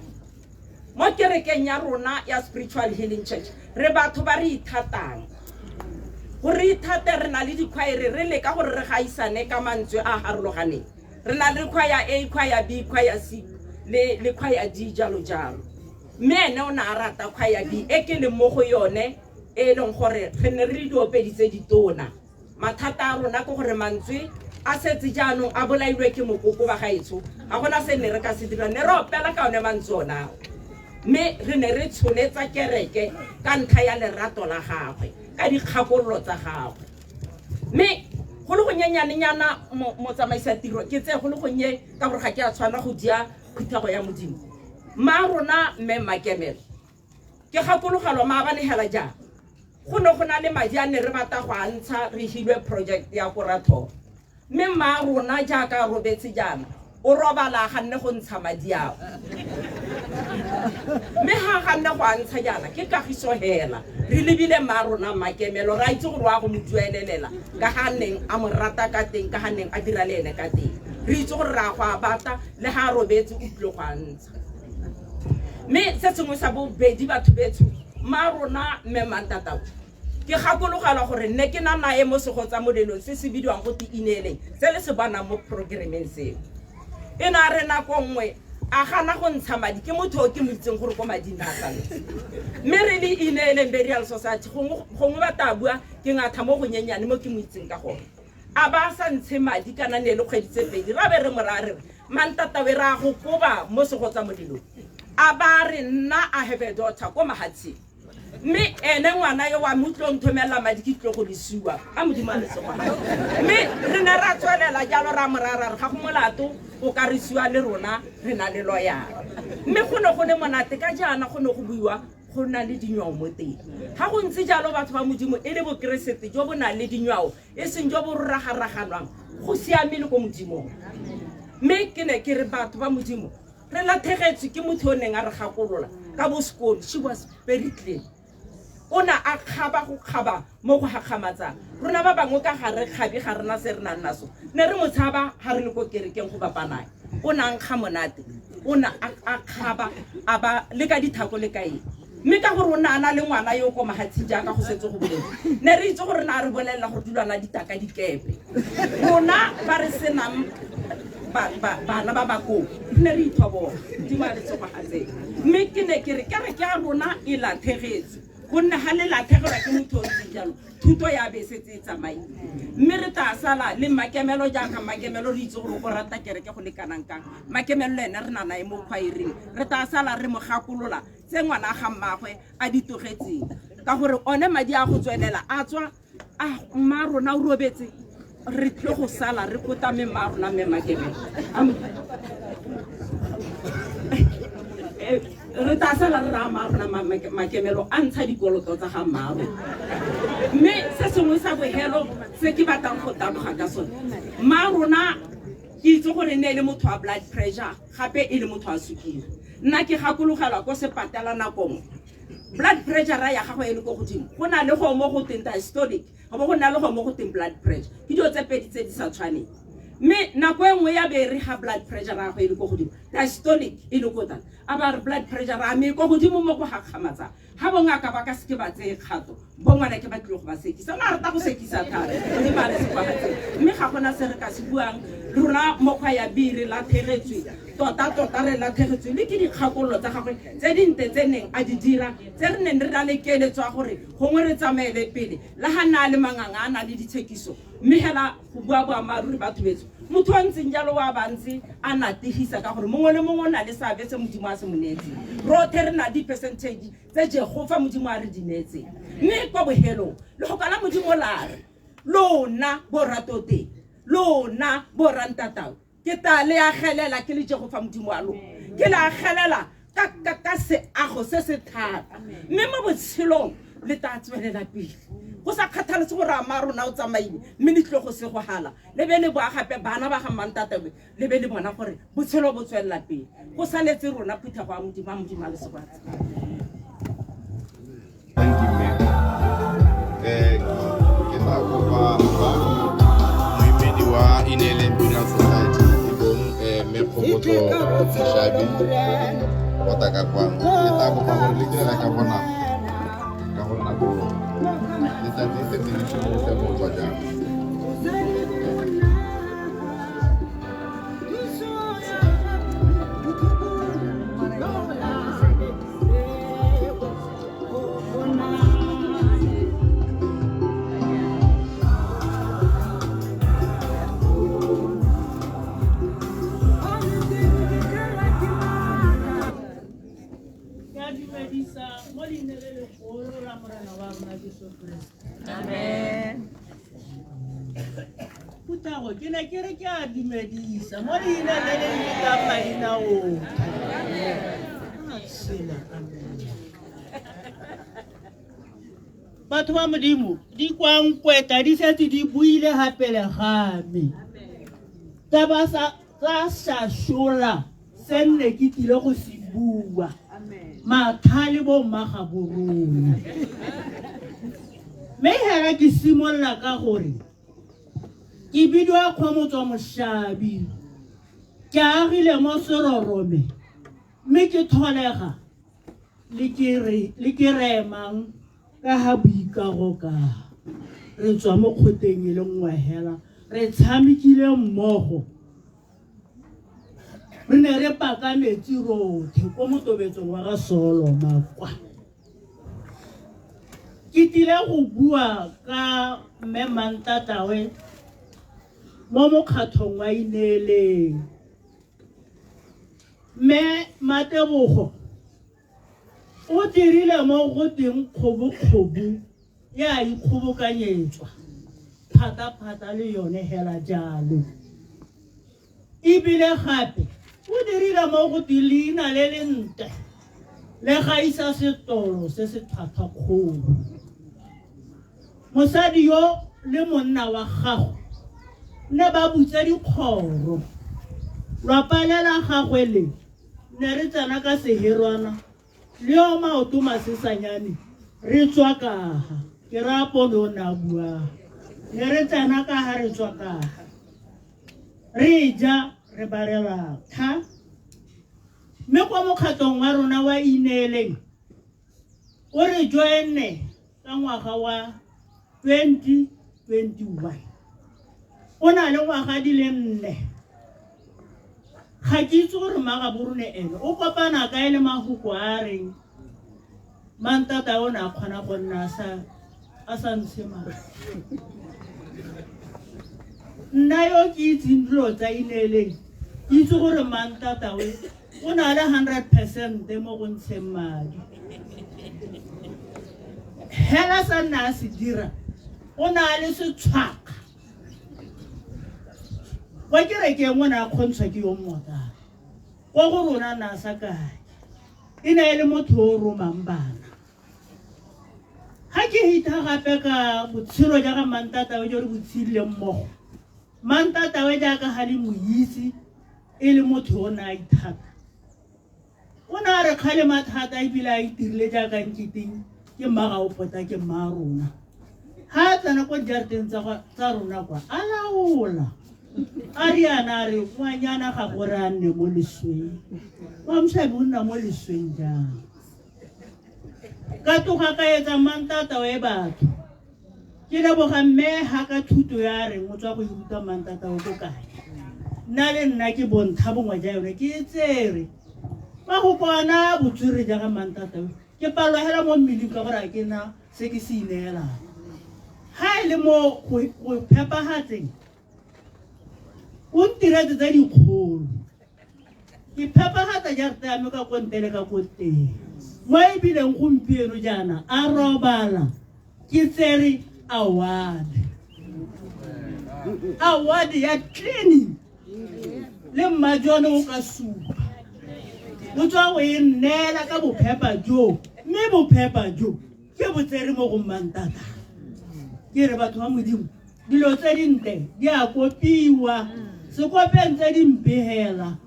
Mo kerekeng ya rona ya Spiritual Healing Church, re batho ba re ithatang. Gore re ithate re na le dikhwaere, re leka gore re gaisane ka mantswe a harologaneng. Re na le choir A, choir B, choir C, le choir D, jalo jalo. Mme ene o ne a rata choir B e ke leng mo go yone, e leng gore re ne re le diopedi tse ditona. Mathata a rona ke gore mantswe a setse jaanong a bolailwe ke mokoko ba gaetsho, ga gona se ne re ka se dira, ne re opela ka one mantswe ona ao. Mme re ne re tsholetsa kereke ka ntlha ya lerato la gagwe, ka dikgakololo tsa gagwe. Mme go le gonyenyanenyana motsamaisa tiro ke tseye go le gonnye ka gore ga ke a tshwanela go dia phuthego ya Modimo. Mma rona mme Makemelo, ke gakologelwa maabane hela jang, go ne go na le madi a ne re batla go a ntsha re hilwe project ya ko Rathong. Mme mma rona jaaka a robetse jaana, o robala ga nne go ntsha madi ao. Mme ga ga nne go a ntsha jaana, ke kagiso hela. Re lebile mma rona Makemelo, re a itse gore wa go mo duelelela ka ga neng a mo rata ka teng, ka ga neng a dira le ene ka teng. Re itse gore re a go a bata, le ga a robetse o tlile go a ntsha. Mme se sengwe sa bobedi batho betsho, mma rona mme Mantatawe, ke gakologelwa gore nne ke na nae mo segotsa molelong se se bidiwang go te ineeleng, se le se bonang mo programmeng seo. E ne a re nako nngwe a gana go ntsha madi, ke motho o ke mo itseng gore ko mading a tsaletse. Mme re le Ineeleng Burial Society, gongwe ba tla bua ke ngatha mo go nyenyane mo ke mo itseng ka gone. A ba sa ntshe madi kana ne le kgwedi tse pedi, ra be re mo raya re re Mantatawe re a go koba mo segotsa molelong. A ba re nna I have a daughter ko mahatsheng. Mme ene ngwana yo wa me o tlo nthomella madi ke tlo go lesiwa. A Modimo a le segogatse. Mme re ne ra tswelela jalo ra mo raya ra re ga go molato o ka re siwa le rona re na le lawyer. Mme go ne go le monate ka jaana go ne go buiwa go na le dinywao mo teng. Ga go ntse jalo batho ba Modimo e le bokeresete jo bo nang le dinywao e seng jo bo ragaraganwang, go siame le ko Modimong. Mme ke ne ke re batho ba Modimo re lathegetswe ke motho o neng a re gakolola ka bo sekolo. She was very clear. O na a kgaba go kgaba mo go gakgamatsang. Rona ba bangwe ka ga re kgabe ga rena se re nang naso. Ne re mo tshaba ga re le ko kerekeng go bapa nae. O na nkga monate. O na a kgaba a ba le ka dithako le ka eng. Mme ka gore o ne a na le ngwana yo ko mahatsheng jaaka go setse go boletswe. Ne re itse gore na re bolelela gore dilwana di taka dikepe. Rona ba re senang bana ba ba koo re ne re ithoboga Modimo a le tshegogatseng. Mme ke ne ke re kereke ya rona e latlhegetswe gonne ga le latlhegelwa ke motho o ntseng jalo thuto ya be e setse e tsamaile. Mme re tla sala le Makemelo jaaka Makemelo re itse gore o rata kereke go le kanang kang. Makemelo le ene re na nae mo khwaereng, re tla sala re mo gakolola tse ngwana ga mmagwe a di tlogetseng ka gore one madi a go tswelela a tswa a mma rona o robetse re tlile go sala re kotame mma rona mme Makemelo. Re tla sala re raya mma rona Makemelo a ntsha dikoloto tsa ga mma rona. Mme se sengwe sa bogelo se ke batlang go taboga ka sone, mma rona ke itse gore ne e le motho wa blood pressure gape e le motho wa sukiri. Nna ke gakologelwa ko sepatela nako nngwe blood pressure ya gagwe e le ko godimo, go na le go mo go teng diastolic go bo go na le go mo go teng blood pressure, ke dilo tse pedi tse di sa tshwaneng. Mme nako e nngwe ya be re ga blood pressure ya gagwe e le ko godimo, diastolic e le ko tlase, a ba re blood pressure ya me e ko godimo mo go gakgamatsang. Ga bongaka ba ka seke ba tseye kgato, bongwana ke ba tlile go ba sekisa. O ne a rata go sekisa thata, Modimo a le sekwagatseng. Mme ga gona se re ka se buang rona mo kgwa ya B re latlhegetswe tota tota, re latlhegetswe le ke dikgakololo tsa gagwe tse dintle tse neng a di dira, tse re neng re na le keletso ya gore gongwe re tsamaele pele le ga nna a le manganga a na le ditshekiso. Mme hela go bua boammaaruri batho betso, motho o ntseng jalo wa ba ntse a nategisa ka gore mongwe le mongwe o na le seabe se Modimo a se mo neetseng. Rotlhe re na di-percentage tse Jehofa Modimo a re di neetseng. Mme kwa bohelong lefoko la Modimo la re, lona boratoteng, lona borantatao, ke tla le agelela ke le Jehofa Modimo wa lona, ke le agelela ka seago se se thata. Mme mo botshelong le tla tswelela pele go sa kgathaletse gore a ma rona o tsamaile, mme le tlile go segogala le be le boa gape bana ba ga mmantatebe le be le bona gore botshelo bo tswelela pele. Go saletse rona phuthego ya Modimo, a Modimo a le segoatse. Thank you, ma'am. Ke tla kopa moemedi wa Ineeleng Burial Society e bong mme Kgobotlo Moshabi wa tla ka kwano. Ke tla kopa gore le direla ka bonako ka gore nako letsatsi e setse le simolotse go tswa jang. Ke a dumedisa mo leineng le legolo la Morena wa rona Jesu Kriste. Amen. Phuthego, ke ne ke re ke a dumedisa mo leineng le le fetang maina otlhe. A tshela ka moya. Batho ba Modimo, dikwankweta di setse di buile ga pele ga me. Tsa ba sa tsa šašola se nne ke tlile go se bua. Mathale bo mma ga borona. Mme hela ke simolola ka gore ke bidiwa Kgomotswa Moshabi. Ke agile mo Serorome mme ke tlholega le ke re le ke remang ka ga boikago ka re tswa mo kgoteng e le nngwe hela re tshamekile mmogo re ne re paka metsi rotlhe ko motobetsong wa ga Soloma kwa. Ke tlile go bua ka mme Mantatawe mo mokgatlhong wa Ineeleng. Mme Matebogo o dirile mo go teng kgobokgobo ya ikgobokanyetswa phata-phata le yone hela jalo. Ebile gape o dirile mo go teng leina le le ntle. Le gaisa setolo se se tlhwatlhwakgolo. Mosadi yo le monna wa gago ne ba butse dikgoro. Lwapa le la gagwe le ne re tsena ka seherwana le yo maoto masesanyane re tswa kaga. Ke raya pono o ne a bua. Ne re tsena ka ga re tswa kaga. Re ja re barela tha. Mme kwa mokgatlong wa rona wa ineeleng o re joinne ka ngwaga wa 2021. O na le ngwaga di le 4. Ga ke itse gore Mmagaborone ene o kopana kae le mahoko a reng Mantata o ne a kgona go nna a sa ntshe madi. Nna yo ke itseng dilo tsa ineeleng, ke itse gore Mantata o na le 100% mo go ntsheng madi. Hela sa nna a se dira, o na le setshwakga. Kwa kerekeng o ne a kgontshwa ke yo mmotlana. Kwa go rona na sa kae. E ne e le motho o romang bana. Ga ke itha gape ka botshelo ja ga Mantatawe jo re bo tshedileng mmogo. Mantatawe jaaka ga le mo itse e le motho o ne a ithata. O ne a re kgalema thata ebile a itirile jaaka nketeng ke mma ga o pota ke mma rona. Ha a tsena ko dijareteng tsa rona kwa a laola. A riana a re ngwanyana ga gore a nne mo lesweng. Wa moshabi o nna mo lesweng jang? Ka tloga ka etsa Mantatawe batho. Ke leboga mme ha ka thuto ya reng o tswa go iruta Mantatawe ko kae. Nna le nna ke bontlha bongwe ja yone ke e tsere. Mahoko ana botswerere ja ga Mantatawe. Ke palelwa hela mo mmeleng ka gore a ke na se ke se ineelang. Ha e le mo go phepagatseng o ntiretse tse dikgolo. Ke phepagatsa jarata ya me ka ko ntle le ka ko teng. Mo ebileng gompieno jaana a robala ke tsere award. Award ya cleaning le mma jone o ka supa. O tswa go e nneela ka bophepa jo, mme bophepa jo ke bo tsere mo go Mmantata. Ke re batho ba Modimo, dilo tse dintle di a kopiwa, sekopeng tse di mpegela.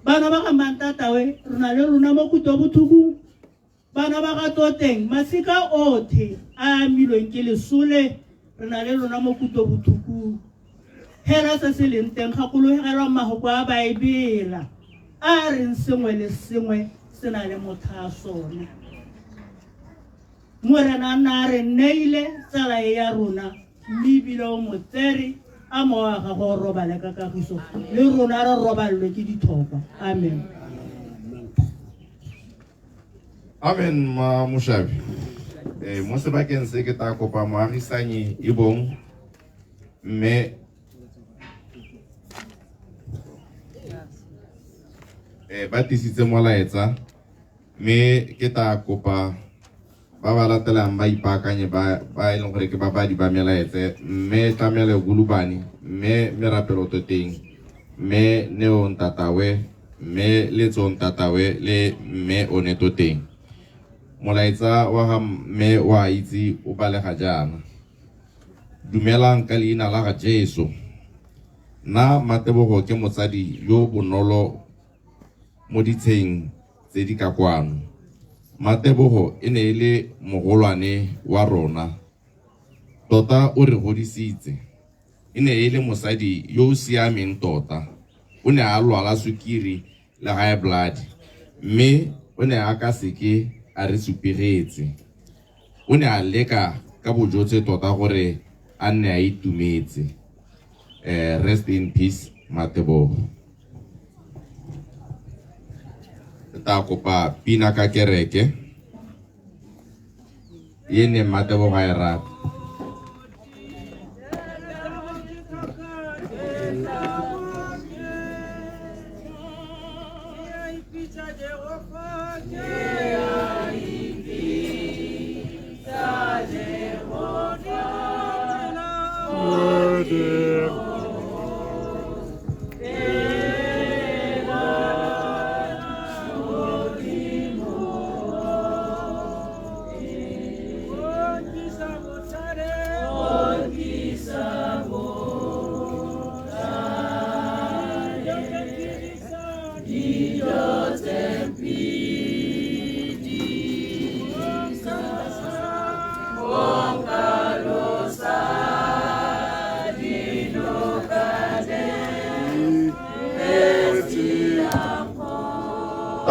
Bana ba ga Mmantatawe re na le rona mo Kutobothukung. Bana ba ga Toteng, masika othe a amilweng ke lesole re na le lona mo Kutobothukung. Hela se se leng teng, gakologelwang mahoko a Baebela a reng sengwe le sengwe se na le motlha a sone. Morena a nna a re neile tsala e ya rona, mme ebile o mo tsere a mowa wa gagwe o robale ka kagiso, le rona re robalelwe ke dithokwa. Amen. Amen ma Moshabi. Mo sebakeng se ke tla kopa moagisanyi e bong mme ba tisitse molaetsa, mme ke tla kopa ba ba latelang ba ipaakanye ba e leng gore ke babadi ba melaetsa, mme Tlamelo Gulubane, mme Merapelo Toteng, mme Neo Ntatawe, mme Letso Ntatawe le mme One Toteng. Molaetsa wa ga mme wa itse o balega jaana. Dumelang ka leina la ga Jesu. Nna Matebogo ke motsadi yo bonolo mo ditsheng tse di ka kwano. Matebogo e ne e le mogolwane wa rona. Tota o re godisitse. E ne e le mosadi yo o siameng tota. O ne a lwala sukiri le high blood, mme o ne a ka seke a re supegetse. O ne a leka ka bojotse tota gore a nne a itumetse. Rest in peace, Matebogo. Re tla kopa pina ka kereke e neng Matebogo a e rata.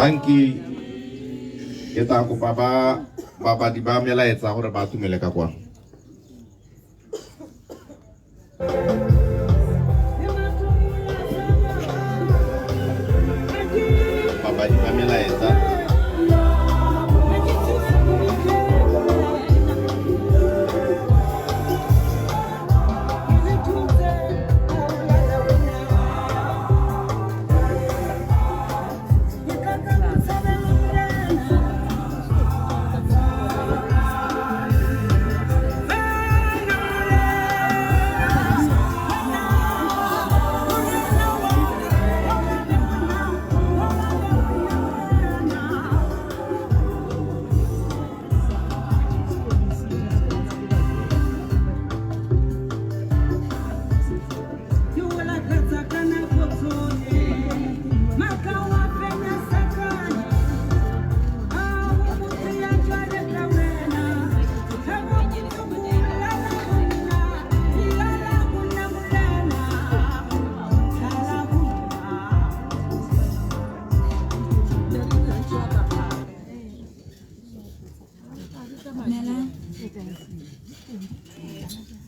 Tanki ke tla kopa ba babadi ba melaetsa gore ba atumele ka kwa. Babadi ba melaetsa.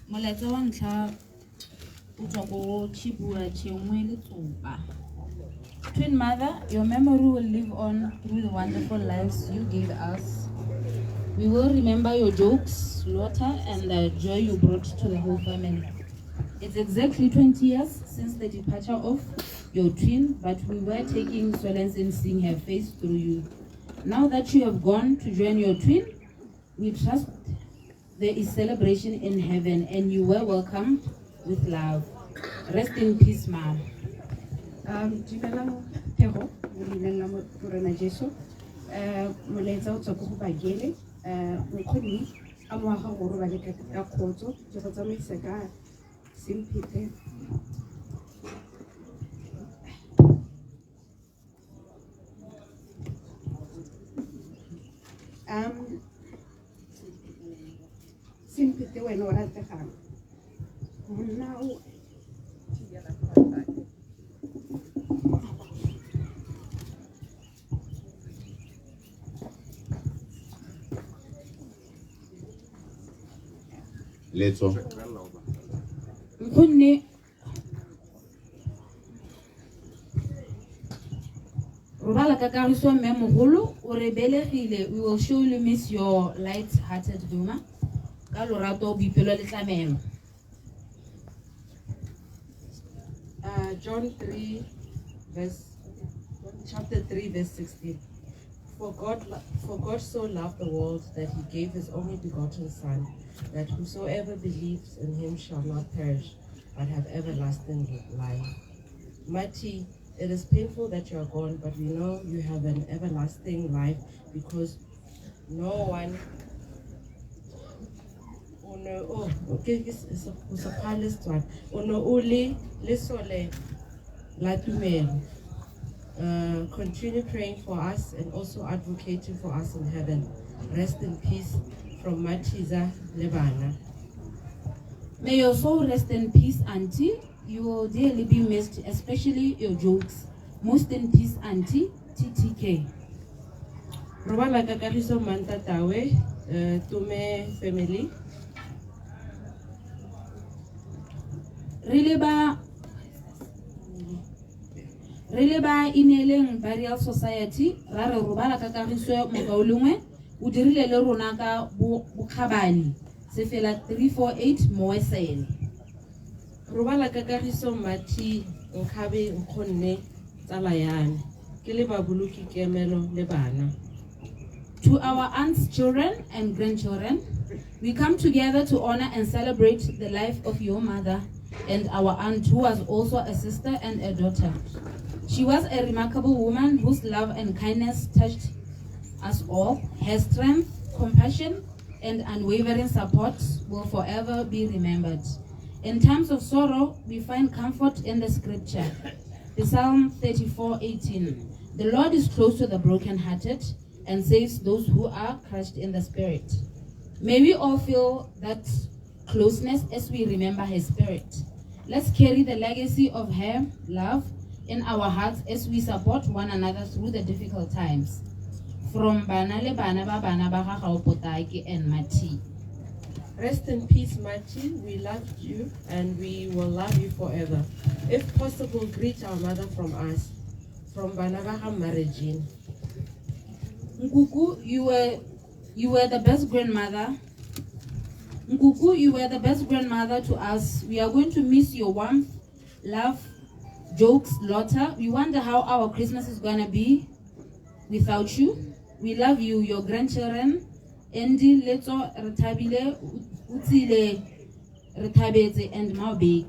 Molaetsa wa ntlha o tswa ko Chibua Chengwe Letsopa. Twin mother, your memory will live on through the wonderful lives you gave us. We will remember your jokes, laughter, and the joy you brought to the whole family. It's exactly 20 years since the departure of your twin, but we were taking solace in seeing her face through you. Now that you have gone to join your twin, we trust there is celebration in heaven and you were welcomed with love. Rest in peace, ma'am. Dumelang Thego, mo leineng la Morena Jesu. Molaetsa o tswa ko go Bakele. Nkgonne a mo aga go robale ka kgotso, ke go tsamaisa ka Semphete. Semphete wena o rategang. Monna o Letso. Nkgonne robala ka kagiso mme mogolo o re belegile. We will surely miss your light-hearted humor. Ka lorato, boipelo le tlamelo. John 3 verse chapter 3 verse 16. For God so loved the world that he gave his only begotten Son, that whosoever believes in him shall not perish, but have everlasting life. Mati, it is painful that you are gone, but we know you have an everlasting life, because no one o okay, o no o le lesole la tumelo. Continue praying for us and also advocating for us in heaven. Rest in peace from Matiza Lebana. May your soul rest in peace, Auntie. You will dearly be missed, especially your jokes. Most in peace, Auntie. TTK. Robala ka kagiso Mantatawe, Tume family. Re le ba ineeleng Burial Society ra re robala ka kagiso mokaulengwe o dirile le rona ka bokgabane sefela 348 Moesele. Robala ka kagiso Mati Nkhabe nkgonne tsala ya me ke le baboloki kemelo le bana. To our aunts, children and grandchildren, we come together to honor and celebrate the life of your mother and our aunt, who was also a sister and a daughter. She was a remarkable woman whose love and kindness touched us all. Her strength, compassion, and unwavering support will forever be remembered. In times of sorrow, we find comfort in the scripture. The Psalm 34:18. The Lord is close to the brokenhearted and saves those who are crushed in the spirit. May we all feel that closeness as we remember her spirit. Let's carry the legacy of her love in our hearts as we support one another through the difficult times. From bana le bana ba bana ba ga Gaopotake and Mati. Rest in peace, Mati. We loved you and we will love you forever. If possible, greet our mother from us. From bana ba ga Mma Regina. Nkuku, you were the best grandmother. Nkuku, you were the best grandmother to us. We are going to miss your warmth, love, jokes, laughter. We wonder how our Christmas is gonna be without you. We love you, your grandchildren. Andy, Letso, Rethabile, Utsile, Rethabetse, and Mabeki.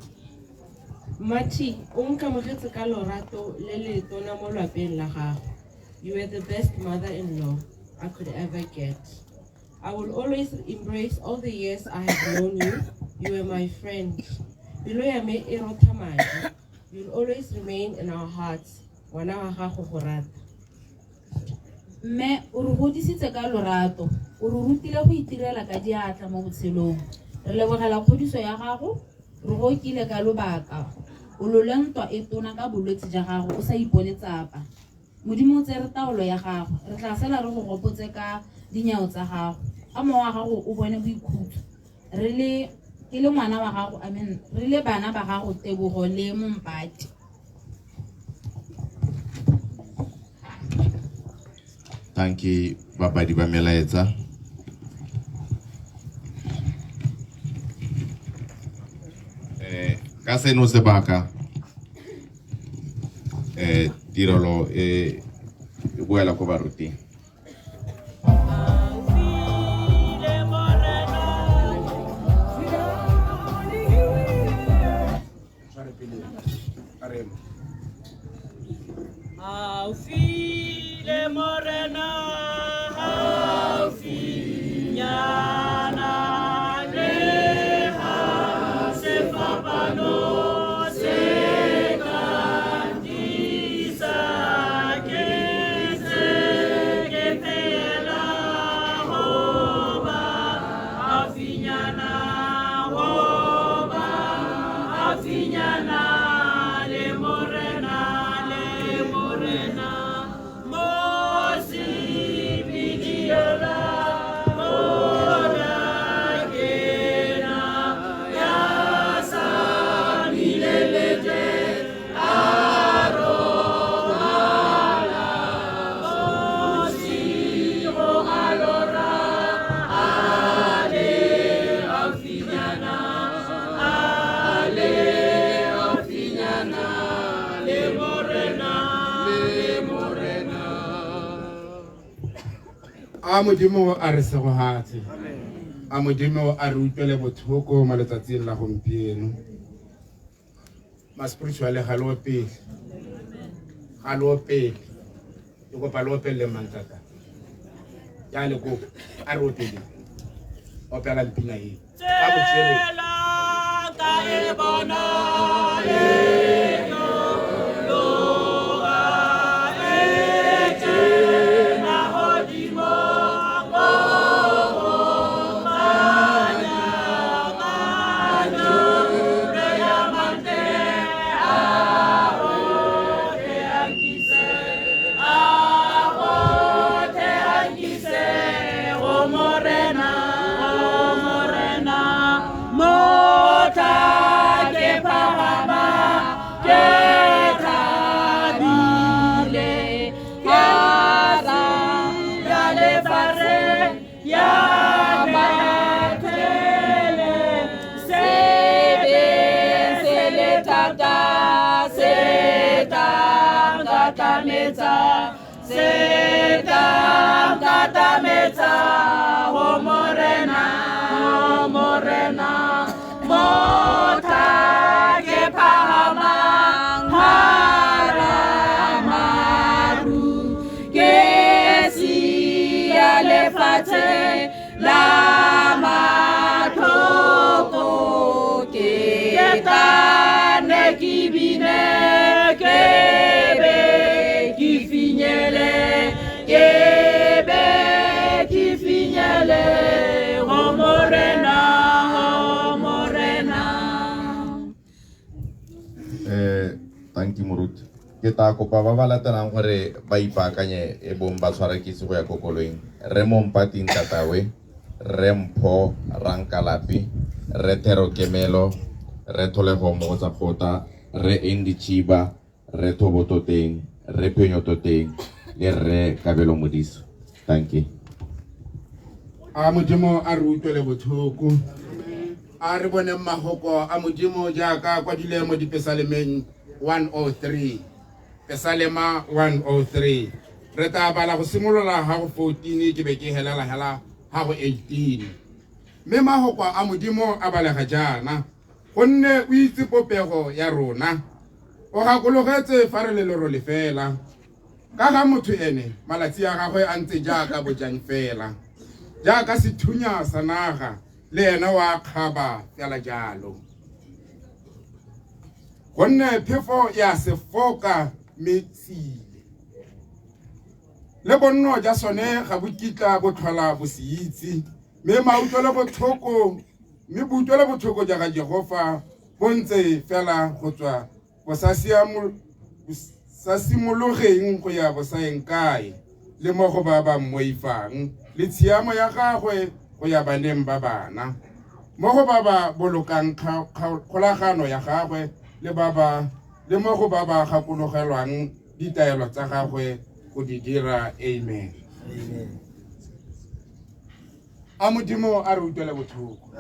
Mati, o nkamogetse ka lorato le le tona mo lwapeng la gago. You were the best mother-in-law I could ever get. I will always embrace all the years I have known you. You were my friend. Pelo ya me e rotha madi. You'll always remain in our hearts. Ngwana wa gago go rata. Mme o re godisitse ka lorato, o re rutile go itirela ka diatla mo botshelong. Re lebogela kgodiso ya gago, re go okile ka lobaka. O lole ntwa e tona ka bolwetse ja gago o sa ipone tsapa. Modimo o tsere taolo ya gago, re tla sala re go gopotse ka dinao tsa gago. A mowa wa gago o bone boikhutso. Re le ke le ngwana wa gago, amen. Re le bana ba gago Tebogo le Mompati. Tanki babadi ba melaetsa. Ka seno sebaka tirelo e e boela ko baruting. Tshware pele a re Haufi le Morena, haufinyana le ha sefapano se ka ntisa, ke se ke phela ho ba haufinyana, ho ba haufinyana le Morena, le Morena. Mo sepidiela, bona kena, ya sa milelete, a robala. Bosigo a lora, a le haufinyana, a le haufinyana, le Morena, le Morena. A Modimo a re segogatse, a Modimo a re utlwele botlhoko mo letsatsing la gompieno. Ma-spiritual ga le opele, ga le opele. Ke kopa le opelele mantata ya le kopa, a re opeleng, opelang pina e ka botswerere. Tsela ka e bona e nyoloha e tsena hodimo mo ho kganya, kganya re ya mantle a hohle a nkise, a hohle a nkise ho Morena, ho Morena. Mohla ke phahama ke thabile, ke ya lefatshe ya mathele, sebe se le thata se tla nkatametsa, se tla nkatametsa ho Morena, ho Morena. Mohla ke phahamang hara maru, ke siya lefatshe la matlhoko, ke tla nne ke bine, ke be ke finyele, ke be ke finyele ho Morena, ho Ke tla kopa ba ba latelang gore ba ipaakanye e bong ba tshwara kitse go ya ko koloing. Re Mompati Ntatawe, Re Mpho Rankalapi, Re Thero Kemelo, Re Tholego Mogotsakgota, Re Andy Chiba, Re Thobo Toteng, Re Phenyo Toteng le Rre Kabelo Modisa. Thank you. A Modimo a re utlwele botlhoko. A re boneng mahoko a Modimo jaaka kwadile mo dipesalemeng 103. Pesalema 103. Re tla bala go simolola ga go 14 ke be ke helela hela ga go 18. Mme mahoko a Modimo a balega jaana: gonne o itse popego ya rona, o gakologetse fa re le lerole fela. Ka ga motho ene, malatsi a gagwe a ntse jaaka bojang fela, jaaka sethunya sa naga, le ene wa kgaba fela jalo. Gonne phefo ya se foka mme sile, le bonno ja sone ga bo kitla bo tlhola bo se itse, mme mautlwelo botlhoko, mme boutlwelo botlhoko ja ga Jehofa bo ntse fela go tswa bo sa simologeng go ya bosaeng kae, le mo go ba ba mmoifang, le tshiamo ya gagwe go ya baneng ba bana, mo go ba ba bolokang kgolagano ya gagwe, le ba ba le mo go ba ba gakologelwang ditaelo tsa gagwe go di dira. Amen. A Modimo a re utlwele botlhoko.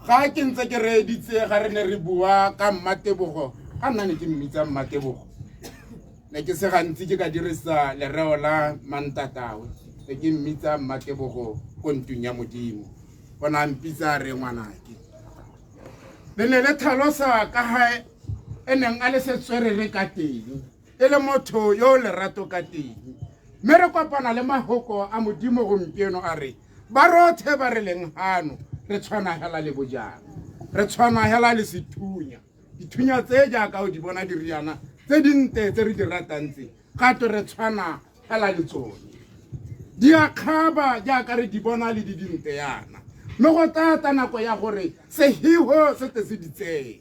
Ga ke ntse ke reeditse ga re ne re bua ka Mmatebogo, ga nna ne ke mmitsa Mmatebogo, ne ke se gantsi ke ka dirisa lereo la Mantatawe, ne ke mmitsa Mmatebogo ko ntlong ya Modimo. O ne a mpitsa re ngwanake. Le ne le tlhalosa ka ga e neng a le setswerere ka teng, e le motho yo o lerato ka teng. Mme re kopana le mahoko a Modimo gompieno a re, ba rothe ba re leng hano, re tshwana hela le bojang, re tshwana hela le sethunya. Dithunya tse jaaka o di bona di riana, tse dinte tse re di ratang tse, gape re tshwana hela le tsone. Di a kgaba jaaka re di bona le di dinte yana. Mme go tla nako ya gore sehiho se tle se di tseye.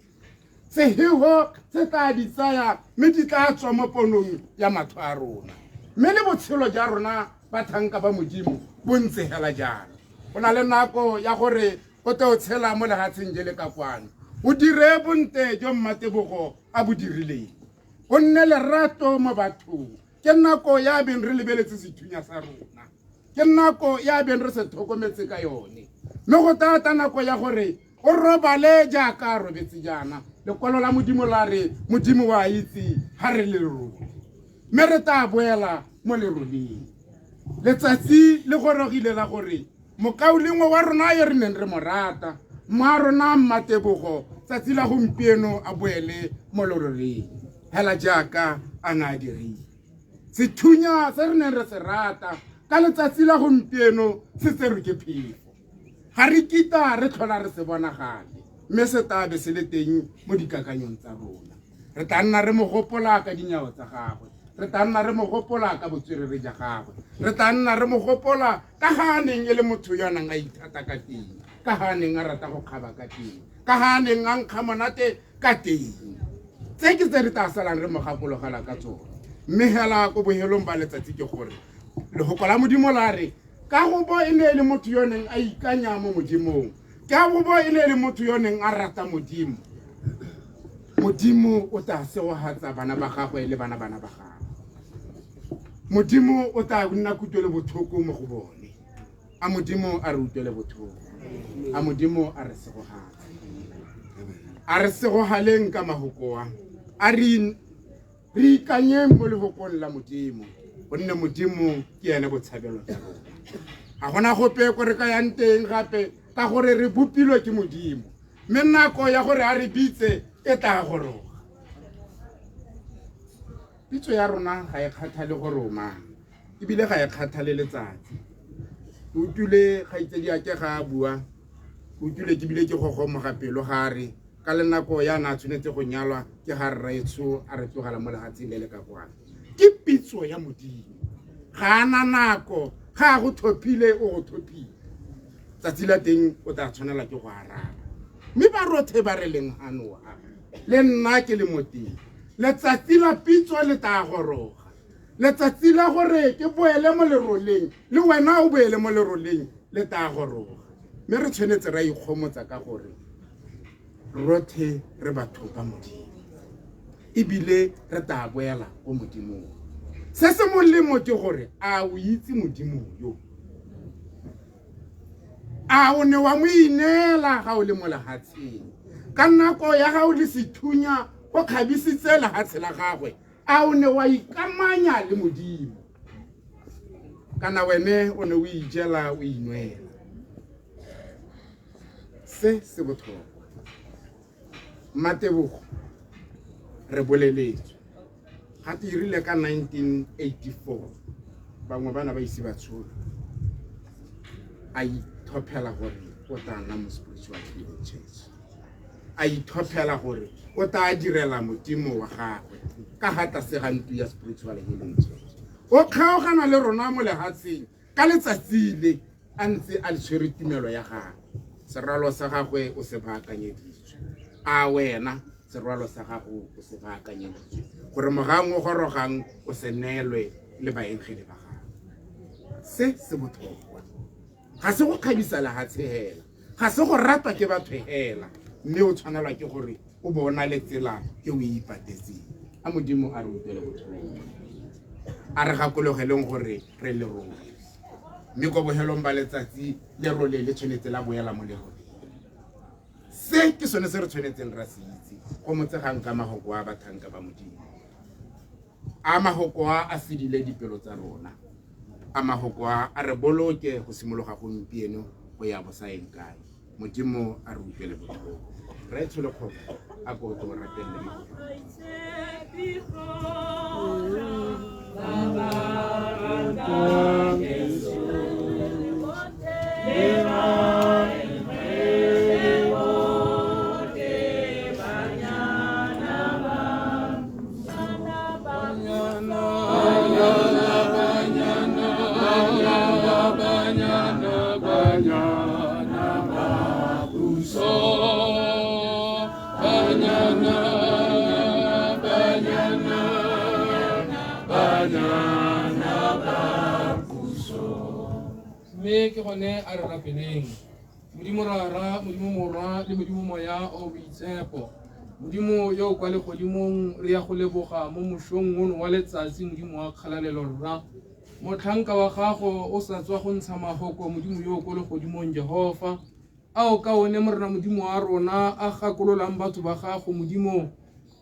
Sehiho se tla di tsaya mme di tla tswa mo ponong ya matlho a rona. Mme le botshelo ja rona bathanka ba Modimo bo ntse hela jalo. Go na le nako ya gore o tle o tshela mo lehatsheng je le ka kwano, o dire bonte jo Mmatebogo a bo dirileng, o nne lerato mo bathong. Ke nako ya beng re lebeletse sethunya sa rona, ke nako ya beng re se tlhokometse ka yone. Mme go tata nako ya gore o robale jaaka a robetse jaana. Lekwalo la Modimo la re Modimo wa itse ha re lerole, mme re tla boela mo leroleng. Letsatsi le gorogile la gore mokaulengwe wa rona yo re neng re mo rata, mma rona Mmatebogo, tsatsi la gompieno a boele mo leroleng hela jaaka a ne a dirile. Sethunya se re neng re se rata ka letsatsi la gompieno se tserwe ke phefo. Ga re kita re tlhola re se bona gape, mme se tla be se le teng mo dikakanyong tsa rona. Re tla nna re mo gopola ka dinyao tsa gagwe, re tla nna re mo gopola ka botswerere ja gagwe, re tla nna re mo gopola ka ga a neng e le motho yo a neng a ithata ka teng, ka ga a neng a rata go kgaba ka teng, ka ga a neng a nkga monate ka teng. Tse ke tse re tla salang re mo gakologela ka tsone. Mme hela ko bohelong ba letsatsi ke gore lehoko la Modimo la re ka go bo e ne e le motho yo neng a ikanya mo Modimong, ka go bo e ne e le motho yo neng a rata Modimo, Modimo o tla segogatsa bana ba gagwe le bana bana ba gagwe. Modimo o tla nna kutlwelo botlhoko mo go bone. A Modimo a re utlwele botlhoko. A Modimo a re segogatse. A re segogaleng ka mahoko a. A re ikanyeng mo lehokong la Modimo, gonne Modimo ke ene botshabelo jwa rona. Ga gona gope ko re ka yang teng gape, ka gore re bopilwe ke Modimo, mme nako ya gore a re bitse e tla goroga. Pitso ya rona ga e kgathale gore o mang, ebile ga e kgathale letsatsi. Ke utlwile kgaitsedi a ke ga a bua, ke utlwile ke bile ke gogomoga pelo ga a re ka le nako ya na tshwanetse go nyalwa ke ga rraetsho a re tlogela mo lehatsheng le le ka kwano. Ke pitso ya Modimo. Ga ana nako, ga a go thophile o go thophile. Tsatsi la teng o tla tshwanela ke go araba. Mme ba rothe ba re leng hano ha, le nna ke le mo teng, Letsatsi la pitso le tla goroga. Letsatsi la gore ke boele mo leroleng le wena o boele mo leroleng le tla goroga. Mme re tshwanetse ra ikgomotsa ka gore rothe re batho ba Modimo, ebile re tla boela ko Modimong. Se se molemo ke gore a o itse Modimo yo? A o ne wa mo ineela ga o le mo lehatsheng? Ka nako ya ga o le sethunya o kgabisitse lehatshe la gagwe, a o ne wa ikamanya le Modimo? Kana wene o ne o ijela o inwela? Se se botlhokwa. Mmatebogo re boleletswe ga te irile ka 1984 bangwe bana ba ise ba tsholwe, a ithophela gore o tla nna mo Spiritual Healing Church, a ithophela gore o tla direla Modimo wa gagwe ka ga tlase ga ntlo ya Spiritual Healing Church. O kgaogana le rona mo lehatsheng ka letsatsi le a ntse a le tshwere tumelo ya gagwe. Serwalo sa gagwe o se baakanyeditswe. A wena serwalo sa gago o se baakanyeditswe gore mogang o gorogang o se neelwe le baengele ba gago? Se se botlhokwa ga se go kgabisa lehatshe hela, ga se go ratwa ke batho hela, mme o tshwanelwa ke gore o bona le tsela e o e ipatetseng. A Modimo a re utlwele botlhoko, a re gakologeleng gore re lerole, mme ko bohelong ba letsatsi lerole le tshwanetse la boela mo leroleng. Se ke sone se re tshwanetseng ra se itse go motsegang ka mahoko a bathanka ba Modimo. A mahoko a a sedile dipelo tsa rona, a mahoko a a re boloke go simologa gompieno go ya bosaeng kae. Modimo a re utlwele botlhoko. Re tshole kgomo a ko o rapelele mahoko. Mme ke gone a re rapeleng. Modimo Rara, Modimo Morwa le Modimo Moya o Boitshepo, Modimo yo o kwa legodimong, re ya go leboga mo mošong ono wa letsatsi. Modimo wa kgalalelo rra, motlhanka wa gago o sa tswa go ntsha mahoko. Modimo yo o ko legodimong Jehova, a o ka one Morena Modimo wa rona a gakololang batho ba gago Modimo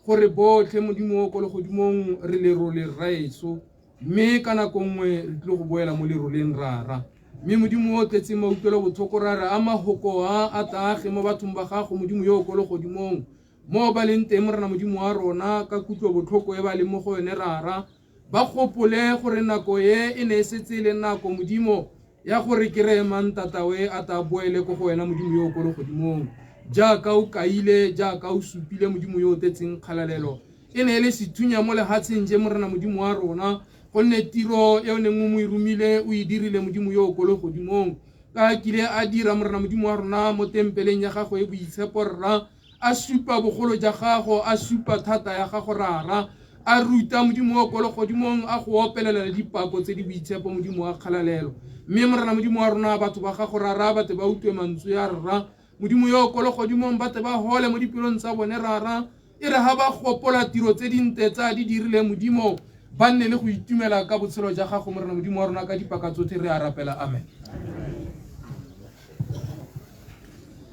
gore botlhe Modimo o ko legodimong re lerole rraetso, mme ka nako nngwe re tlile go boela mo leroleng rara. Mme Modimo o tletseng mautlwelo botlhoko rara, a mahoko a a tlaage mo bathong ba gago Modimo yo o ko legodimong mo ba leng teng Morena Modimo wa rona, ka kutlo botlhoko e ba leng mo go yone rara, ba gopole gore nako e e ne e setse e le nako Modimo ya gore ke re emang tatawe a ta boele ko go wena Modimo yo o ko legodimong, jaaka o kaile, jaaka o supile Modimo yo o tletseng kgalalelo. E ne e le sethunya mo lehatsheng je Morena Modimo wa rona, gonne tiro e o neng o mo e romile o e dirile Modimo yo o ko legodimong, ka kile a dira Morena Modimo wa rona mo tempeleng ya gago e boitshepo rra, a supa bogolo ja gago, a supa thata ya gago rara, a ruta Modimo wa ko legodimong, a go opelela le dipako tse di boitshepo Modimo wa kgalalelo. Mme Morena Modimo wa rona, batho ba gago rara ba tle ba utlwe mantswe a rra Modimo yo o ko legodimong, ba tle ba hole mo dipelong tsa bone rara, e re ha ba gopola tiro tse dintle tsa di dirileng Modimo, ba nne le go itumela ka botshelo ja gago Morena Modimo wa rona ka dipaka tsotlhe re a rapela, amen.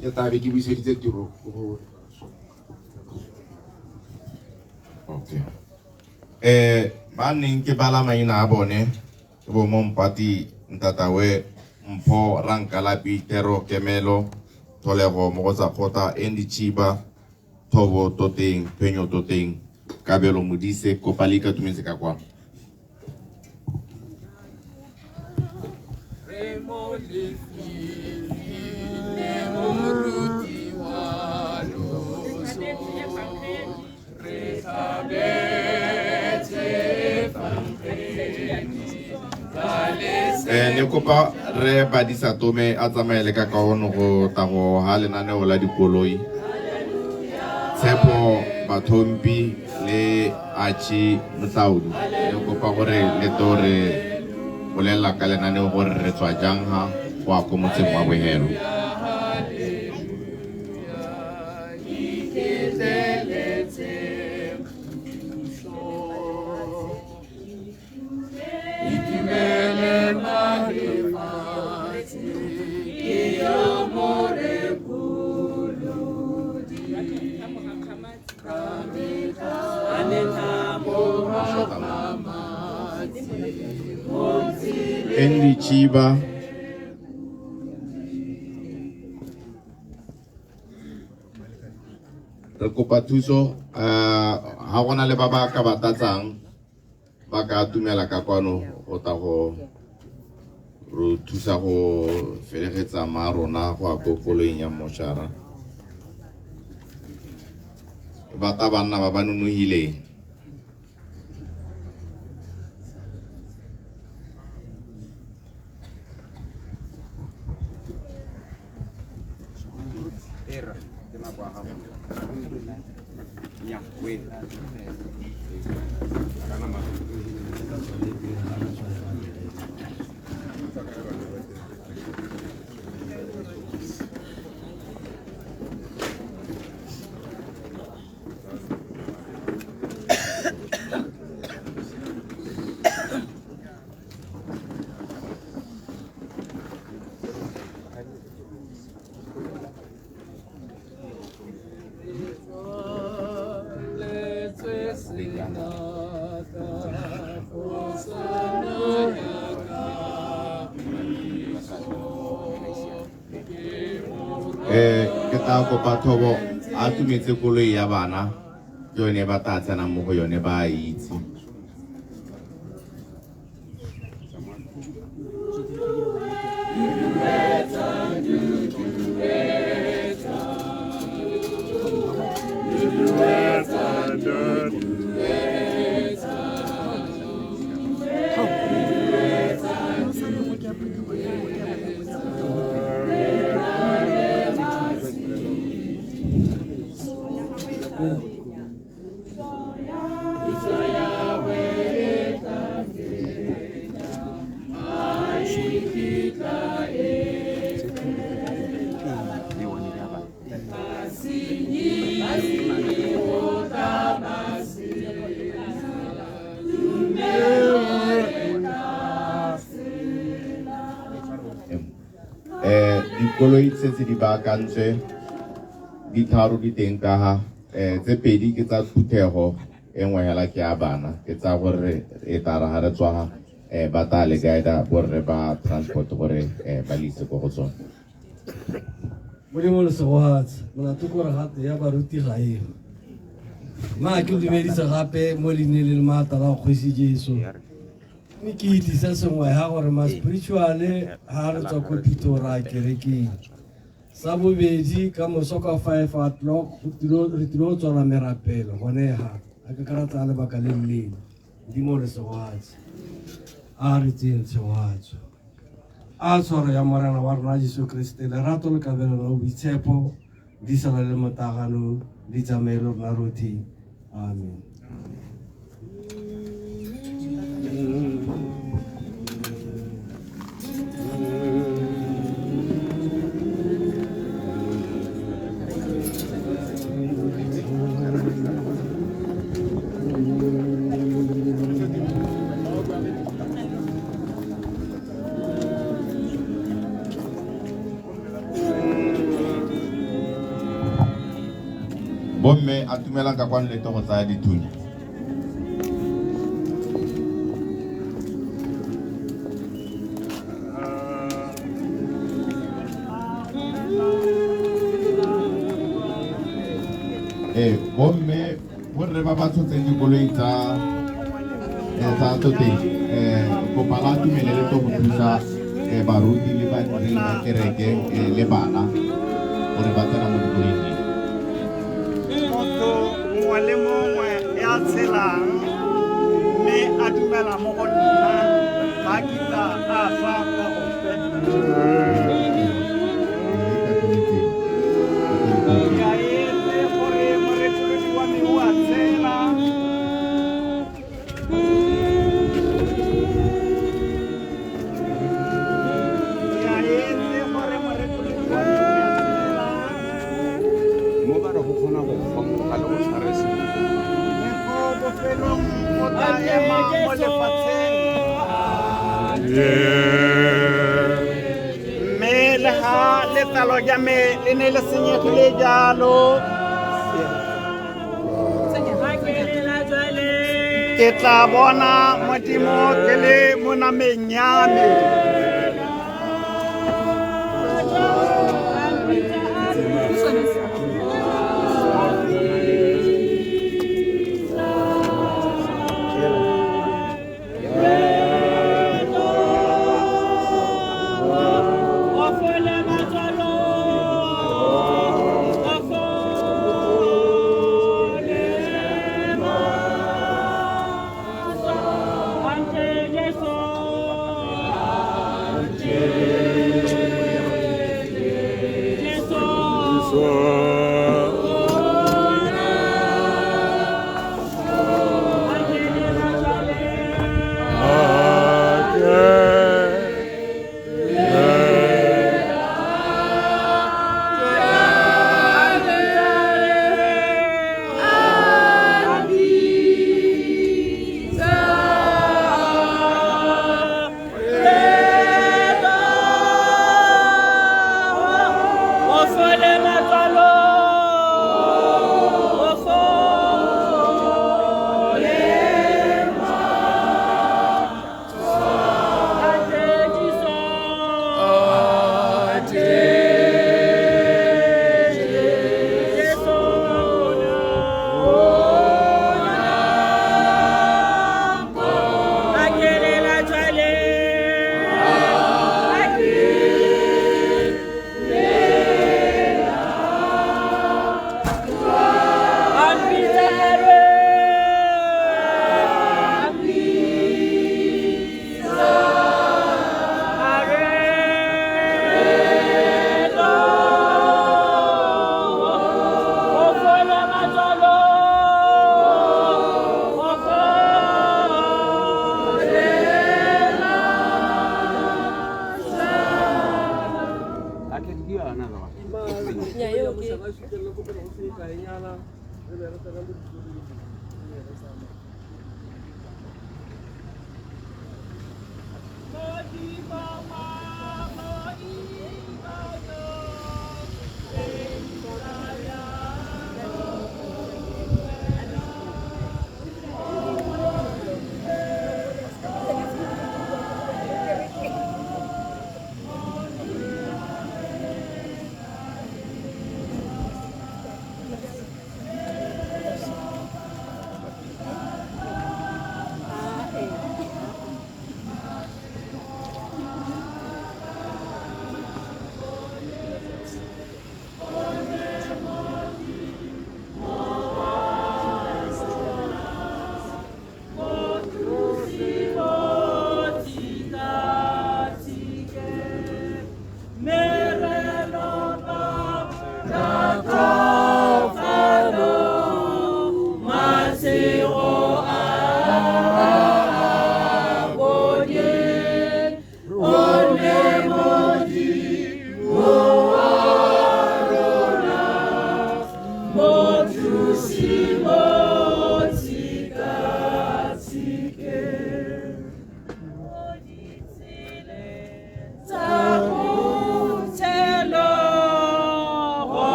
Ke tla be ke buiseditse tiro go Okay. Ba neng ke bala maina a bone ke bo Mompati Ntatawe, Mpho Rankalapi, Tero Kemelo, Tholego Mogotsakgota, Andy Chiba, Thobo Toteng, Phenyo Toteng, Kabelo Modise, Kopali Katumetse ka kwa. Ne kopa re Badisa Tome a tsamaye le ka kaono go tla go ha lenaneo la dikoloi. Tshepo Bathompi le Archie Motlaodi le kopa gore le to re bolelela ka lenaneo gore re tswa jang ha go ya ko motseng wa Bohelo. Andy Chiba, re kopa thuso ha gona le ba ba ka ba tlatsang ba ka atumela ka kwano go tla go re thusa go felegetsa ma rona go ya ko koloing ya mošara. Bata banna ba ba nonogileng. Ke tla kopa Thobo a tumetse koloi ya bana ke yone ba tla tsenang mo go yone ba a itse. Dikoloi tse di baakantswe di tharo di teng ka ha tse pedi ke tsa phuthego e nngwe hela ke ya bana ke tsa gore e tara ha re tswa ba tla le guide borre ba transport gore ba le ise ko go tsone. Modimo le segohatse molato ke gore gape ya baruti ga eo. Ma ke dumedise gape mo leineng le le maatla la Kgosi Jesu. Mme ke itlisa sengwe ha gore ma spirituale ha re tswa ko Pitora kerekeng. Sa bobedi ka moso ka 5 o'clock re tlilo tswala merapelo gone ha a ke ka ra tsaya lebaka le lele. Modimo le segohatse a re tseyeng tshegohatso. A tshwaro ya Morena wa rona Jesu Kriste, lerato le kabelo la boitshepo di sala le motagano di tsamaye le rona rotlhe. Amen. Bomme a tumelang ka kwano le go tsaya dithunya. Bomme borre ba ba tshotseng dikoloi tsa toteng kopa la tumelele to go thusa baruti le badiredi ba kereke le bana gore ba tsena mo dikoloing di. Motho mongwe le mongwe ya tshelang mme a dumela mo go nna ga kitla a swa ka gope. Ke a itse gore morekolodi wa me o a kgona go kgomoga le go tshware sentle. Ko bofelong o tla ema mo lefatsheng. Mme le ha letlalo ja me le ne le senyegile jalo, ke tla bona Modimo ke le mo nameng ya me.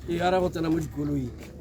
Ee, a ra go tsena mo dikoloing.